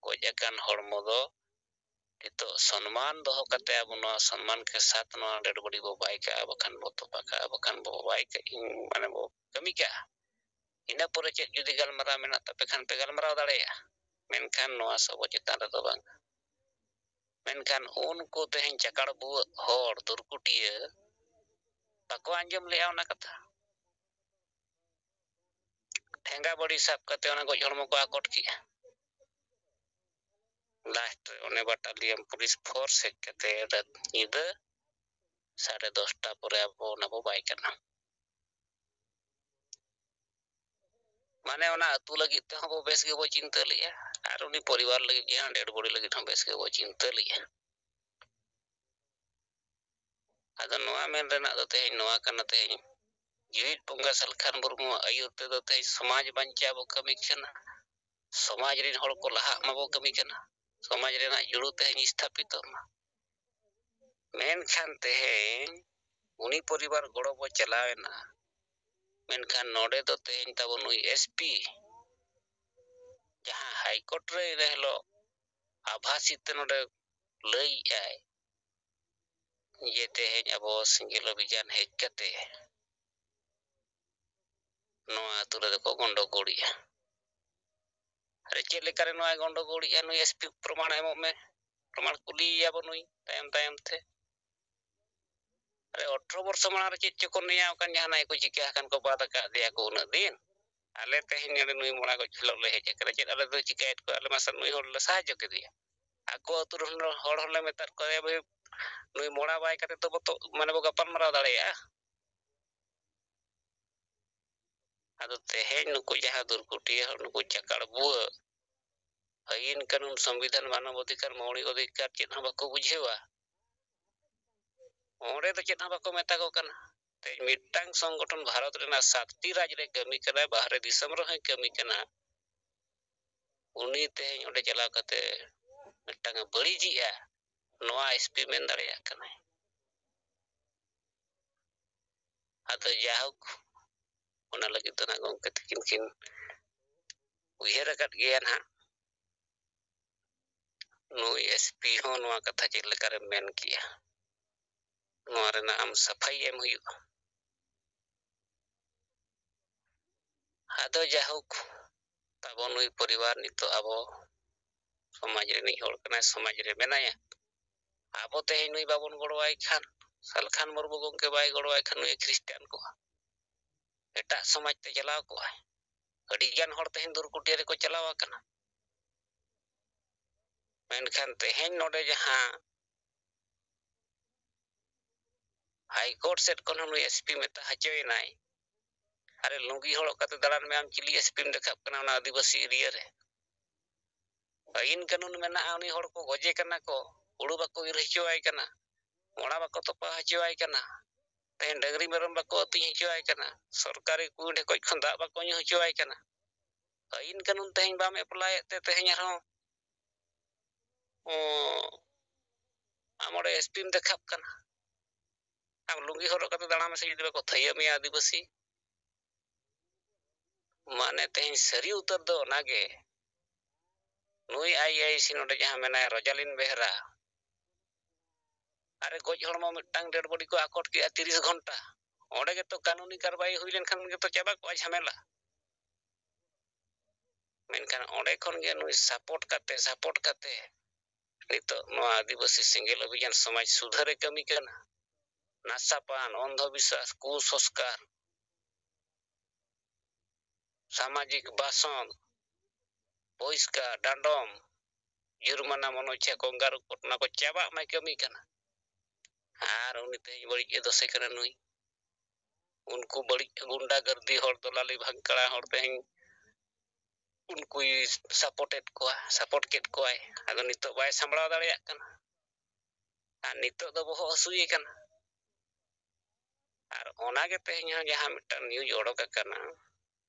ᱜᱚᱡ ᱟᱠᱟᱱ ᱦᱚᱲᱢᱚ ᱫᱚ ᱱᱤᱛᱚᱜ ᱥᱚᱱᱢᱟᱱ ᱫᱚᱦᱚ ᱠᱟᱛᱮ ᱟᱵᱚ ᱱᱚᱣᱟ ᱥᱚᱱᱢᱟᱱ ᱠᱮ ᱥᱟᱛᱷ ᱱᱚᱣᱟ dead body ᱵᱚ ᱵᱟᱭ ᱠᱟᱜᱼᱟ, ᱵᱟᱠᱷᱟᱱ ᱵᱚ ᱛᱚᱯᱟ ᱠᱟᱜᱼᱟ, ᱵᱟᱠᱷᱟᱱ ᱵᱚ ᱵᱟᱭ ᱠᱟᱜᱼᱟ, ᱢᱟᱱᱮ ᱵᱚ ᱠᱟᱹᱢᱤ ᱠᱟᱜᱼᱟ᱾ ᱤᱱᱟᱹ ᱯᱚᱨᱮ ᱪᱮᱫ ᱡᱩᱫᱤ ᱜᱟᱞᱢᱟᱨᱟᱣ ᱢᱮᱱᱟᱜ ᱛᱟᱯᱮ ᱠᱷᱟᱱ ᱯᱮ ᱜᱟᱞᱢᱟᱨᱟᱣ ᱫᱟᱲᱮᱭᱟᱜᱼᱟ, ᱢᱮᱱᱠᱷᱟᱱ ᱱᱚᱣᱟ ᱥᱚᱵᱚ ᱪᱮᱛᱟᱱ ᱨᱮᱫᱚ ᱵᱟᱝ᱾ ᱢᱮᱱᱠᱷᱟᱱ ᱩᱱᱠᱩ ᱛᱮᱦᱮᱧ ᱪᱟᱠᱟᱲ ᱵᱩᱣᱟᱹᱜ ᱦᱚᱲ ᱫᱩᱨᱠᱩᱴᱤᱭᱟᱹ ᱵᱟᱠᱚ ᱟᱸᱡᱚᱢ ᱞᱮᱜᱼᱟ ᱚᱱᱟ ᱠᱟᱛᱷᱟ᱾ ᱴᱷᱮᱸᱜᱟ ᱵᱟᱹᱲᱤ ᱥᱟᱵ ᱠᱟᱛᱮ ᱚᱱᱟ ᱜᱚᱡ ᱦᱚᱲᱢᱚ ᱠᱚ ᱟᱠᱚᱴ ᱠᱮᱜᱼᱟ᱾ Last ᱨᱮ ᱚᱱᱮ battalion police force ᱦᱮᱡ ᱠᱟᱛᱮ ᱨᱟᱛ ᱧᱤᱫᱟᱹ ᱥᱟᱲᱮ ᱫᱚᱥᱴᱟ ᱯᱚᱨᱮ ᱟᱵᱚ ᱚᱱᱟ ᱵᱚ ᱵᱟᱭ ᱠᱟᱱᱟ᱾ ᱢᱟᱱᱮ ᱚᱱᱟ ᱟᱹᱛᱩ ᱞᱟᱹᱜᱤᱫ ᱛᱮᱦᱚᱸ ᱵᱚ ᱵᱮᱥ ᱜᱮᱵᱚ ᱪᱤᱱᱛᱟᱹ ᱞᱮᱜᱼᱟ, ᱟᱨ ᱩᱱᱤ ᱯᱚᱨᱤᱵᱟᱨ ᱞᱟᱹᱜᱤᱫ ᱡᱟᱦᱟᱸ dead body ᱞᱟᱹᱜᱤᱫ ᱦᱚᱸ ᱵᱮᱥ ᱜᱮᱵᱚ ᱪᱤᱱᱛᱟᱹ ᱞᱮᱜᱼᱟ᱾ ᱟᱫᱚ ᱱᱚᱣᱟ ᱢᱮᱱ ᱨᱮᱱᱟᱜ ᱫᱚ ᱛᱮᱦᱮᱧ ᱱᱚᱣᱟ ᱠᱟᱱᱟ, ᱛᱮᱦᱮᱧ ᱡᱤᱣᱤᱫ ᱵᱚᱸᱜᱟ ᱥᱟᱞᱠᱷᱟᱱ ᱢᱩᱨᱢᱩᱣᱟᱜ ᱟᱹᱭᱩᱨ ᱛᱮᱫᱚ ᱛᱮᱦᱮᱧ ᱥᱚᱢᱟᱡᱽ ᱵᱟᱧᱪᱟᱣ ᱵᱚ ᱠᱟᱹᱢᱤ ᱠᱟᱱᱟ, ᱥᱚᱢᱟᱡᱽ ᱨᱮᱱ ᱦᱚᱲ ᱠᱚ ᱞᱟᱦᱟᱜ ᱢᱟᱵᱚ ᱠᱟᱹᱢᱤ ᱠᱟᱱᱟ, ᱥᱚᱢᱟᱡᱽ ᱨᱮᱱᱟᱜ ᱡᱩᱲᱩ ᱛᱮᱦᱮᱧ ᱥᱛᱷᱟᱯᱤᱛᱚᱜ ᱢᱟ᱾ ᱢᱮᱱᱠᱷᱟᱱ ᱛᱮᱦᱮᱧ ᱩᱱᱤ ᱯᱚᱨᱤᱵᱟᱨ ᱜᱚᱲᱚ ᱵᱚ ᱪᱟᱞᱟᱣ ᱮᱱᱟ, ᱢᱮᱱᱠᱷᱟᱱ ᱱᱚᱰᱮ ᱫᱚ ᱛᱮᱦᱮᱧ ᱛᱟᱵᱚ ᱱᱩᱭ S P ᱡᱟᱦᱟᱸ High Court ᱨᱮ ᱤᱱᱟᱹ ᱦᱤᱞᱳᱜ ᱟᱵᱷᱟᱥᱤᱛ ᱛᱮ ᱱᱚᱰᱮ ᱞᱟᱹᱭᱮᱜᱼᱟᱭ ᱡᱮ ᱛᱮᱦᱮᱧ ᱟᱵᱚ ᱥᱮᱸᱜᱮᱞ ᱚᱵᱷᱤᱡᱟᱱ ᱦᱮᱡ ᱠᱟᱛᱮ ᱱᱚᱣᱟ ᱟᱹᱛᱩ ᱨᱮᱫᱚ ᱠᱚ ᱜᱚᱱᱰᱚᱜᱳᱲᱮᱜᱼᱟ᱾ ᱟᱨᱮ, ᱪᱮᱫ ᱞᱮᱠᱟᱨᱮ ᱱᱚᱣᱟ ᱜᱚᱱᱰᱚᱜᱳᱲᱮᱜᱼᱟ? ᱱᱩᱭ S P ᱯᱨᱚᱢᱟᱬ ᱮᱢᱚᱜ ᱢᱮ, ᱯᱨᱚᱢᱟᱬ ᱠᱩᱞᱤᱭᱮᱭᱟᱵᱚ ᱱᱩᱭ ᱛᱟᱭᱚᱢ ᱛᱟᱭᱚᱢ ᱛᱮ᱾ ᱟᱨᱮ, ᱟᱴᱷᱨᱚ ᱵᱚᱨᱥᱚ ᱢᱟᱲᱟᱝ ᱨᱮ ᱪᱮᱫ ᱪᱚᱠᱚ ᱱᱮᱭᱟᱣ ᱟᱠᱟᱱ, ᱡᱟᱦᱟᱱᱟᱜ ᱜᱮᱠᱚ ᱪᱤᱠᱟᱹ ᱟᱠᱟᱱ ᱠᱚ, ᱵᱟᱫ ᱟᱠᱟᱫ ᱫᱮᱭᱟ ᱠᱚ ᱩᱱᱟᱹᱜ ᱫᱤᱱ᱾ ᱟᱞᱮ ᱛᱮᱦᱮᱧ ᱱᱚᱰᱮ ᱱᱩᱭ ᱢᱚᱲᱟ ᱜᱚᱡ ᱦᱤᱞᱳᱜ ᱞᱮ ᱦᱮᱡ ᱟᱠᱟᱱᱟ, ᱪᱮᱫ ᱟᱞᱮ ᱫᱚ ᱪᱤᱠᱟᱹᱭᱮᱫ ᱠᱚᱣᱟ? ᱟᱞᱮ ᱢᱟ ᱥᱮ ᱱᱩᱭ ᱦᱚᱲ ᱞᱮ ᱥᱟᱦᱟᱡᱽᱡᱚ ᱠᱮᱫᱮᱭᱟ᱾ ᱟᱠᱚ ᱟᱹᱛᱩ ᱨᱮᱱ ᱦᱚᱲ ᱦᱚᱸᱞᱮ ᱢᱮᱛᱟᱫ ᱠᱚᱣᱟ, "ᱮ ᱵᱷᱟᱹᱭ, ᱱᱩᱭ ᱢᱚᱲᱟ ᱵᱟᱭ ᱠᱟᱛᱮ ᱛᱚ ᱵᱚ ᱛᱚ, ᱢᱟᱱᱮ ᱵᱚ ᱜᱟᱯᱟᱞ ᱢᱟᱨᱟᱣ ᱫᱟᱲᱮᱭᱟᱜᱼᱟ?" ᱟᱫᱚ ᱛᱮᱦᱮᱧ ᱱᱩᱠᱩ ᱡᱟᱦᱟᱸ ᱫᱩᱨᱠᱩᱴᱤᱭᱟᱹ ᱦᱚᱲ, ᱱᱩᱠᱩ ᱪᱟᱠᱟᱲ ᱵᱩᱣᱟᱹ, ᱟᱹᱭᱤᱱ ᱠᱟᱹᱱᱩᱱ, ᱥᱚᱝᱵᱤᱫᱷᱟᱱ, ᱢᱟᱱᱚᱵ ᱚᱫᱷᱤᱠᱟᱨ, ᱢᱳᱣᱲᱤᱠ ᱚᱫᱷᱤᱠᱟᱨ ᱪᱮᱫ ᱦᱚᱸ ᱵᱟᱠᱚ ᱵᱩᱡᱷᱟᱹᱣᱟ᱾ ᱚᱸᱰᱮ ᱫᱚ ᱪᱮᱫ ᱦᱚᱸ ᱵᱟᱠᱚ ᱢᱮᱛᱟ ᱠᱚ ᱠᱟᱱᱟ᱾ ᱛᱮᱦᱮᱧ ᱢᱤᱫᱴᱟᱝ ᱥᱚᱝᱜᱚᱴᱷᱚᱱ ᱵᱷᱟᱨᱚᱛ ᱨᱮᱱᱟᱜ ᱥᱟᱛᱴᱤ ᱨᱟᱡᱽ ᱨᱮ ᱠᱟᱹᱢᱤ ᱠᱟᱱᱟᱭ, ᱵᱟᱦᱨᱮ ᱫᱤᱥᱚᱢ ᱨᱮᱦᱚᱸᱭ ᱠᱟᱹᱢᱤ ᱠᱟᱱᱟ᱾ ᱩᱱᱤ ᱛᱮᱦᱮᱧ ᱚᱸᱰᱮ ᱪᱟᱞᱟᱣ ᱠᱟᱛᱮ ᱢᱤᱫᱴᱟᱝ ᱮ ᱵᱟᱹᱲᱤᱡᱮᱜᱼᱟ, ᱱᱚᱣᱟ S P ᱢᱮᱱ ᱫᱟᱲᱮᱭᱟᱜ ᱠᱟᱱᱟᱭ᱾ ᱟᱫᱚ ᱡᱟᱭᱦᱳᱠ, ᱚᱱᱟ ᱞᱟᱹᱜᱤᱫ ᱫᱚ ᱱᱟᱜ ᱜᱚᱢᱠᱮ ᱛᱟᱹᱠᱤᱱ ᱠᱤᱱ ᱩᱭᱦᱟᱹᱨ ᱟᱠᱟᱫ ᱜᱮᱭᱟ ᱱᱟᱦᱟᱜ, ᱱᱩᱭ ᱮᱥᱯᱤ ᱦᱚᱸ ᱱᱚᱣᱟ ᱠᱟᱛᱷᱟ ᱪᱮᱫ ᱞᱮᱠᱟᱨᱮ ᱢᱮᱱ ᱠᱮᱜᱼᱟ, ᱱᱚᱣᱟ ᱨᱮᱱᱟᱜ ᱟᱢ ᱥᱟᱯᱷᱟᱭ ᱮᱢ ᱦᱩᱭᱩᱜᱼᱟ᱾ ᱟᱫᱚ ᱡᱟᱭᱦᱳᱠ, ᱛᱟᱵᱚ ᱱᱩᱭ ᱯᱚᱨᱤᱵᱟᱨ ᱱᱤᱛᱚᱜ ᱟᱵᱚ ᱥᱚᱢᱟᱡᱽ ᱨᱤᱱᱤᱡ ᱦᱚᱲ ᱠᱟᱱᱟᱭ, ᱥᱚᱢᱟᱡᱽ ᱨᱮ ᱢᱮᱱᱟᱭᱟ᱾ ᱟᱵᱚ ᱛᱮᱦᱮᱧ ᱱᱩᱭ ᱵᱟᱵᱚᱱ ᱜᱚᱲᱚᱣᱟᱭ ᱠᱷᱟᱱ, ᱥᱟᱞᱠᱷᱟᱱ ᱢᱩᱨᱢᱩ ᱜᱚᱢᱠᱮ ᱵᱟᱭ ᱜᱚᱲᱚᱣᱟᱭ ᱠᱷᱟᱱ, ᱱᱩᱭ ᱠᱷᱨᱤᱥᱴᱟᱱ ᱠᱚᱣᱟ, ᱮᱴᱟᱜ ᱥᱚᱢᱟᱡᱽ ᱛᱮ ᱪᱟᱞᱟᱣ ᱠᱚᱜᱼᱟᱭ᱾ ᱟᱹᱰᱤ ᱜᱟᱱ ᱦᱚᱲ ᱛᱮᱦᱮᱧ ᱫᱩᱨᱠᱩᱴᱤᱭᱟᱹ ᱨᱮᱠᱚ ᱪᱟᱞᱟᱣ ᱟᱠᱟᱱᱟ᱾ ᱢᱮᱱᱠᱷᱟᱱ ᱛᱮᱦᱮᱧ ᱱᱚᱰᱮ ᱡᱟᱦᱟᱸ ᱦᱟᱭ ᱠᱳᱨᱴ ᱥᱮᱫ ᱠᱷᱚᱱ ᱦᱚᱸ ᱱᱩᱭ ᱮᱥᱯᱤ ᱢᱮᱛᱟ ᱦᱚᱪᱚᱭᱮᱱᱟᱭ, ᱟᱨᱮ ᱞᱩᱝᱜᱤ ᱦᱚᱨᱚᱜ ᱠᱟᱛᱮ ᱫᱟᱬᱟᱱ ᱢᱮ, ᱟᱢ ᱪᱤᱞᱤ ᱮᱥᱯᱤᱢ ᱫᱮᱠᱷᱟᱜ ᱠᱟᱱᱟ ᱚᱱᱟ ᱟᱹᱫᱤᱵᱟᱹᱥᱤ ᱮᱨᱤᱭᱟ ᱨᱮ? ᱟᱹᱭᱤᱱ ᱠᱟᱹᱱᱩᱱ ᱢᱮᱱᱟᱜᱼᱟ, ᱩᱱᱤ ᱦᱚᱲ ᱠᱚ ᱜᱚᱡᱮ ᱠᱟᱱᱟ ᱠᱚ, ᱦᱩᱲᱩ ᱵᱟᱠᱚ ᱤᱨ ᱦᱚᱪᱚᱣᱟᱭ ᱠᱟᱱᱟ, ᱢᱚᱲᱟ ᱵᱟᱠᱚ ᱛᱚᱯᱟ ᱦᱚᱪᱚᱣᱟᱭ ᱠᱟᱱᱟ, ᱛᱮᱦᱮᱧ ᱰᱟᱹᱝᱨᱤ ᱢᱮᱨᱚᱢ ᱵᱟᱠᱚ ᱟᱹᱛᱤᱧ ᱦᱚᱪᱚᱣᱟᱭ ᱠᱟᱱᱟ, ᱥᱚᱨᱠᱟᱨᱤ ᱠᱩᱧ ᱰᱷᱮᱠᱚᱡ ᱠᱷᱚᱱ ᱫᱟᱜ ᱵᱟᱠᱚ ᱧᱩ ᱦᱚᱪᱚᱣᱟᱭ ᱠᱟᱱᱟ᱾ ᱟᱹᱭᱤᱱ ᱠᱟᱹᱱᱩᱱ ᱛᱮᱦᱮᱧ ᱵᱟᱢ ᱮᱯᱞᱟᱭᱮᱫ ᱛᱮ ᱛᱮᱦᱮᱧ ᱟᱨᱦᱚᱸ, ᱚ, ᱟᱢ ᱚᱸᱰᱮ ᱮᱥᱯᱤᱢ ᱫᱮᱠᱷᱟᱜ ᱠᱟᱱᱟ᱾ ᱟᱢ ᱞᱩᱝᱜᱤ ᱦᱚᱨᱚᱜ ᱠᱟᱛᱮ ᱫᱟᱬᱟᱱ ᱢᱮᱥᱮ, ᱡᱩᱫᱤ ᱵᱟᱠᱚ ᱛᱷᱟᱹᱭᱟᱹ ᱢᱮᱭᱟ ᱟᱹᱫᱤᱵᱟᱹᱥᱤ᱾ ᱢᱟᱱᱮ ᱛᱮᱦᱮᱧ ᱥᱟᱹᱨᱤ ᱩᱛᱟᱹᱨ ᱫᱚ ᱚᱱᱟᱜᱮ, ᱱᱩᱭ ᱟᱭ ᱮ ᱟᱭ ᱥᱤ ᱱᱚᱰᱮ ᱡᱟᱦᱟᱸ ᱢᱮᱱᱟᱭᱟ ᱨᱚᱡᱟᱞᱤᱱ ᱵᱮᱦᱨᱟ, ᱟᱨᱮ ᱜᱚᱡ ᱦᱚᱲᱢᱚ ᱢᱤᱫᱴᱟᱝ ᱰᱮᱰ ᱵᱚᱰᱤ ᱠᱚ ᱟᱠᱚᱴ ᱠᱮᱜᱼᱟ ᱛᱤᱨᱤᱥ ᱜᱷᱚᱱᱴᱟ, ᱚᱸᱰᱮ ᱜᱮᱛᱚ ᱠᱟᱹᱱᱩᱱᱤ ᱠᱟᱨᱵᱟᱭ ᱦᱩᱭ ᱞᱮᱱᱠᱷᱟᱱ ᱜᱮᱛᱚ ᱪᱟᱵᱟ ᱠᱚᱜᱼᱟ ᱡᱷᱟᱢᱮᱞᱟ᱾ ᱢᱮᱱᱠᱷᱟᱱ ᱚᱸᱰᱮ ᱠᱷᱚᱱ ᱜᱮ ᱱᱩᱭ ᱥᱟᱯᱳᱨᱴ ᱠᱟᱛᱮ, ᱥᱟᱯᱳᱨᱴ ᱠᱟᱛᱮ ᱱᱤᱛᱚᱜ ᱱᱚᱣᱟ ᱟᱹᱫᱤᱵᱟᱹᱥᱤ ᱥᱮᱸᱜᱮᱞ ᱚᱵᱷᱤᱡᱟᱱ ᱥᱚᱢᱟᱡᱽ ᱥᱩᱫᱷᱟᱹᱨᱮ ᱠᱟᱹᱢᱤ ᱠᱟᱱᱟ᱾ ᱱᱟᱥᱟᱯᱟᱱ, ᱚᱱᱫᱷᱚ ᱵᱤᱥᱣᱟᱥ, ᱠᱩᱥᱚᱝᱥᱠᱟᱨ, ᱥᱟᱢᱟᱡᱤᱠ ᱵᱟᱥᱚᱱ, ᱵᱚᱦᱤᱥᱠᱟᱨ, ᱰᱟᱸᱰᱚᱢ, ᱡᱩᱨᱢᱟᱱᱟ, ᱢᱚᱱᱚ ᱤᱪᱪᱷᱟ ᱠᱚᱝᱜᱟᱨᱩ ᱠᱳᱨᱴ, ᱚᱱᱟ ᱠᱚ ᱪᱟᱵᱟᱜ ᱢᱟᱭ ᱠᱟᱹᱢᱤ ᱠᱟᱱᱟ᱾ ᱟᱨ ᱩᱱᱤ ᱛᱮᱦᱮᱧ ᱵᱟᱹᱲᱤᱡ ᱮ ᱫᱳᱥᱮ ᱠᱟᱱᱟ ᱱᱩᱭ᱾ ᱩᱱᱠᱩ ᱵᱟᱹᱲᱤᱡ ᱜᱩᱱᱰᱟ ᱜᱟᱨᱫᱤ ᱦᱚᱲ, ᱫᱚᱞᱟᱞᱤ ᱵᱷᱟᱝᱠᱲᱟ ᱦᱚᱲ ᱛᱮᱦᱮᱧ ᱩᱱᱠᱩᱭ ᱥᱟᱯᱳᱨᱴᱮᱫ ᱠᱚᱣᱟ, ᱥᱟᱯᱳᱨᱴ ᱠᱮᱫ ᱠᱚᱣᱟᱭ᱾ ᱟᱫᱚ ᱱᱤᱛᱚᱜ ᱵᱟᱭ ᱥᱟᱢᱵᱲᱟᱣ ᱫᱟᱲᱮᱭᱟᱜ ᱠᱟᱱᱟ᱾ ᱟᱨ ᱱᱤᱛᱚᱜ ᱫᱚ ᱵᱚᱦᱚᱜ ᱦᱟᱹᱥᱩᱭᱮ ᱠᱟᱱᱟ᱾ ᱟᱨ ᱚᱱᱟᱜᱮ ᱛᱮᱦᱮᱧ ᱦᱚᱸ ᱡᱟᱦᱟᱸ ᱢᱤᱫᱴᱟᱝ ᱱᱤᱭᱩᱡᱽ ᱚᱰᱚᱠ ᱟᱠᱟᱱᱟ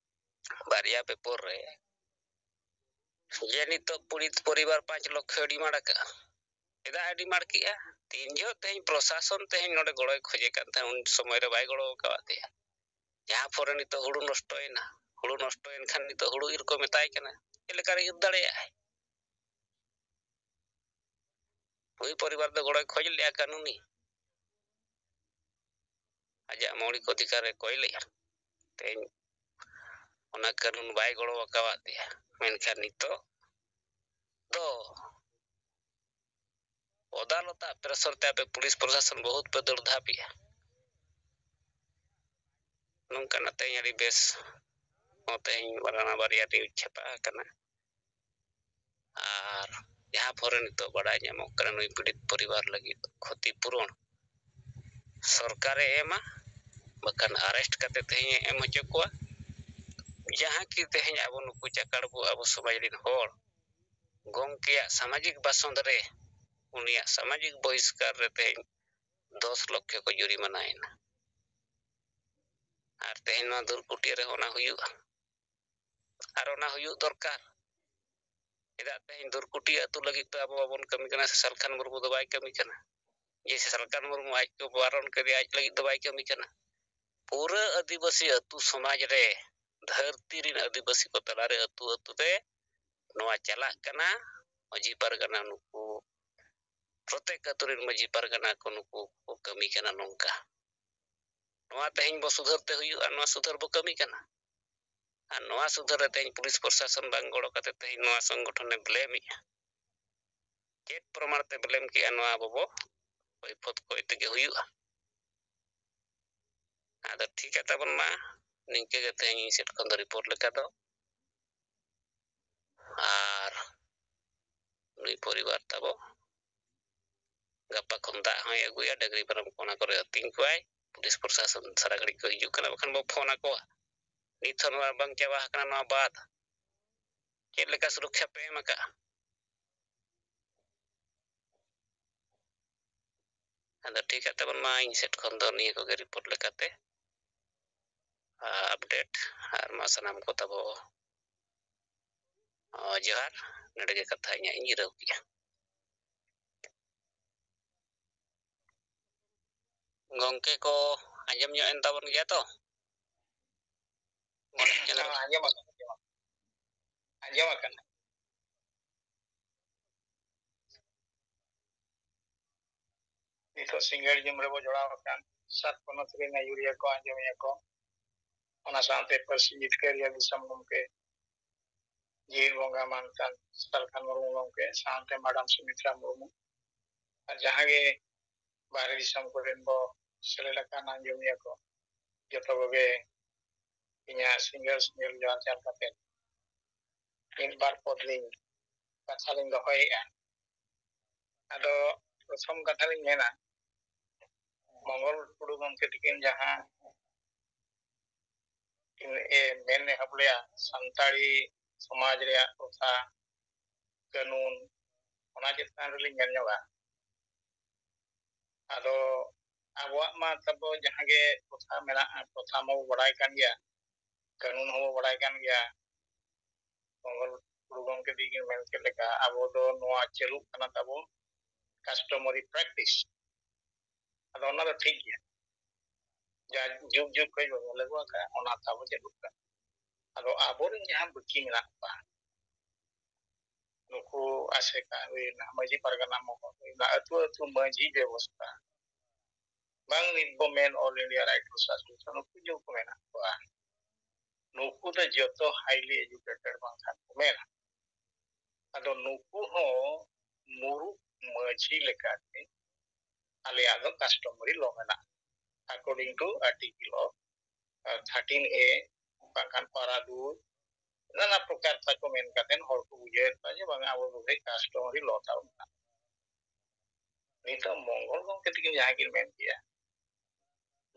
ᱵᱟᱨᱭᱟ ᱯᱮᱯᱚᱨ ᱨᱮ, ᱡᱮ ᱱᱤᱛᱚᱜ ᱯᱤᱲᱤᱛ ᱯᱚᱨᱤᱵᱟᱨ ᱯᱟᱸᱪ ᱞᱚᱠᱷᱚ ᱰᱤᱢᱟᱱᱰ ᱟᱠᱟᱫᱼᱟ᱾ ᱪᱮᱫᱟᱜ ᱮ ᱰᱤᱢᱟᱱᱰ ᱠᱮᱜᱼᱟ? ᱛᱤᱱ ᱡᱚᱦᱚᱜ ᱛᱮᱦᱮᱧ ᱯᱨᱚᱥᱟᱥᱚᱱ ᱛᱮᱦᱮᱧ ᱱᱚᱰᱮ ᱜᱚᱲᱚᱭ ᱠᱷᱚᱡᱮ ᱠᱟᱱ ᱛᱟᱦᱮᱸᱫ, ᱩᱱ ᱥᱚᱢᱚᱭ ᱨᱮ ᱵᱟᱭ ᱜᱚᱲᱚ ᱟᱠᱟᱣᱟᱫ ᱫᱮᱭᱟ᱾ ᱡᱟᱦᱟᱸ ᱯᱚᱨᱮ ᱱᱤᱛᱚᱜ ᱦᱩᱲᱩ ᱱᱚᱥᱴᱚᱭᱮᱱᱟ, ᱦᱩᱲᱩ ᱱᱚᱥᱴᱚᱭᱮᱱ ᱠᱷᱟᱱ ᱱᱤᱛᱚᱜ ᱦᱩᱲᱩ ᱤᱨ ᱠᱚ ᱢᱮᱛᱟᱭ ᱠᱟᱱᱟ, ᱪᱮᱫ ᱞᱮᱠᱟᱨᱮ ᱤᱨ ᱫᱟᱲᱮᱭᱟᱜᱼᱟᱭ? ᱩᱱᱤ ᱯᱚᱨᱤᱵᱟᱨ ᱫᱚ ᱜᱚᱲᱚᱭ ᱠᱷᱚᱡ ᱞᱮᱜᱼᱟ ᱠᱟᱹᱱᱩᱱᱤ, ᱟᱡᱟᱜ ᱢᱳᱣᱞᱤᱠ ᱚᱫᱷᱤᱠᱟᱨ ᱮ ᱠᱚᱭ ᱞᱮᱜᱼᱟ᱾ ᱛᱮᱦᱮᱧ ᱚᱱᱟ ᱠᱟᱹᱱᱩᱱ ᱵᱟᱭ ᱜᱚᱲᱚ ᱟᱠᱟᱣᱟᱫ ᱮᱭᱟ, ᱢᱮᱱᱠᱷᱟᱱ ᱱᱤᱛᱚᱜ ᱫᱚ ᱟᱫᱟᱞᱚᱛᱟᱜ pressure ᱛᱮ ᱟᱯᱮ ᱯᱩᱞᱤᱥ ᱯᱨᱚᱥᱟᱥᱚᱱ ᱵᱚᱦᱩᱛ ᱯᱮ ᱫᱟᱹᱲ ᱫᱷᱟᱯᱮᱜᱼᱟ᱾ ᱱᱚᱝᱠᱟᱱᱟᱜ ᱛᱮᱦᱮᱧ ᱟᱹᱰᱤ ᱵᱮᱥ ᱦᱚᱸ ᱛᱮᱦᱮᱧ ᱵᱟᱱᱟ ᱵᱟᱨᱭᱟ news ᱪᱷᱟᱯᱟ ᱟᱠᱟᱱᱟ᱾ ᱟᱨ ᱡᱟᱦᱟᱸ ᱯᱚᱨᱮ ᱱᱤᱛᱚᱜ ᱵᱟᱰᱟᱭ ᱧᱟᱢᱚᱜ ᱠᱟᱱᱟ, ᱱᱩᱭ ᱯᱤᱲᱤᱛ ᱯᱚᱨᱤᱵᱟᱨ ᱞᱟᱹᱜᱤᱫ ᱠᱷᱚᱛᱤ ᱯᱩᱨᱚᱱ ᱥᱚᱨᱠᱟᱨᱮ ᱮᱢᱟ, ᱵᱟᱠᱷᱟᱱ arrest ᱠᱟᱛᱮ ᱛᱮᱦᱮᱧ ᱮ ᱮᱢ ᱦᱚᱪᱚ ᱠᱚᱣᱟ᱾ ᱡᱟᱦᱟᱸ ᱠᱤ ᱛᱮᱦᱮᱧ ᱟᱵᱚ ᱱᱩᱠᱩ ᱪᱟᱠᱟᱲ ᱵᱚ ᱟᱵᱚ ᱥᱚᱢᱟᱡᱽ ᱨᱮᱱ ᱦᱚᱲ ᱜᱚᱢᱠᱮᱭᱟᱜ ᱥᱟᱢᱟᱡᱤᱠ ᱵᱟᱥᱚᱱᱫ ᱨᱮ, ᱩᱱᱤᱭᱟᱜ ᱥᱟᱢᱟᱡᱤᱠ ᱵᱚᱦᱤᱥᱠᱟᱨ ᱨᱮ ᱛᱮᱦᱮᱧ ᱫᱚᱥ ᱞᱚᱠᱷ ᱠᱚ ᱡᱩᱨᱤᱢᱟᱱᱟᱭᱮᱱᱟ᱾ ᱟᱨ ᱛᱮᱦᱮᱧ ᱱᱚᱣᱟ ᱫᱩᱨᱠᱩᱴᱤᱭᱟᱹ ᱨᱮᱦᱚᱸ ᱚᱱᱟ ᱦᱩᱭᱩᱜᱼᱟ, ᱟᱨ ᱚᱱᱟ ᱦᱩᱭᱩᱜ ᱫᱚᱨᱠᱟᱨ᱾ ᱪᱮᱫᱟᱜ ᱛᱮᱦᱮᱧ ᱫᱩᱨᱠᱩᱴᱤᱭᱟᱹ ᱟᱹᱛᱩ ᱞᱟᱹᱜᱤᱫ ᱫᱚ ᱟᱵᱚ ᱵᱟᱵᱚᱱ ᱠᱟᱹᱢᱤ ᱠᱟᱱᱟ, ᱥᱮ ᱥᱟᱞᱠᱷᱟᱱ ᱢᱩᱨᱢᱩ ᱫᱚ ᱵᱟᱭ ᱠᱟᱹᱢᱤ ᱠᱟᱱᱟ? ᱡᱮ ᱥᱮ ᱥᱟᱞᱠᱷᱟᱱ ᱢᱩᱨᱢᱩ ᱟᱡ ᱠᱚ ᱵᱟᱨᱚᱱ ᱠᱮᱫᱮᱭᱟ, ᱟᱡ ᱞᱟᱹᱜᱤᱫ ᱫᱚ ᱵᱟᱭ ᱠᱟᱹᱢᱤ ᱠᱟᱱᱟ᱾ ᱯᱩᱨᱟᱹ ᱟᱹᱫᱤᱵᱟᱹᱥᱤ ᱟᱹᱛᱩ ᱥᱚᱢᱟᱡᱽ ᱨᱮ, ᱫᱷᱟᱹᱨᱛᱤ ᱨᱮᱱ ᱟᱹᱫᱤᱵᱟᱹᱥᱤ ᱠᱚ ᱛᱟᱞᱟᱨᱮ ᱟᱹᱛᱩ ᱟᱹᱛᱩ ᱨᱮ ᱱᱚᱣᱟ ᱪᱟᱞᱟᱜ ᱠᱟᱱᱟ᱾ ᱢᱟᱹᱡᱷᱤ ᱯᱟᱨᱜᱟᱱᱟ ᱱᱩᱠᱩ, ᱯᱨᱚᱛᱮᱠ ᱟᱹᱛᱩ ᱨᱮᱱ ᱢᱟᱹᱡᱷᱤ ᱯᱟᱨᱜᱟᱱᱟ ᱠᱚ ᱱᱩᱠᱩ ᱠᱚ ᱠᱟᱹᱢᱤ ᱠᱟᱱᱟ ᱱᱚᱝᱠᱟ᱾ ᱱᱚᱣᱟ ᱛᱮᱦᱮᱧ ᱵᱚ ᱥᱩᱫᱷᱟᱹᱨ ᱛᱮ ᱦᱩᱭᱩᱜᱼᱟ, ᱱᱚᱣᱟ ᱥᱩᱫᱷᱟᱹᱨ ᱵᱚ ᱠᱟᱹᱢᱤ ᱠᱟᱱᱟ᱾ ᱟᱨ ᱱᱚᱣᱟ ᱥᱩᱫᱷᱟᱹᱨ ᱨᱮ ᱛᱮᱦᱮᱧ ᱯᱩᱞᱤᱥ ᱯᱨᱚᱥᱟᱥᱚᱱ ᱵᱟᱝ ᱜᱚᱲᱚ ᱠᱟᱛᱮ ᱛᱮᱦᱮᱧ ᱱᱚᱣᱟ ᱥᱚᱝᱜᱚᱴᱷᱚᱱᱮ blameᱮᱫᱼᱟ᱾ ᱪᱮᱫ ᱯᱨᱚᱢᱟᱬ ᱛᱮ blame ᱠᱮᱜᱼᱟ? ᱱᱚᱣᱟ ᱵᱟᱵᱚ ᱚᱭ ᱯᱷᱚᱛ ᱠᱚᱭ ᱛᱮᱜᱮ ᱦᱩᱭᱩᱜᱼᱟ᱾ ᱟᱫᱚ ᱴᱷᱤᱠ ᱜᱮᱭᱟ ᱛᱟᱵᱚᱱ ᱢᱟ, ᱱᱤᱝᱠᱟᱹ ᱜᱮ ᱛᱮᱦᱮᱧ ᱤᱧ ᱥᱮᱫ ᱠᱷᱚᱱ ᱫᱚ report ᱞᱮᱠᱟ ᱫᱚ᱾ ᱟᱨ ᱱᱩᱭ ᱯᱚᱨᱤᱵᱟᱨ ᱛᱟᱵᱚ ᱜᱟᱯᱟ ᱠᱷᱚᱱ ᱫᱟᱜ ᱦᱚᱸᱭ ᱟᱹᱜᱩᱭᱟ, ᱰᱟᱹᱝᱨᱤ ᱢᱮᱨᱚᱢ ᱠᱚ ᱚᱱᱟ ᱠᱚᱨᱮ ᱟᱹᱛᱤᱧ ᱠᱚᱣᱟᱭ᱾ ᱯᱩᱞᱤᱥ ᱯᱨᱚᱥᱟᱥᱚᱱ ᱥᱟᱨᱟ ᱜᱷᱟᱹᱲᱤᱡ ᱠᱚ ᱦᱤᱡᱩᱜ ᱠᱟᱱᱟ, ᱵᱟᱠᱷᱟᱱ ᱵᱚ ᱯᱷᱳᱱ ᱟᱠᱚᱣᱟ᱾ ᱱᱤᱛ ᱦᱚᱸ ᱱᱚᱣᱟ ᱵᱟᱝ ᱪᱟᱵᱟ ᱟᱠᱟᱱᱟ, ᱱᱚᱣᱟ ᱵᱟᱫ ᱪᱮᱫ ᱞᱮᱠᱟ ᱥᱩᱨᱚᱠᱷᱟ ᱯᱮ ᱮᱢ ᱟᱠᱟᱫᱼᱟ? ᱟᱫᱚ ᱴᱷᱤᱠ ᱜᱮᱭᱟ ᱛᱟᱵᱚᱱ ᱢᱟ, ᱤᱧ ᱥᱮᱫ ᱠᱷᱚᱱ ᱫᱚ ᱱᱤᱭᱟᱹ ᱠᱚᱜᱮ report ᱞᱮᱠᱟᱛᱮ, ᱟᱨ update, ᱟᱨ ᱢᱟ ᱥᱟᱱᱟᱢ ᱠᱚ ᱛᱟᱵᱚ, ᱚ, ᱡᱚᱦᱟᱨ᱾ ᱱᱚᱰᱮ ᱜᱮ ᱠᱟᱛᱷᱟ ᱤᱧᱟᱹᱜ ᱤᱧ ᱡᱤᱨᱟᱹᱣ ᱠᱮᱜᱼᱟ᱾ ᱜᱚᱝᱠᱮ ᱠᱚ ᱟᱸᱡᱚᱢ ᱧᱚᱜ ᱮᱱ ᱛᱟᱵᱚᱱ ᱜᱮᱭᱟ ᱛᱚ? ᱟᱸᱡᱚᱢ ᱟᱠᱟᱱᱟ, ᱟᱸᱡᱚᱢ ᱟᱠᱟᱱᱟ᱾ ᱟᱸᱡᱚᱢ ᱟᱠᱟᱱᱟ᱾ ᱱᱤᱛᱚᱜ ᱥᱤᱸᱜᱟᱹᱲ ᱡᱚᱢ ᱨᱮᱵᱚ ᱡᱚᱲᱟᱣ ᱟᱠᱟᱱ ᱥᱟᱛ ᱯᱚᱱᱚᱛ ᱨᱮᱱ ᱟᱹᱭᱩᱨᱤᱭᱟᱹ ᱠᱚ, ᱟᱸᱡᱚᱢᱤᱭᱟᱹ ᱠᱚ, ᱚᱱᱟ ᱥᱟᱶᱛᱮ ᱯᱟᱹᱨᱥᱤ ᱡᱤᱛᱠᱟᱹᱨᱤᱭᱟᱹ ᱫᱤᱥᱚᱢ ᱜᱚᱢᱠᱮ ᱡᱤᱣᱤ ᱵᱚᱸᱜᱟ ᱢᱟᱱ ᱠᱟᱱ ᱥᱟᱞᱠᱷᱟᱱ ᱢᱩᱨᱢᱩ ᱜᱚᱢᱠᱮ ᱥᱟᱶᱛᱮ ᱢᱟᱰᱟᱢ ᱥᱩᱢᱤᱛᱨᱟ ᱢᱩᱨᱢᱩ ᱟᱨ ᱡᱟᱦᱟᱸ ᱜᱮ ᱵᱟᱦᱨᱮ ᱫᱤᱥᱚᱢ ᱠᱚᱨᱮᱱ ᱵᱚ ᱥᱮᱞᱮᱫ ᱟᱠᱟᱱ ᱟᱸᱡᱚᱢᱤᱭᱟᱹ ᱠᱚ, ᱡᱚᱛᱚ ᱠᱚᱜᱮ ᱤᱧᱟᱹᱜ ᱥᱤᱸᱜᱟᱹᱲ ᱥᱤᱸᱜᱟᱹᱲ ᱡᱚᱦᱟᱨ ᱪᱟᱞ ᱠᱟᱛᱮ ᱢᱤᱫ ᱵᱟᱨ ᱯᱚᱫ ᱞᱤᱧ ᱠᱟᱛᱷᱟ ᱞᱤᱧ ᱫᱚᱦᱚᱭᱮᱫᱼᱟ᱾ ᱟᱫᱚ ᱯᱨᱚᱛᱷᱚᱢ ᱠᱟᱛᱷᱟ ᱞᱤᱧ ᱢᱮᱱᱟ, ᱢᱚᱝᱜᱚᱞ ᱴᱩᱰᱩ ᱜᱚᱢᱠᱮ ᱛᱤᱠᱤᱱ ᱡᱟᱦᱟᱸ ᱠᱤᱱ ᱮ ᱢᱮᱱ ᱮᱦᱚᱵ ᱞᱮᱜᱼᱟ, ᱥᱟᱱᱛᱟᱲᱤ ᱥᱚᱢᱟᱡᱽ ᱨᱮᱭᱟᱜ ᱯᱨᱚᱛᱷᱟ, ᱠᱟᱹᱱᱩᱱ, ᱚᱱᱟ ᱪᱮᱛᱟᱱ ᱨᱮᱞᱤᱧ ᱧᱮᱞ ᱧᱚᱜᱟ᱾ ᱟᱫᱚ ᱟᱵᱚᱣᱟᱜ ᱢᱟ ᱛᱟᱵᱚ ᱡᱟᱦᱟᱸ ᱜᱮ ᱯᱨᱚᱛᱷᱟ ᱢᱮᱱᱟᱜᱼᱟ, ᱯᱨᱚᱛᱷᱟ ᱢᱟᱵᱚ ᱵᱟᱲᱟᱭ ᱠᱟᱱ ᱜᱮᱭᱟ, ᱠᱟᱹᱱᱩᱱ ᱦᱚᱸᱵᱚ ᱵᱟᱲᱟᱭ ᱠᱟᱱ ᱜᱮᱭᱟ᱾ ᱢᱚᱝᱜᱚᱞ ᱴᱩᱰᱩ ᱜᱚᱢᱠᱮ ᱛᱤᱠᱤᱱ ᱢᱮᱱ ᱠᱮᱫ ᱞᱮᱠᱟ, ᱟᱵᱚ ᱫᱚ ᱱᱚᱣᱟ ᱪᱟᱹᱞᱩᱜ ᱠᱟᱱᱟ ᱛᱟᱵᱚ customary practice᱾ ᱟᱫᱚ ᱚᱱᱟ ᱫᱚ ᱴᱷᱤᱠ ᱜᱮᱭᱟ, ᱡᱟ ᱡᱩᱜᱽ ᱡᱩᱜᱽ ᱠᱷᱚᱱ ᱵᱚᱱ ᱧᱮᱞ ᱟᱹᱜᱩ ᱟᱠᱟᱫᱼᱟ, ᱚᱱᱟ ᱛᱟᱵᱚ ᱪᱟᱹᱞᱩᱜ ᱠᱟᱱᱟ᱾ ᱟᱫᱚ ᱟᱵᱚᱨᱮᱱ ᱡᱟᱦᱟᱸ ᱵᱟᱹᱠᱤ ᱢᱮᱱᱟᱜ ᱠᱚᱣᱟ, ᱱᱩᱠᱩ ᱟᱥᱮᱠᱟ ᱦᱩᱭᱱᱟ, ᱢᱟᱹᱡᱷᱤ ᱯᱟᱨᱜᱟᱱᱟ ᱢᱚᱦᱚᱞ ᱦᱩᱭᱱᱟ, ᱟᱹᱛᱩ ᱟᱹᱛᱩ ᱢᱟᱹᱡᱷᱤ ᱵᱮᱵᱚᱥᱛᱷᱟ, ᱵᱟᱝ ᱱᱤᱛ ᱵᱚ ᱢᱮᱱ All India Writers Association, ᱱᱩᱠᱩ ᱡᱩᱜᱽ ᱠᱚ ᱢᱮᱱᱟᱜ ᱠᱚᱣᱟ᱾ ᱱᱩᱠᱩ ᱫᱚ ᱡᱚᱛᱚ highly educated ᱵᱟᱝᱠᱷᱟᱱ ᱠᱚ ᱢᱮᱱᱟ᱾ ᱟᱫᱚ ᱱᱩᱠᱩ ᱦᱚᱸ ᱢᱩᱨᱩᱠ ᱢᱟᱹᱡᱷᱤ ᱞᱮᱠᱟᱛᱮ ᱟᱞᱮᱭᱟᱜ ᱫᱚ customary law ᱢᱮᱱᱟᱜᱼᱟ, according to article of thirteen A, ᱵᱟᱝᱠᱷᱟᱱ ᱯᱟᱨᱟ ᱫᱩ, ᱱᱟᱱᱟ ᱯᱨᱚᱠᱟᱨ ᱛᱟᱠᱚ ᱢᱮᱱ ᱠᱟᱛᱮ ᱦᱚᱲ ᱠᱚ ᱵᱩᱡᱷᱟᱹᱣᱮᱫ ᱠᱚᱣᱟ ᱡᱮ ᱵᱟᱝ, ᱟᱵᱚ ᱫᱚ customary law ᱛᱟᱵᱚ ᱢᱮᱱᱟᱜᱼᱟ᱾ ᱱᱤᱛᱚᱜ ᱢᱚᱝᱜᱚᱞ ᱜᱚᱢᱠᱮ ᱛᱤᱠᱤᱱ ᱡᱟᱦᱟᱸ ᱠᱤᱱ ᱢᱮᱱ ᱠᱮᱜᱼᱟ,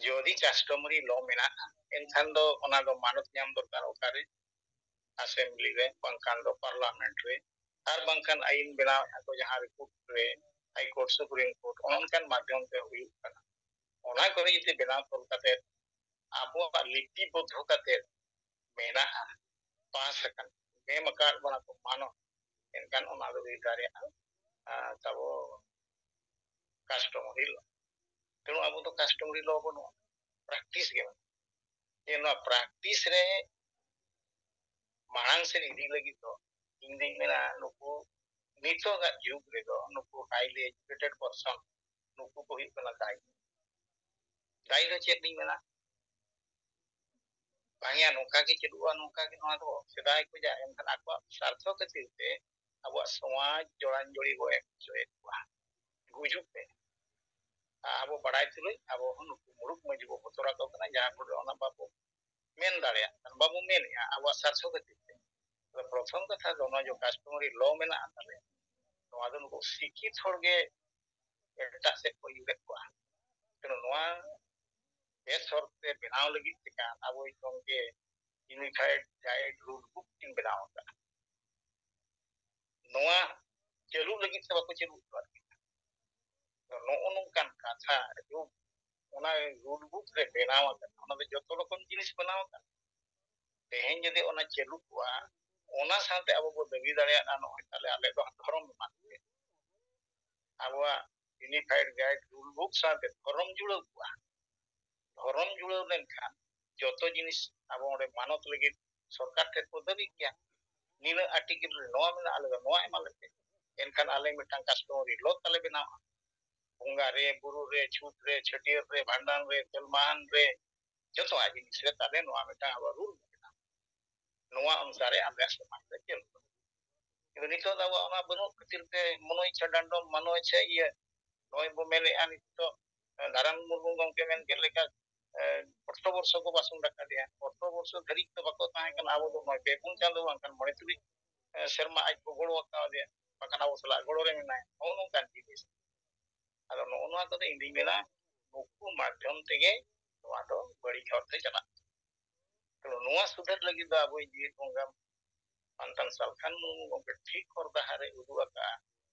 ᱡᱩᱫᱤ customary law ᱢᱮᱱᱟᱜᱼᱟ, ᱮᱱᱠᱷᱟᱱ ᱫᱚ ᱚᱱᱟ ᱫᱚ ᱢᱟᱱᱚᱛ ᱧᱟᱢ ᱫᱚᱨᱠᱟᱨ ᱚᱠᱟᱨᱮ? Assembly ᱨᱮ, ᱵᱟᱝᱠᱷᱟᱱ ᱫᱚ Parliament ᱨᱮ, ᱟᱨ ᱵᱟᱝᱠᱷᱟᱱ ᱟᱹᱭᱤᱱ ᱵᱮᱱᱟᱣᱮᱫᱼᱟ ᱠᱚ ᱡᱟᱦᱟᱸ ᱨᱮ court ᱨᱮ, High Court, Supreme Court, ᱚᱱᱮ ᱚᱱᱠᱟᱱ ᱢᱟᱫᱽᱫᱷᱚᱢ ᱛᱮ ᱦᱩᱭᱩᱜ ᱠᱟᱱᱟ᱾ ᱚᱱᱟ ᱠᱚᱨᱮ ᱡᱩᱫᱤ ᱵᱮᱱᱟᱣ ᱛᱚᱞ ᱠᱟᱛᱮ ᱟᱵᱚᱣᱟᱜ ᱞᱤᱯᱤᱵᱚᱫᱽᱫᱷᱚ ᱠᱟᱛᱮ ᱢᱮᱱᱟᱜᱼᱟ, ᱯᱟᱥ ᱟᱠᱟᱱ, ᱮᱢ ᱟᱠᱟᱫ ᱵᱚᱱᱟ ᱠᱚ ᱢᱟᱱᱚᱛ, ᱮᱱᱠᱷᱟᱱ ᱚᱱᱟ ᱫᱚ ᱦᱩᱭ ᱫᱟᱲᱮᱭᱟᱜᱼᱟ, ᱟᱨ ᱛᱟᱵᱚ customary law᱾ ᱛᱮᱬᱩ ᱟᱵᱚ ᱫᱚ customary law ᱵᱟᱹᱱᱩᱜᱼᱟ, practice ᱜᱮ ᱢᱮᱱᱟᱜᱼᱟ᱾ ᱡᱮ ᱱᱚᱣᱟ ᱯᱨᱮᱠᱴᱤᱥ ᱨᱮ ᱢᱟᱲᱟᱝ ᱥᱮᱫ ᱤᱫᱤ ᱞᱟᱹᱜᱤᱫ ᱫᱚ ᱤᱧ ᱫᱩᱧ ᱢᱮᱱᱟ, ᱱᱩᱠᱩ ᱱᱤᱛᱚᱜᱟᱜ ᱡᱩᱜᱽ ᱨᱮᱫᱚ ᱱᱩᱠᱩ highly educated person, ᱱᱩᱠᱩ ᱠᱚ ᱦᱩᱭᱩᱜ ᱠᱟᱱᱟ ᱫᱟᱭᱤ᱾ ᱫᱟᱭᱤ ᱫᱚ ᱪᱮᱫ ᱤᱧ ᱢᱮᱱᱟ, ᱵᱟᱝᱭᱟ ᱱᱚᱝᱠᱟ ᱜᱮ ᱪᱟᱹᱞᱩᱜᱼᱟ, ᱱᱚᱝᱠᱟ ᱜᱮ ᱱᱚᱣᱟ ᱫᱚ ᱥᱮᱫᱟᱭ ᱠᱷᱚᱱᱟᱜ, ᱮᱱᱠᱷᱟᱱ ᱟᱠᱚᱣᱟᱜ ᱥᱟᱨᱛᱷᱚ ᱠᱷᱟᱹᱛᱤᱨ ᱛᱮ ᱟᱵᱚᱣᱟᱜ ᱥᱚᱢᱟᱡᱽ ᱡᱚᱲᱟᱱ ᱡᱚᱲᱤ ᱵᱚ ᱮᱢ ᱦᱚᱪᱚᱭᱮᱫ ᱠᱚᱣᱟ᱾ ᱜᱩᱡᱩᱜ ᱯᱮ᱾ ᱟᱨ ᱟᱵᱚ ᱵᱟᱲᱟᱭ ᱛᱩᱞᱩᱡ ᱟᱵᱚ ᱦᱚᱸ ᱱᱩᱠᱩ ᱢᱩᱲᱩᱫ ᱢᱟᱹᱡᱷᱤ ᱵᱚ ᱵᱚᱛᱚᱨ ᱟᱠᱚ ᱠᱟᱱᱟ, ᱡᱟᱦᱟᱸ ᱠᱚᱨᱮ ᱚᱱᱟ ᱵᱟᱵᱚ ᱢᱮᱱ ᱫᱟᱲᱮᱭᱟᱜ ᱠᱟᱱᱟ, ᱵᱟᱵᱚ ᱢᱮᱱᱮᱜᱼᱟ ᱟᱵᱚᱣᱟᱜ ᱥᱟᱨᱛᱷᱚ ᱠᱷᱟᱹᱛᱤᱨ ᱛᱮ᱾ ᱟᱫᱚ ᱯᱨᱚᱛᱷᱚᱢ ᱠᱟᱛᱷᱟ ᱫᱚ ᱱᱚᱣᱟ ᱡᱮ customary law ᱢᱮᱱᱟᱜᱼᱟ ᱛᱟᱞᱮ, ᱱᱚᱣᱟ ᱫᱚ ᱱᱩᱠᱩ ᱥᱤᱠᱠᱷᱤᱛ ᱦᱚᱲ ᱜᱮ ᱮᱴᱟᱜ ᱥᱮᱫ ᱠᱚ ᱤᱭᱩᱨᱮᱫ ᱠᱚᱣᱟ᱾ ᱛᱮᱱᱩ ᱱᱚᱣᱟ ᱵᱮᱥ ᱦᱚᱨ ᱛᱮ ᱵᱮᱱᱟᱣ ᱞᱟᱹᱜᱤᱫ ᱛᱮ ᱠᱷᱟᱱ ᱟᱵᱚᱭᱤᱡ ᱜᱚᱢᱠᱮ Unified Guide Rule Book ᱠᱤᱱ ᱵᱮᱱᱟᱣ ᱟᱠᱟᱫᱼᱟ᱾ ᱱᱚᱣᱟ ᱪᱟᱹᱞᱩ ᱞᱟᱹᱜᱤᱫ ᱛᱮ ᱵᱟᱠᱚ ᱪᱟᱹᱞᱩ ᱦᱚᱪᱚᱣᱟᱜ ᱠᱟᱱᱟ᱾ ᱟᱫᱚ ᱱᱚᱜᱼᱚ ᱱᱚᱝᱠᱟᱱ ᱠᱟᱛᱷᱟ ᱡᱩᱜᱽ ᱚᱱᱟ rule book ᱨᱮ ᱵᱮᱱᱟᱣ ᱟᱠᱟᱱᱟ, ᱚᱱᱟ ᱫᱚ ᱡᱚᱛᱚ ᱨᱚᱠᱚᱢ ᱡᱤᱱᱤᱥ ᱵᱮᱱᱟᱣ ᱟᱠᱟᱱᱟ᱾ ᱛᱮᱦᱮᱧ ᱡᱩᱫᱤ ᱚᱱᱟ ᱪᱟᱹᱞᱩ ᱠᱚᱜᱼᱟ, ᱚᱱᱟ ᱥᱟᱶᱛᱮ ᱟᱵᱚ ᱵᱚ ᱫᱟᱹᱵᱤ ᱫᱟᱲᱮᱭᱟᱜᱼᱟ, ᱱᱚᱜᱼᱚᱭ ᱛᱟᱦᱞᱮ ᱟᱞᱮ ᱫᱚ ᱫᱷᱚᱨᱚᱢ ᱮᱢᱟ ᱞᱮᱯᱮ᱾ ᱟᱵᱚᱣᱟᱜ Unified Guide Rule Book ᱥᱟᱶᱛᱮ ᱫᱷᱚᱨᱚᱢ ᱡᱩᱲᱟᱹᱣ ᱠᱚᱜᱼᱟ᱾ ᱫᱷᱚᱨᱚᱢ ᱡᱩᱲᱟᱹᱣ ᱞᱮᱱᱠᱷᱟᱱ ᱡᱚᱛᱚ ᱡᱤᱱᱤᱥ ᱟᱵᱚ ᱚᱸᱰᱮ ᱢᱟᱱᱚᱛ ᱞᱟᱹᱜᱤᱫ ᱥᱚᱨᱠᱟᱨ ᱴᱷᱮᱱ ᱠᱚ ᱫᱟᱹᱵᱤ ᱠᱮᱭᱟ, ᱱᱤᱱᱟᱹᱜ ᱟᱨᱴᱤᱠᱮᱞ ᱨᱮ ᱱᱚᱣᱟ ᱢᱮᱱᱟᱜᱼᱟ, ᱟᱞᱮ ᱫᱚ ᱱᱚᱣᱟ ᱮᱢᱟ ᱞᱮᱯᱮ᱾ ᱮᱱᱠᱷᱟᱱ ᱟᱞᱮ ᱢᱤᱫᱴᱟᱝ customary law ᱛᱟᱞᱮ ᱵᱮᱱᱟᱣᱟ᱾ ᱵᱚᱸᱜᱟ ᱨᱮ, ᱵᱩᱨᱩ ᱨᱮ, ᱪᱷᱩᱛ ᱨᱮ, ᱪᱷᱟᱹᱴᱭᱟᱹᱨ ᱨᱮ, ᱵᱷᱟᱸᱰᱟᱱ ᱨᱮ, ᱛᱮᱞᱢᱟᱦᱟᱱ ᱨᱮ, ᱡᱚᱛᱚᱣᱟᱜ ᱡᱤᱱᱤᱥ ᱨᱮ ᱛᱟᱞᱮ ᱱᱚᱣᱟ ᱢᱤᱫᱴᱟᱝ ᱟᱵᱚᱣᱟᱜ rule ᱢᱮᱱᱟᱜᱼᱟ᱾ ᱱᱚᱣᱟ ᱚᱱᱩᱥᱟᱨᱮ ᱟᱞᱮᱭᱟᱜ ᱥᱚᱢᱟᱡᱽ ᱫᱚ ᱪᱟᱹᱞᱩᱜᱼᱟ᱾ ᱠᱤᱱᱛᱩ ᱱᱤᱛᱚᱜ ᱫᱚ ᱟᱵᱚᱣᱟᱜ ᱚᱱᱟ ᱵᱟᱹᱱᱩᱜ ᱠᱷᱟᱹᱛᱤᱨ ᱛᱮ ᱢᱚᱱᱳ ᱤᱪᱪᱷᱟ ᱰᱟᱸᱰᱚᱢ, ᱢᱚᱱᱳ ᱤᱪᱪᱷᱟ ᱤᱭᱟᱹ, ᱱᱚᱜᱼᱚᱭ ᱵᱚ ᱢᱮᱱᱮᱫᱼᱟ ᱱᱤᱛᱚᱜ, ᱮ, ᱱᱟᱨᱟᱭᱚᱱ ᱢᱩᱨᱢᱩ ᱜᱚᱢᱠᱮ ᱢᱮᱱ ᱠᱮᱫ ᱞᱮᱠᱟ, ᱮ, ᱟᱴᱷᱨᱚ ᱵᱚᱨᱥᱚ ᱠᱚ ᱵᱟᱥᱚᱱ ᱨᱟᱠᱟᱵᱮᱭᱟ᱾ ᱟᱴᱷᱨᱚ ᱵᱚᱨᱥᱚ ᱫᱷᱟᱹᱨᱤᱡ ᱫᱚ ᱵᱟᱠᱚ ᱛᱟᱦᱮᱸ ᱠᱟᱱᱟ᱾ ᱟᱵᱚ ᱫᱚ ᱱᱚᱜᱼᱚᱭ ᱯᱮ ᱯᱩᱱ ᱪᱟᱸᱫᱚ ᱵᱟᱝᱠᱷᱟᱱ ᱢᱚᱬᱮ ᱛᱩᱨᱩᱭ, ᱮ, ᱥᱮᱨᱢᱟ ᱟᱡ ᱠᱚ ᱜᱚᱲᱚ ᱟᱠᱟᱣᱟᱫᱮᱭᱟ, ᱵᱟᱠᱷᱟᱱ ᱟᱵᱚ ᱥᱟᱞᱟᱜ ᱜᱚᱲᱚ ᱨᱮ ᱢᱮᱱᱟᱭᱟ᱾ ᱱᱚᱜᱼᱚ ᱱᱚᱝᱠᱟᱱ ᱡᱤᱱᱤᱥ᱾ ᱟᱫᱚ ᱱᱚᱜᱼᱚ ᱱᱚᱣᱟ ᱠᱚᱫᱚ ᱤᱧ ᱫᱩᱧ ᱢᱮᱱᱟ, ᱱᱩᱠᱩ ᱢᱟᱫᱽᱫᱷᱚᱢ ᱛᱮᱜᱮ ᱱᱚᱣᱟ ᱫᱚ ᱵᱟᱹᱲᱤᱡ ᱦᱚᱨ ᱛᱮ ᱪᱟᱞᱟᱜ ᱠᱟᱱᱟ᱾ ᱛᱚ, ᱱᱚᱣᱟ ᱥᱩᱫᱷᱟᱹᱨ ᱞᱟᱹᱜᱤᱫ ᱫᱚ ᱟᱵᱚᱭᱤᱡ ᱡᱤᱣᱤ ᱵᱚᱸᱜᱟ ᱢᱟᱱᱛᱟᱱ ᱥᱟᱞᱠᱷᱟᱱ ᱢᱩᱨᱢᱩ ᱜᱚᱢᱠᱮ ᱴᱷᱤᱠ ᱦᱚᱨ ᱰᱟᱦᱟᱨ ᱮ ᱩᱫᱩᱜ ᱟᱠᱟᱫᱼᱟ᱾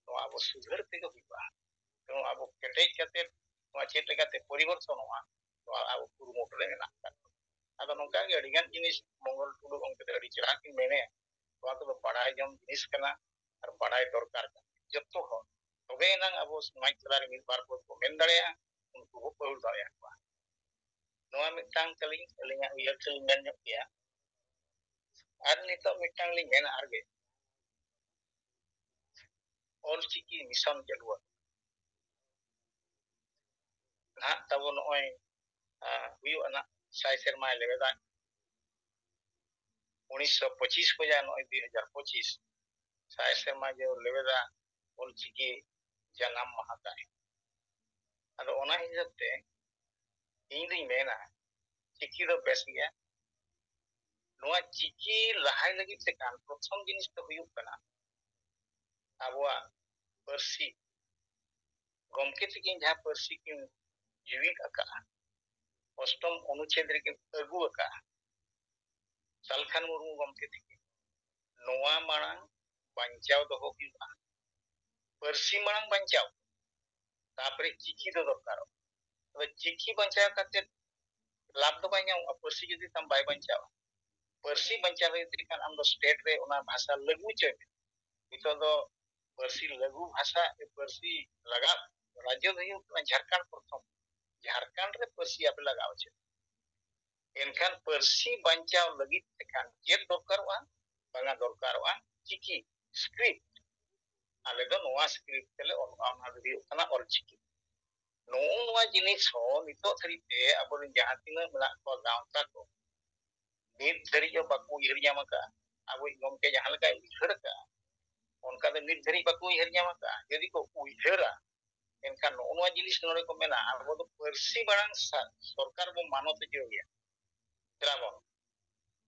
ᱱᱚᱣᱟ ᱟᱵᱚ ᱥᱩᱫᱷᱟᱹᱨ ᱛᱮᱜᱮ ᱦᱩᱭᱩᱜᱼᱟ᱾ ᱛᱮᱵᱚᱱ ᱟᱵᱚ ᱠᱮᱴᱮᱡ ᱠᱟᱛᱮ ᱱᱚᱣᱟ ᱪᱮᱫ ᱞᱮᱠᱟᱛᱮ ᱯᱚᱨᱤᱵᱚᱨᱛᱚᱱᱚᱜᱼᱟ, ᱱᱚᱣᱟ ᱟᱵᱚ ᱠᱩᱨᱩᱢᱩᱴᱩ ᱨᱮ ᱢᱮᱱᱟᱜ ᱟᱠᱟᱫ ᱵᱚᱱᱟ᱾ ᱟᱫᱚ ᱱᱚᱝᱠᱟ ᱜᱮ ᱟᱹᱰᱤᱜᱟᱱ ᱡᱤᱱᱤᱥ ᱢᱚᱝᱜᱚᱞ ᱴᱩᱰᱩ ᱜᱚᱢᱠᱮ ᱫᱚ ᱟᱹᱰᱤ ᱪᱮᱦᱨᱟ ᱠᱤᱱ ᱢᱮᱱᱮᱫᱼᱟ, ᱱᱚᱣᱟ ᱠᱚᱫᱚ ᱵᱟᱲᱟᱭ ᱡᱚᱝ ᱡᱤᱱᱤᱥ ᱠᱟᱱᱟ ᱟᱨ ᱵᱟᱲᱟᱭ ᱫᱚᱨᱠᱟᱨ ᱠᱟᱱᱟ ᱡᱚᱛᱚ ᱦᱚᱲ᱾ ᱛᱚᱵᱮ ᱮᱱᱟᱝ ᱟᱵᱚ ᱥᱚᱢᱟᱡᱽ ᱛᱟᱞᱟᱨᱮ ᱢᱤᱫ ᱵᱟᱨ ᱯᱚᱫ ᱵᱚ ᱢᱮᱱ ᱫᱟᱲᱮᱭᱟᱜᱼᱟ, ᱩᱱᱠᱩ ᱵᱚ ᱯᱟᱹᱦᱩᱞ ᱫᱟᱲᱮᱭᱟᱠᱚᱣᱟ᱾ ᱱᱚᱣᱟ ᱢᱤᱫᱴᱟᱝ ᱛᱟᱹᱞᱤᱧ, ᱟᱹᱞᱤᱧᱟᱜ ᱩᱭᱦᱟᱹᱨ ᱛᱮᱞᱤᱧ ᱢᱮᱱ ᱧᱚᱜ ᱜᱮᱭᱟ᱾ ᱟᱨ ᱱᱤᱛᱚᱜ ᱢᱤᱫᱴᱟᱝ ᱞᱤᱧ ᱢᱮᱱᱟ ᱟᱨᱜᱮ, ᱚᱞᱪᱤᱠᱤ ᱢᱤᱥᱚᱱ ᱪᱟᱹᱞᱩ ᱟᱠᱟᱱᱟ᱾ ᱱᱟᱦᱟᱜ ᱛᱟᱵᱚ ᱱᱚᱜᱼᱚᱭ, ᱟᱸ, ᱦᱩᱭᱩᱜᱼᱟ ᱱᱟᱜ ᱥᱟᱭ ᱥᱮᱨᱢᱟᱭ ᱞᱮᱵᱮᱫᱟ᱾ ᱩᱱᱤᱥᱥᱚ ᱯᱚᱸᱪᱤᱥ ᱠᱷᱚᱱᱟᱜ ᱱᱚᱜᱼᱚᱭ ᱫᱩ ᱦᱟᱡᱟᱨ ᱯᱚᱸᱪᱤᱥ, ᱥᱟᱭ ᱥᱮᱨᱢᱟ ᱡᱮ ᱞᱮᱵᱮᱫᱟ ᱚᱞᱪᱤᱠᱤ ᱡᱟᱱᱟᱢ ᱢᱟᱦᱟ ᱛᱟᱭ᱾ ᱟᱫᱚ ᱚᱱᱟ ᱦᱤᱥᱟᱹᱵ ᱛᱮ ᱤᱧ ᱫᱩᱧ ᱢᱮᱱᱟ, ᱪᱤᱠᱤ ᱫᱚ ᱵᱮᱥ ᱜᱮᱭᱟ᱾ ᱱᱚᱣᱟ ᱪᱤᱠᱤ ᱞᱟᱦᱟᱭ ᱞᱟᱹᱜᱤᱫ ᱛᱮ ᱠᱷᱟᱱ ᱯᱨᱚᱛᱷᱚᱢ ᱡᱤᱱᱤᱥ ᱫᱚ ᱦᱩᱭᱩᱜ ᱠᱟᱱᱟ ᱟᱵᱚᱣᱟᱜ ᱯᱟᱹᱨᱥᱤ᱾ ᱜᱚᱢᱠᱮ ᱛᱟᱹᱠᱤᱱ ᱡᱟᱦᱟᱸ ᱯᱟᱹᱨᱥᱤ ᱠᱤᱱ ᱡᱤᱣᱤᱫ ᱟᱠᱟᱫᱼᱟ, ᱚᱥᱴᱚᱢ ᱚᱱᱩᱪᱷᱮᱫ ᱨᱮᱠᱤᱱ ᱟᱹᱜᱩ ᱟᱠᱟᱫᱼᱟ, ᱥᱟᱞᱠᱷᱟᱱ ᱢᱩᱨᱢᱩ ᱜᱚᱢᱠᱮ ᱛᱟᱹᱠᱤᱱ, ᱱᱚᱣᱟ ᱢᱟᱲᱟᱝ ᱵᱟᱧᱪᱟᱣ ᱫᱚᱦᱚ ᱦᱩᱭᱩᱜᱼᱟ᱾ ᱯᱟᱹᱨᱥᱤ ᱢᱟᱲᱟᱝ ᱵᱟᱧᱪᱟᱣ, ᱛᱟᱨᱯᱚᱨᱮ ᱪᱤᱠᱤ ᱫᱚ ᱫᱚᱨᱠᱟᱨᱚᱜ᱾ ᱛᱚᱵᱮ ᱪᱤᱠᱤ ᱵᱟᱧᱪᱟᱣ ᱠᱟᱛᱮ ᱞᱟᱵᱷ ᱫᱚ ᱵᱟᱭ ᱧᱟᱢᱚᱜᱼᱟ, ᱯᱟᱹᱨᱥᱤ ᱡᱩᱫᱤ ᱛᱟᱢ ᱵᱟᱭ ᱵᱟᱧᱪᱟᱣᱟ᱾ ᱯᱟᱹᱨᱥᱤ ᱵᱟᱧᱪᱟᱣ ᱞᱟᱹᱜᱤᱫ ᱛᱮ ᱠᱷᱟᱱ ᱟᱢ ᱫᱚ ᱥᱴᱮᱴ ᱨᱮ ᱚᱱᱟ ᱵᱷᱟᱥᱟ ᱞᱟᱹᱜᱩ ᱦᱚᱪᱚᱭ ᱢᱮ᱾ ᱱᱤᱛᱚᱜ ᱫᱚ ᱯᱟᱹᱨᱥᱤ ᱞᱟᱹᱜᱩ ᱵᱷᱟᱥᱟ, ᱯᱟᱹᱨᱥᱤ ᱞᱟᱜᱟᱣ ᱨᱟᱡᱽᱡᱚ ᱫᱚ ᱦᱩᱭᱩᱜ ᱠᱟᱱᱟ ᱡᱷᱟᱲᱠᱷᱚᱸᱰ ᱯᱨᱚᱛᱷᱚᱢ᱾ ᱡᱷᱟᱲᱠᱷᱚᱸᱰ ᱨᱮ ᱯᱟᱹᱨᱥᱤ ᱟᱯᱮ ᱞᱟᱜᱟᱣ ᱦᱚᱪᱚᱭ ᱯᱮ᱾ ᱮᱱᱠᱷᱟᱱ ᱯᱟᱹᱨᱥᱤ ᱵᱟᱧᱪᱟᱣ ᱞᱟᱹᱜᱤᱫ ᱛᱮᱠᱷᱟᱱ ᱪᱮᱫ ᱫᱚᱨᱠᱟᱨᱚᱜᱼᱟ? ᱵᱟᱝᱟ, ᱫᱚᱨᱠᱟᱨᱚᱜᱼᱟ ᱪᱤᱠᱤ, ᱥᱠᱨᱤᱯᱴ᱾ ᱟᱞᱮ ᱫᱚ ᱱᱚᱣᱟ ᱥᱠᱨᱤᱯᱴ ᱛᱮᱞᱮ ᱚᱞᱚᱜᱼᱟ, ᱚᱱᱟ ᱫᱚ ᱦᱩᱭᱩᱜ ᱠᱟᱱᱟ ᱚᱞᱪᱤᱠᱤ᱾ ᱱᱚᱜᱼᱚ ᱱᱚᱣᱟ ᱡᱤᱱᱤᱥ ᱦᱚᱸ ᱱᱤᱛᱚᱜ ᱫᱷᱟᱹᱨᱤᱡ ᱛᱮ ᱟᱵᱚᱨᱮᱱ ᱡᱟᱦᱟᱸ ᱛᱤᱱᱟᱹᱜ ᱢᱮᱱᱟᱜ ᱠᱚᱣᱟ ᱜᱟᱶᱛᱟ ᱠᱚ, ᱱᱤᱛ ᱫᱷᱟᱹᱨᱤᱡ ᱦᱚᱸ ᱵᱟᱠᱚ ᱩᱭᱦᱟᱹᱨ ᱧᱟᱢ ᱟᱠᱟᱫᱼᱟ᱾ ᱟᱵᱚᱭᱤᱡ ᱜᱚᱢᱠᱮ ᱡᱟᱦᱟᱸ ᱞᱮᱠᱟᱭ ᱩᱭᱦᱟᱹᱨ ᱟᱠᱟᱫᱼᱟ, ᱚᱱᱠᱟ ᱫᱚ ᱱᱤᱛ ᱫᱷᱟᱹᱨᱤᱡ ᱵᱟᱠᱚ ᱩᱭᱦᱟᱹᱨ ᱧᱟᱢ ᱟᱠᱟᱫᱼᱟ᱾ ᱡᱩᱫᱤ ᱠᱚ ᱩᱭᱦᱟᱹᱨᱟ, ᱮᱱᱠᱷᱟᱱ ᱱᱚᱜᱼᱚ ᱱᱚᱣᱟ ᱡᱤᱱᱤᱥ ᱱᱚᱰᱮ ᱠᱚ ᱢᱮᱱᱟ, ᱟᱵᱚ ᱫᱚ ᱯᱟᱹᱨᱥᱤ ᱢᱟᱲᱟᱝ ᱥᱟ-, ᱥᱚᱨᱠᱟᱨ ᱵᱚ ᱢᱟᱱᱚᱛ ᱦᱚᱪᱚ ᱜᱮᱭᱟ᱾ ᱪᱮᱫᱟᱜ ᱵᱟᱝ?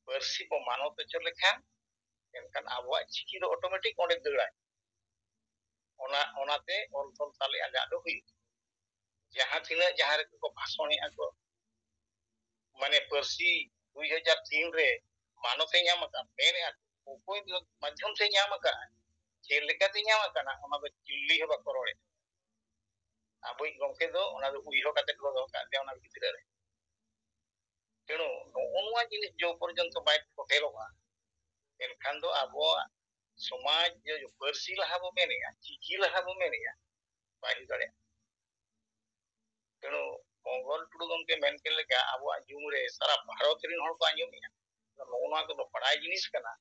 ᱯᱟᱹᱨᱥᱤ ᱵᱚ ᱢᱟᱱᱚᱛ ᱦᱚᱪᱚ ᱞᱮᱠᱷᱟᱱ, ᱮᱱᱠᱷᱟᱱ ᱟᱵᱚᱣᱟᱜ ᱪᱤᱠᱤ ᱫᱚ ᱚᱴᱳᱢᱮᱴᱤᱠ ᱚᱸᱰᱮ ᱫᱟᱹᱲᱟᱭ᱾ ᱚᱱᱟ, ᱚᱱᱟᱛᱮ ᱚᱞ ᱛᱚᱞ ᱛᱟᱞᱮ ᱟᱞᱮᱭᱟᱜ ᱫᱚ ᱦᱩᱭᱩᱜᱼᱟ᱾ ᱡᱟᱦᱟᱸ ᱛᱤᱱᱟᱹᱜ ᱡᱟᱦᱟᱸ ᱨᱮᱜᱮ ᱠᱚ ᱵᱷᱟᱥᱚᱱᱮᱜᱼᱟ ᱠᱚ, ᱢᱟᱱᱮ ᱯᱟᱹᱨᱥᱤ ᱫᱩᱭ ᱦᱟᱡᱟᱨ ᱛᱤᱱ ᱨᱮ ᱢᱟᱱᱚᱛ ᱮ ᱧᱟᱢ ᱟᱠᱟᱫ, ᱢᱮᱱᱮᱜᱼᱟ ᱠᱚ, ᱚᱠᱚᱭ ᱢᱟᱫᱽᱫᱷᱚᱢ ᱛᱮ ᱧᱟᱢ ᱟᱠᱟᱫᱼᱟ, ᱪᱮᱫ ᱞᱮᱠᱟᱛᱮ ᱧᱟᱢ ᱟᱠᱟᱱᱟ, ᱚᱱᱟ ᱫᱚ ᱪᱤᱞᱤ ᱦᱚᱸ ᱵᱟᱠᱚ ᱨᱚᱲᱮᱫ᱾ ᱟᱵᱚᱭᱤᱡ ᱜᱚᱢᱠᱮ ᱫᱚ ᱚᱱᱟ ᱫᱚ ᱩᱭᱦᱟᱹᱨ ᱠᱟᱛᱮ ᱠᱚ ᱫᱚᱦᱚ ᱠᱟᱜ ᱛᱟᱭᱟ ᱚᱱᱟ ᱵᱷᱤᱛᱨᱤ ᱨᱮ᱾ ᱛᱮᱬᱩ ᱱᱚᱜᱼᱚ ᱱᱚᱣᱟ ᱡᱤᱱᱤᱥ ᱡᱚ ᱯᱚᱨᱡᱚᱱᱛᱚ ᱵᱟᱭ ᱯᱷᱚᱴᱮᱞᱚᱜᱼᱟ, ᱮᱱᱠᱷᱟᱱ ᱫᱚ ᱟᱵᱚᱣᱟᱜ ᱥᱚᱢᱟᱡᱽ ᱡᱮ ᱯᱟᱹᱨᱥᱤ ᱞᱟᱦᱟ ᱵᱚ ᱢᱮᱱᱮᱜᱼᱟ, ᱪᱤᱠᱤ ᱞᱟᱦᱟ ᱵᱚ ᱢᱮᱱᱮᱜᱼᱟ, ᱵᱟᱭ ᱦᱩᱭ ᱫᱟᱲᱮᱭᱟᱜᱼᱟ᱾ ᱛᱮᱬᱩ ᱢᱚᱝᱜᱚᱞ ᱴᱩᱰᱩ ᱜᱚᱢᱠᱮ ᱢᱮᱱ ᱠᱮᱫ ᱞᱮᱠᱟ ᱟᱵᱚᱣᱟᱜ ᱧᱩᱢ ᱨᱮ ᱥᱟᱨᱟ ᱵᱷᱟᱨᱚᱛ ᱨᱮᱱ ᱦᱚᱲ ᱠᱚ ᱟᱸᱡᱚᱢᱮᱜᱼᱟ᱾ ᱱᱚᱜᱼᱚ ᱱᱚᱣᱟ ᱠᱚᱫᱚ ᱵᱟᱲᱟᱭ ᱡᱤᱱᱤᱥ ᱠᱟᱱᱟ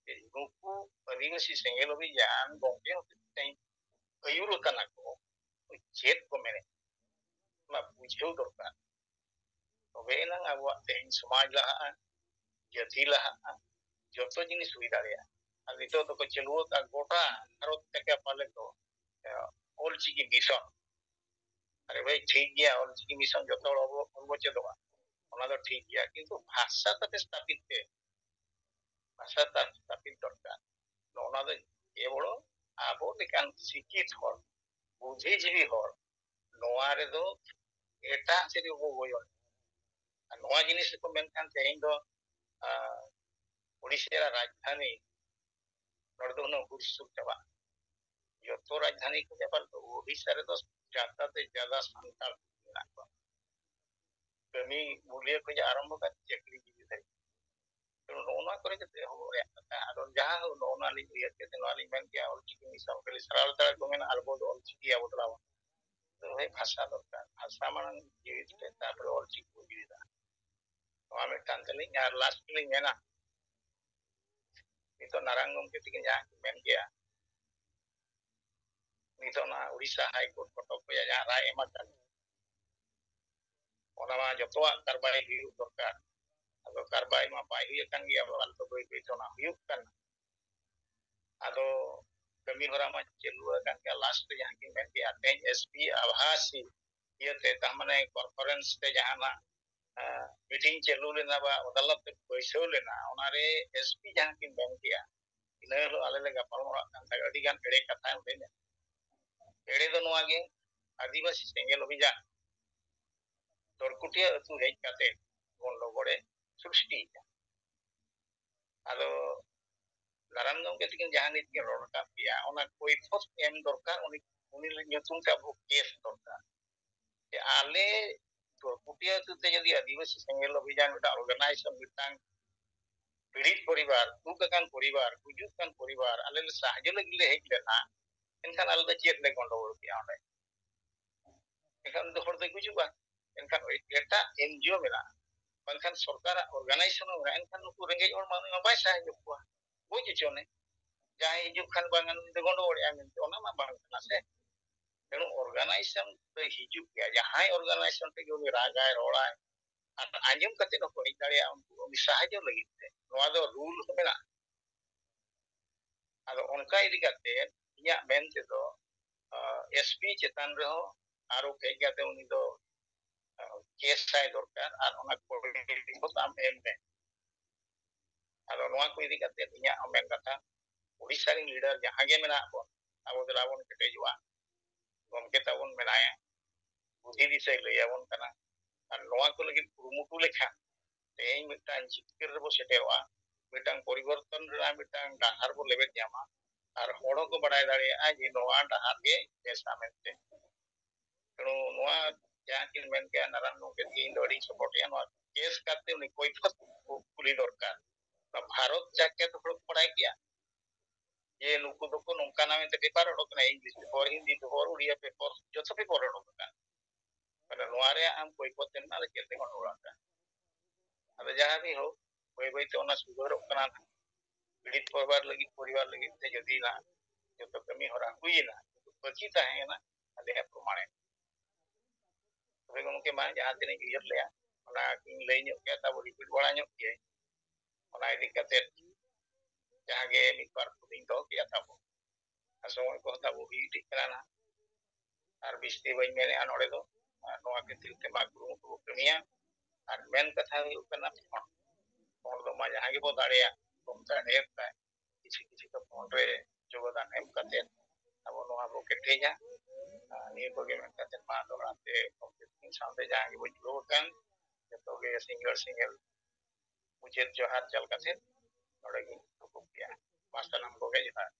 ᱡᱮ ᱱᱩᱠᱩ ᱟᱹᱫᱤᱵᱟᱹᱥᱤ ᱥᱮᱸᱜᱮᱞ ᱚᱵᱷᱤᱡᱟᱱ ᱜᱚᱢᱠᱮ ᱦᱚᱛᱮᱡ ᱛᱮ ᱟᱹᱭᱩᱨ ᱟᱠᱟᱱᱟ ᱠᱚ, ᱪᱮᱫ ᱠᱚ ᱢᱮᱱᱮᱫ, ᱚᱱᱟ ᱵᱩᱡᱷᱟᱹᱣ ᱫᱚᱨᱠᱟᱨ᱾ ᱛᱚᱵᱮ ᱮᱱᱟᱝ ᱟᱵᱚᱣᱟᱜ ᱛᱮᱦᱮᱧ ᱥᱚᱢᱟᱡᱽ ᱞᱟᱦᱟᱜᱼᱟ, ᱡᱟᱹᱛᱤ ᱞᱟᱦᱟᱜᱼᱟ, ᱡᱚᱛᱚ ᱡᱤᱱᱤᱥ ᱦᱩᱭ ᱫᱟᱲᱮᱭᱟᱜᱼᱟ᱾ ᱟᱨ ᱱᱤᱛᱚᱜ ᱫᱚᱠᱚ ᱪᱟᱹᱞᱩ ᱟᱠᱟᱫ ᱜᱚᱴᱟ ᱵᱷᱟᱨᱚᱛ ᱛᱮᱜᱮ ᱯᱟᱞᱮ ᱠᱚ, ᱮ, ᱚᱞᱪᱤᱠᱤ ᱢᱤᱥᱚᱱ᱾ ᱟᱨᱮ ᱵᱷᱟᱹᱭ, ᱴᱷᱤᱠ ᱜᱮᱭᱟ, ᱚᱞᱪᱤᱠᱤ ᱢᱤᱥᱚᱱ ᱡᱚᱛᱚ ᱦᱚᱲ ᱵᱚ, ᱵᱚ ᱪᱮᱫᱚᱜᱼᱟ, ᱚᱱᱟ ᱫᱚ ᱴᱷᱤᱠ ᱜᱮᱭᱟ, ᱠᱤᱱᱛᱩ ᱵᱷᱟᱥᱟ ᱛᱟᱛᱮ ᱥᱛᱷᱟᱯᱤᱛ ᱯᱮ, ᱵᱷᱟᱥᱟ ᱛᱟᱛᱮ ᱥᱛᱷᱟᱯᱤᱛ ᱫᱚᱨᱠᱟᱨ᱾ ᱱᱚᱜᱼᱚ ᱱᱚᱣᱟ ᱫᱚ ᱠᱮᱵᱚᱞ ᱟᱵᱚ ᱞᱮᱠᱟᱱ ᱥᱤᱠᱠᱷᱤᱛ ᱦᱚᱲ, ᱵᱩᱫᱽᱫᱷᱤᱡᱤᱵᱤ ᱦᱚᱲ ᱱᱚᱣᱟ ᱨᱮᱫᱚ ᱮᱴᱟᱜ ᱥᱮᱫ ᱜᱮᱠᱚ ᱜᱚᱭᱚᱱ᱾ ᱟᱨ ᱱᱚᱣᱟ ᱡᱤᱱᱤᱥ ᱨᱮᱠᱚ ᱢᱮᱱᱠᱷᱟᱱ ᱛᱮᱦᱮᱧ ᱫᱚ, ᱟᱸ, ᱳᱰᱤᱥᱟ ᱨᱟᱡᱽᱫᱷᱟᱱᱤ ᱱᱚᱰᱮ ᱫᱚ ᱩᱱᱟᱹᱜ ᱦᱩᱨ ᱥᱩᱨ ᱪᱟᱵᱟᱜᱼᱟ᱾ ᱡᱚᱛᱚ ᱨᱟᱡᱽᱫᱷᱟᱱᱤ ᱠᱚ ᱪᱟᱵᱟ ᱞᱮᱠᱟ ᱳᱰᱤᱥᱟ ᱨᱮᱫᱚ ᱡᱟᱫᱟ ᱛᱮ ᱡᱟᱫᱟ ᱥᱟᱱᱛᱟᱲ ᱢᱮᱱᱟᱜ ᱠᱚᱣᱟ᱾ ᱠᱟᱹᱢᱤ ᱢᱩᱞᱤᱭᱟᱹ ᱠᱷᱚᱱ ᱟᱨᱟᱢᱵᱷᱚ ᱠᱟᱛᱮ ᱪᱟᱹᱠᱨᱤ ᱡᱤᱵᱤ ᱫᱷᱟᱹᱵᱤᱡ᱾ ᱛᱚ ᱱᱚᱜᱼᱚ ᱱᱚᱣᱟ ᱠᱚᱨᱮ ᱡᱟᱛᱮ ᱮᱦᱚᱵ ᱨᱮᱭᱟᱜ ᱠᱟᱛᱷᱟ᱾ ᱟᱫᱚ ᱡᱟᱦᱟᱸ ᱱᱚᱜᱼᱚ ᱱᱚᱣᱟ ᱞᱤᱧ ᱩᱭᱦᱟᱹᱨ ᱠᱮᱫ ᱛᱮ ᱱᱚᱣᱟ ᱞᱤᱧ ᱢᱮᱱ ᱠᱮᱜᱼᱟ, ᱚᱞᱪᱤᱠᱤ ᱢᱤᱥᱚᱱ ᱠᱷᱟᱹᱞᱤ ᱥᱟᱨᱟᱣ ᱛᱟᱲᱟ ᱠᱚ ᱢᱮᱱᱟ, ᱟᱨ ᱵᱚ ᱫᱚ ᱚᱞᱪᱤᱠᱤ ᱟᱵᱚ ᱫᱚ ᱵᱟᱵᱚᱱ᱾ ᱛᱚ ᱦᱳᱭ, ᱵᱷᱟᱥᱟ ᱫᱚᱨᱠᱟᱨ, ᱵᱷᱟᱥᱟ ᱢᱟᱲᱟᱝ ᱡᱤᱣᱤᱫ ᱨᱮ, ᱛᱟᱨᱯᱚᱨᱮ ᱚᱞᱪᱤᱠᱤ ᱵᱚ ᱡᱤᱣᱤᱫᱟ᱾ ᱱᱚᱣᱟ ᱢᱤᱫᱴᱟᱝ ᱛᱟᱹᱞᱤᱧ᱾ ᱟᱨ ᱞᱟᱥᱴ ᱞᱤᱧ ᱢᱮᱱᱟ, ᱱᱤᱛᱚᱜ ᱱᱟᱨᱟᱭᱚᱱ ᱜᱚᱢᱠᱮ ᱛᱤᱠᱤᱱ ᱡᱟᱦᱟᱸ ᱠᱤᱱ ᱢᱮᱱ ᱠᱮᱜᱼᱟ, ᱱᱤᱛᱚᱜ ᱚᱱᱟ ᱩᱲᱤᱥᱥᱟ ᱦᱟᱭ ᱠᱳᱨᱴ ᱠᱚᱴᱚᱠ ᱠᱷᱚᱱ ᱡᱟᱦᱟᱸ ᱨᱟᱭ ᱮᱢ ᱟᱠᱟᱱ, ᱚᱱᱟ ᱢᱟ ᱡᱚᱛᱚᱣᱟᱜ ᱠᱟᱨᱵᱟᱭ ᱦᱩᱭᱩᱜ ᱫᱚᱨᱠᱟᱨ᱾ ᱟᱫᱚ ᱠᱟᱨᱵᱟᱭ ᱢᱟ ᱵᱟᱭ ᱦᱩᱭ ᱟᱠᱟᱱ ᱜᱮᱭᱟ, ᱟᱫᱚ ᱵᱟᱹᱭ ᱵᱟᱹᱭ ᱛᱮ ᱚᱱᱟ ᱦᱩᱭᱩᱜ ᱠᱟᱱᱟ᱾ ᱟᱫᱚ ᱠᱟᱹᱢᱤ ᱦᱚᱨᱟ ᱢᱟ ᱪᱟᱹᱞᱩ ᱟᱠᱟᱱ ᱜᱮᱭᱟ᱾ ᱞᱟᱥᱴ ᱨᱮ ᱡᱟᱦᱟᱸ ᱠᱤᱱ ᱢᱮᱱ ᱠᱮᱜᱼᱟ, ᱛᱮᱦᱮᱧ ᱮᱥ ᱯᱤ ᱟᱵᱷᱟᱥᱤ ᱤᱭᱟᱹᱛᱮ, ᱛᱟᱨ ᱢᱟᱱᱮ ᱠᱚᱱᱯᱷᱟᱨᱮᱱᱥ ᱛᱮ ᱡᱟᱦᱟᱱᱟᱜ, ᱟᱸ, ᱢᱤᱴᱤᱝ ᱪᱟᱹᱞᱩ ᱞᱮᱱᱟ ᱵᱟ ᱟᱫᱟᱞᱚᱛ ᱨᱮ ᱵᱟᱹᱭᱥᱟᱹᱣ ᱞᱮᱱᱟ, ᱚᱱᱟᱨᱮ ᱮᱥ ᱯᱤ ᱡᱟᱦᱟᱸ ᱠᱤᱱ ᱢᱮᱱ ᱠᱮᱜᱼᱟ, ᱤᱱᱟᱹ ᱦᱤᱞᱳᱜ ᱟᱞᱮ ᱞᱮ ᱜᱟᱯᱟᱞ ᱢᱟᱨᱟᱜ ᱠᱟᱱ ᱛᱟᱦᱮᱸᱫ, ᱟᱹᱰᱤ ᱜᱟᱱ ᱮᱲᱮ ᱠᱟᱛᱷᱟ ᱚᱸᱰᱮ ᱢᱮᱱᱟᱜᱼᱟ᱾ ᱮᱲᱮ ᱫᱚ ᱱᱚᱣᱟ ᱜᱮ, ᱟᱹᱫᱤᱵᱟᱹᱥᱤ ᱥᱮᱸᱜᱮᱞ ᱚᱵᱷᱤᱡᱟᱱ ᱫᱚᱨᱠᱩᱴᱤᱭᱟᱹ ᱟᱹᱛᱩ ᱦᱮᱡ ᱠᱟᱛᱮ ᱜᱚᱱᱰᱚᱜᱳᱲᱮ ᱥᱨᱤᱥᱴᱤᱭᱮᱫᱟ᱾ ᱟᱫᱚ ᱱᱟᱨᱟᱭᱚᱱ ᱜᱚᱢᱠᱮ ᱛᱤᱠᱤᱱ ᱡᱟᱦᱟᱸ ᱱᱤᱛ ᱠᱤᱱ ᱨᱚᱲ ᱨᱟᱠᱟᱵ ᱠᱮᱜᱼᱟ, ᱚᱱᱟ ᱠᱚᱭᱯᱷᱚᱛ ᱮᱢ ᱫᱚᱨᱠᱟᱨ, ᱩᱱᱤ, ᱩᱱᱤ ᱧᱩᱛᱩᱢ ᱛᱮ ᱟᱵᱚ ᱠᱮᱥ ᱫᱚᱨᱠᱟᱨ᱾ ᱡᱮ ᱟᱞᱮ ᱫᱚᱨᱠᱩᱴᱤᱭᱟᱹ ᱟᱹᱛᱩ ᱛᱮ ᱡᱩᱫᱤ ᱟᱹᱫᱤᱵᱟᱹᱥᱤ ᱥᱮᱸᱜᱮᱞ ᱚᱵᱷᱤᱡᱟᱱ ᱢᱤᱫᱴᱟᱝ ᱚᱨᱜᱟᱱᱟᱭᱡᱮᱥᱚᱱ, ᱢᱤᱫᱴᱟᱝ ᱯᱤᱲᱤᱛ ᱯᱚᱨᱤᱵᱟᱨ, ᱫᱩᱠ ᱟᱠᱟᱱ ᱯᱚᱨᱤᱵᱟᱨ, ᱜᱩᱡᱩᱜ ᱠᱟᱱ ᱯᱚᱨᱤᱵᱟᱨ, ᱟᱞᱮ ᱞᱮ ᱥᱟᱦᱟᱡᱽᱡᱚ ᱞᱟᱹᱜᱤᱫ ᱞᱮ ᱦᱮᱡ ᱞᱮᱱᱟ, ᱮᱱᱠᱷᱟᱱ ᱟᱞᱮ ᱫᱚ ᱪᱮᱫ ᱞᱮ ᱜᱚᱱᱰᱚᱜᱳᱲ ᱠᱮᱜᱼᱟ ᱚᱸᱰᱮ? ᱮᱱᱠᱷᱟᱱ ᱩᱱᱤ ᱫᱚ ᱦᱚᱲ ᱫᱚᱭ ᱜᱩᱡᱩᱜᱼᱟ᱾ ᱮᱱᱠᱷᱟᱱ ᱮᱴᱟᱜ ᱮᱱᱡᱤᱳ ᱢᱮᱱᱟᱜᱼᱟ, ᱵᱟᱝᱠᱷᱟᱱ ᱥᱚᱨᱠᱟᱨᱟᱜ ᱚᱨᱜᱟᱱᱟᱭᱡᱮᱥᱚᱱ ᱦᱚᱸ ᱢᱮᱱᱟᱜᱼᱟ, ᱮᱱᱠᱷᱟᱱ ᱱᱩᱠᱩ ᱨᱮᱸᱜᱮᱡ ᱦᱚᱲ ᱢᱟ ᱩᱱᱤ ᱢᱟ ᱵᱟᱭ ᱥᱟᱦᱟᱡᱽᱡᱚ ᱠᱚᱣᱟ, ᱜᱚᱡ ᱦᱚᱪᱚᱱᱮ᱾ ᱡᱟᱦᱟᱸᱭ ᱦᱤᱡᱩᱜ ᱠᱷᱟᱱ ᱵᱟᱝ ᱱᱩᱭ ᱫᱚ ᱜᱚᱸᱰᱚ ᱫᱟᱲᱮᱭᱟᱜᱼᱟ ᱢᱮᱱᱛᱮ, ᱚᱱᱟ ᱢᱟ ᱵᱟᱝ ᱠᱟᱱᱟ ᱥᱮ᱾ ᱛᱮᱱᱩ ᱚᱨᱜᱟᱱᱟᱭᱡᱮᱥᱚᱱ ᱨᱮ ᱦᱤᱡᱩᱜ ᱜᱮᱭᱟ, ᱡᱟᱦᱟᱸᱭ ᱚᱨᱜᱟᱱᱟᱭᱡᱮᱥᱚᱱ ᱛᱮᱜᱮ ᱩᱱᱤ ᱨᱟᱜᱟᱭ, ᱨᱚᱲᱟᱭ, ᱟᱨ ᱟᱸᱡᱚᱢ ᱠᱟᱛᱮ ᱦᱚᱸᱠᱚ ᱦᱮᱡ ᱫᱟᱲᱮᱭᱟᱜᱼᱟ ᱩᱱᱠᱩ ᱩᱱᱤ ᱥᱟᱦᱟᱡᱽᱡᱚ ᱞᱟᱹᱜᱤᱫ ᱛᱮ᱾ ᱱᱚᱣᱟ ᱫᱚ ᱨᱩᱞ ᱦᱚᱸ ᱢᱮᱱᱟᱜᱼᱟ᱾ ᱟᱫᱚ ᱚᱱᱠᱟ ᱤᱫᱤ ᱠᱟᱛᱮ ᱤᱧᱟᱹᱜ ᱢᱮᱱ ᱛᱮᱫᱚ, ᱮᱥᱯᱤ ᱪᱮᱛᱟᱱ ᱨᱮᱦᱚᱸ ᱟᱨᱚ ᱦᱮᱡ ᱠᱟᱛᱮ ᱩᱱᱤ ᱫᱚ ᱠᱮᱥ ᱟᱭ ᱫᱚᱨᱠᱟᱨ, ᱟᱨ ᱚᱱᱟ ᱠᱚ ᱟᱢ ᱮᱢ ᱢᱮ᱾ ᱟᱫᱚ ᱱᱚᱣᱟ ᱠᱚ ᱤᱫᱤ ᱠᱟᱛᱮ ᱤᱧᱟᱹᱜ ᱢᱮᱱ ᱠᱟᱛᱷᱟ, ᱳᱰᱤᱥᱟ ᱨᱮᱱ ᱞᱤᱰᱟᱨ ᱡᱟᱦᱟᱸ ᱜᱮ ᱢᱮᱱᱟᱜ ᱵᱚᱱ, ᱟᱵᱚ ᱫᱮᱞᱟ ᱵᱚᱱ ᱠᱮᱴᱮᱡᱚᱜᱼᱟ᱾ ᱜᱚᱢᱠᱮ ᱛᱟᱵᱚᱱ ᱢᱮᱱᱟᱭᱟ, ᱵᱩᱫᱷᱤ ᱫᱤᱥᱟᱹᱭ ᱞᱟᱹᱭ ᱟᱵᱚᱱ ᱠᱟᱱᱟ᱾ ᱟᱨ ᱱᱚᱣᱟ ᱠᱚ ᱞᱟᱹᱜᱤᱫ ᱠᱩᱨᱩᱢᱩᱴᱩ ᱞᱮᱠᱷᱟᱱ ᱛᱮᱦᱮᱧ ᱢᱤᱫᱴᱟᱝ ᱡᱤᱛᱠᱟᱹᱨ ᱨᱮᱵᱚ ᱥᱮᱴᱮᱨᱚᱜᱼᱟ, ᱢᱤᱫᱴᱟᱝ ᱯᱚᱨᱤᱵᱚᱨᱛᱚᱱ ᱨᱮᱱᱟᱜ ᱢᱤᱫᱴᱟᱝ ᱰᱟᱦᱟᱨ ᱵᱚ ᱞᱮᱵᱮᱫ ᱧᱟᱢᱟ, ᱟᱨ ᱦᱚᱲ ᱦᱚᱸᱠᱚ ᱵᱟᱲᱟᱭ ᱫᱟᱲᱮᱭᱟᱜᱼᱟ ᱡᱮ ᱱᱚᱣᱟ ᱰᱟᱦᱟᱨ ᱜᱮ ᱵᱮᱥᱟ ᱢᱮᱱᱛᱮ᱾ ᱛᱮᱱᱩ ᱱᱚᱣᱟ ᱡᱟᱦᱟᱸ ᱠᱤᱱ ᱢᱮᱱ ᱠᱮᱜᱼᱟ ᱱᱟᱨᱟᱭᱚᱱ ᱜᱚᱢᱠᱮ, ᱤᱧ ᱫᱚ ᱟᱹᱰᱤ ᱥᱟᱯᱳᱨᱴ ᱮᱜᱼᱟ, ᱱᱚᱣᱟ ᱠᱮᱥ ᱠᱟᱛᱮ ᱩᱱᱤ ᱠᱚᱭᱯᱷᱚᱛ ᱠᱩᱞᱤ ᱫᱚᱨᱠᱟᱨ᱾ ᱱᱚᱣᱟ ᱵᱷᱟᱨᱚᱛ ᱡᱟᱠᱟᱛ ᱦᱚᱲ ᱠᱚ ᱵᱟᱲᱟᱭ ᱜᱮᱭᱟ ᱡᱮ ᱱᱩᱠᱩ ᱫᱚᱠᱚ ᱱᱚᱝᱠᱟᱱᱟ ᱢᱮᱱᱛᱮ ᱯᱮᱯᱟᱨ ᱚᱰᱚᱠ ᱠᱟᱱᱟ, English paper, Hindi paper, Odia paper, ᱡᱚᱛᱚ ᱯᱮᱯᱟᱨ ᱚᱰᱚᱠ ᱠᱟᱱᱟ᱾ ᱢᱟᱱᱮ ᱱᱚᱣᱟ ᱨᱮᱭᱟᱜ ᱟᱢ ᱠᱚᱭᱯᱷᱚᱛ ᱮᱢ ᱮᱢᱟ, ᱪᱮᱫ ᱛᱮ ᱵᱟᱝ ᱚᱲᱟᱜ ᱠᱟᱱᱟ᱾ ᱟᱫᱚ ᱡᱟᱦᱟᱸ ᱜᱮ ᱦᱳᱠ, ᱵᱟᱹᱭ ᱵᱟᱹᱭ ᱛᱮ ᱚᱱᱟ ᱥᱩᱫᱷᱟᱹᱨᱚᱜ ᱠᱟᱱᱟ᱾ ᱯᱤᱲᱤᱛ ᱯᱚᱨᱤᱵᱟᱨ ᱞᱟᱹᱜᱤᱫ, ᱯᱚᱨᱤᱵᱟᱨ ᱞᱟᱹᱜᱤᱫ ᱛᱮ ᱡᱩᱫᱤ ᱱᱟ ᱡᱚᱛᱚ ᱠᱟᱹᱢᱤ ᱦᱚᱨᱟ ᱦᱩᱭᱮᱱᱟ, ᱵᱟᱹᱠᱤ ᱛᱟᱦᱮᱸᱭᱮᱱᱟ ᱟᱞᱮᱭᱟᱜ ᱯᱨᱚᱢᱟᱬᱮ᱾ ᱛᱚᱵᱮ ᱜᱚᱢᱠᱮ, ᱢᱟ ᱡᱟᱦᱟᱸ ᱛᱤᱱᱟᱹᱜ ᱤᱧ ᱩᱭᱦᱟᱹᱨ ᱞᱮᱜᱼᱟ, ᱚᱱᱟ ᱠᱚᱧ ᱞᱟᱹᱭ ᱧᱚᱜ ᱠᱮᱜᱼᱟ, ᱛᱟᱵᱚ ᱨᱤᱯᱤᱴ ᱵᱟᱲᱟ ᱧᱚᱜ ᱠᱮᱜᱼᱟᱹᱧ᱾ ᱚᱱᱟ ᱤᱫᱤ ᱠᱟᱛᱮ ᱡᱟᱦᱟᱸ ᱜᱮ ᱢᱤᱫ ᱵᱟᱨ ᱠᱩᱞᱤᱧ ᱫᱚᱦᱚ ᱠᱮᱜᱼᱟ ᱛᱟᱵᱚ, ᱟᱨ ᱥᱚᱢᱚᱭ ᱠᱚᱦᱚᱸ ᱛᱟᱵᱚ ᱦᱩᱭ ᱤᱫᱤᱜ ᱠᱟᱱᱟ ᱱᱟᱦᱟᱜ᱾ ᱟᱨ ᱵᱤᱥᱛᱤ ᱵᱟᱹᱧ ᱢᱮᱱᱮᱜᱼᱟ ᱱᱚᱰᱮ ᱫᱚ᱾ ᱟᱨ ᱱᱚᱣᱟ ᱠᱷᱟᱹᱛᱤᱨ ᱛᱮ ᱢᱟ ᱠᱩᱨᱩᱢᱩᱴᱩ ᱵᱚ ᱠᱟᱹᱢᱤᱭᱟ᱾ ᱟᱨ ᱢᱮᱱ ᱠᱟᱛᱷᱟ ᱦᱩᱭᱩᱜ ᱠᱟᱱᱟ, ᱯᱷᱳᱱ, ᱯᱷᱳᱱ ᱫᱚ ᱢᱟ ᱡᱟᱦᱟᱸ ᱜᱮᱵᱚ ᱫᱟᱲᱮᱭᱟᱜ, ᱠᱚᱢ ᱛᱟᱭ ᱰᱷᱮᱨ ᱛᱟᱭ, ᱠᱤᱪᱷᱩ ᱠᱤᱪᱷᱩ ᱫᱚ ᱯᱷᱳᱱ ᱨᱮ ᱡᱳᱜᱚᱫᱟᱱ ᱮᱢ ᱠᱟᱛᱮ ᱟᱵᱚ ᱱᱚᱣᱟ ᱵᱚ ᱠᱮᱴᱮᱡᱟ᱾ ᱟᱨ ᱱᱤᱭᱟᱹ ᱠᱚᱜᱮ ᱢᱮᱱ ᱠᱟᱛᱮ ᱢᱟ ᱫᱚᱦᱲᱟ ᱛᱮ ᱜᱚᱢᱠᱮ ᱛᱟᱹᱠᱤᱱ ᱥᱟᱶᱛᱮ ᱡᱟᱦᱟᱸ ᱜᱮᱵᱚ ᱡᱩᱲᱟᱹᱣ ᱟᱠᱟᱱ ᱡᱚᱛᱚ ᱜᱮ ᱥᱤᱸᱜᱟᱹᱲ ᱥᱤᱸᱜᱟᱹᱲ ᱢᱩᱪᱟᱹᱫ ᱡᱚᱦᱟᱨ ᱪᱟᱞ ᱠᱟᱛᱮ ᱱᱚᱰᱮ ᱜᱤᱧ ᱫᱩᱲᱩᱵ ᱜᱮᱭᱟ᱾ ᱢᱟ ᱥᱟᱱᱟᱢ ᱠᱚᱜᱮ ᱡᱚᱦᱟᱨ᱾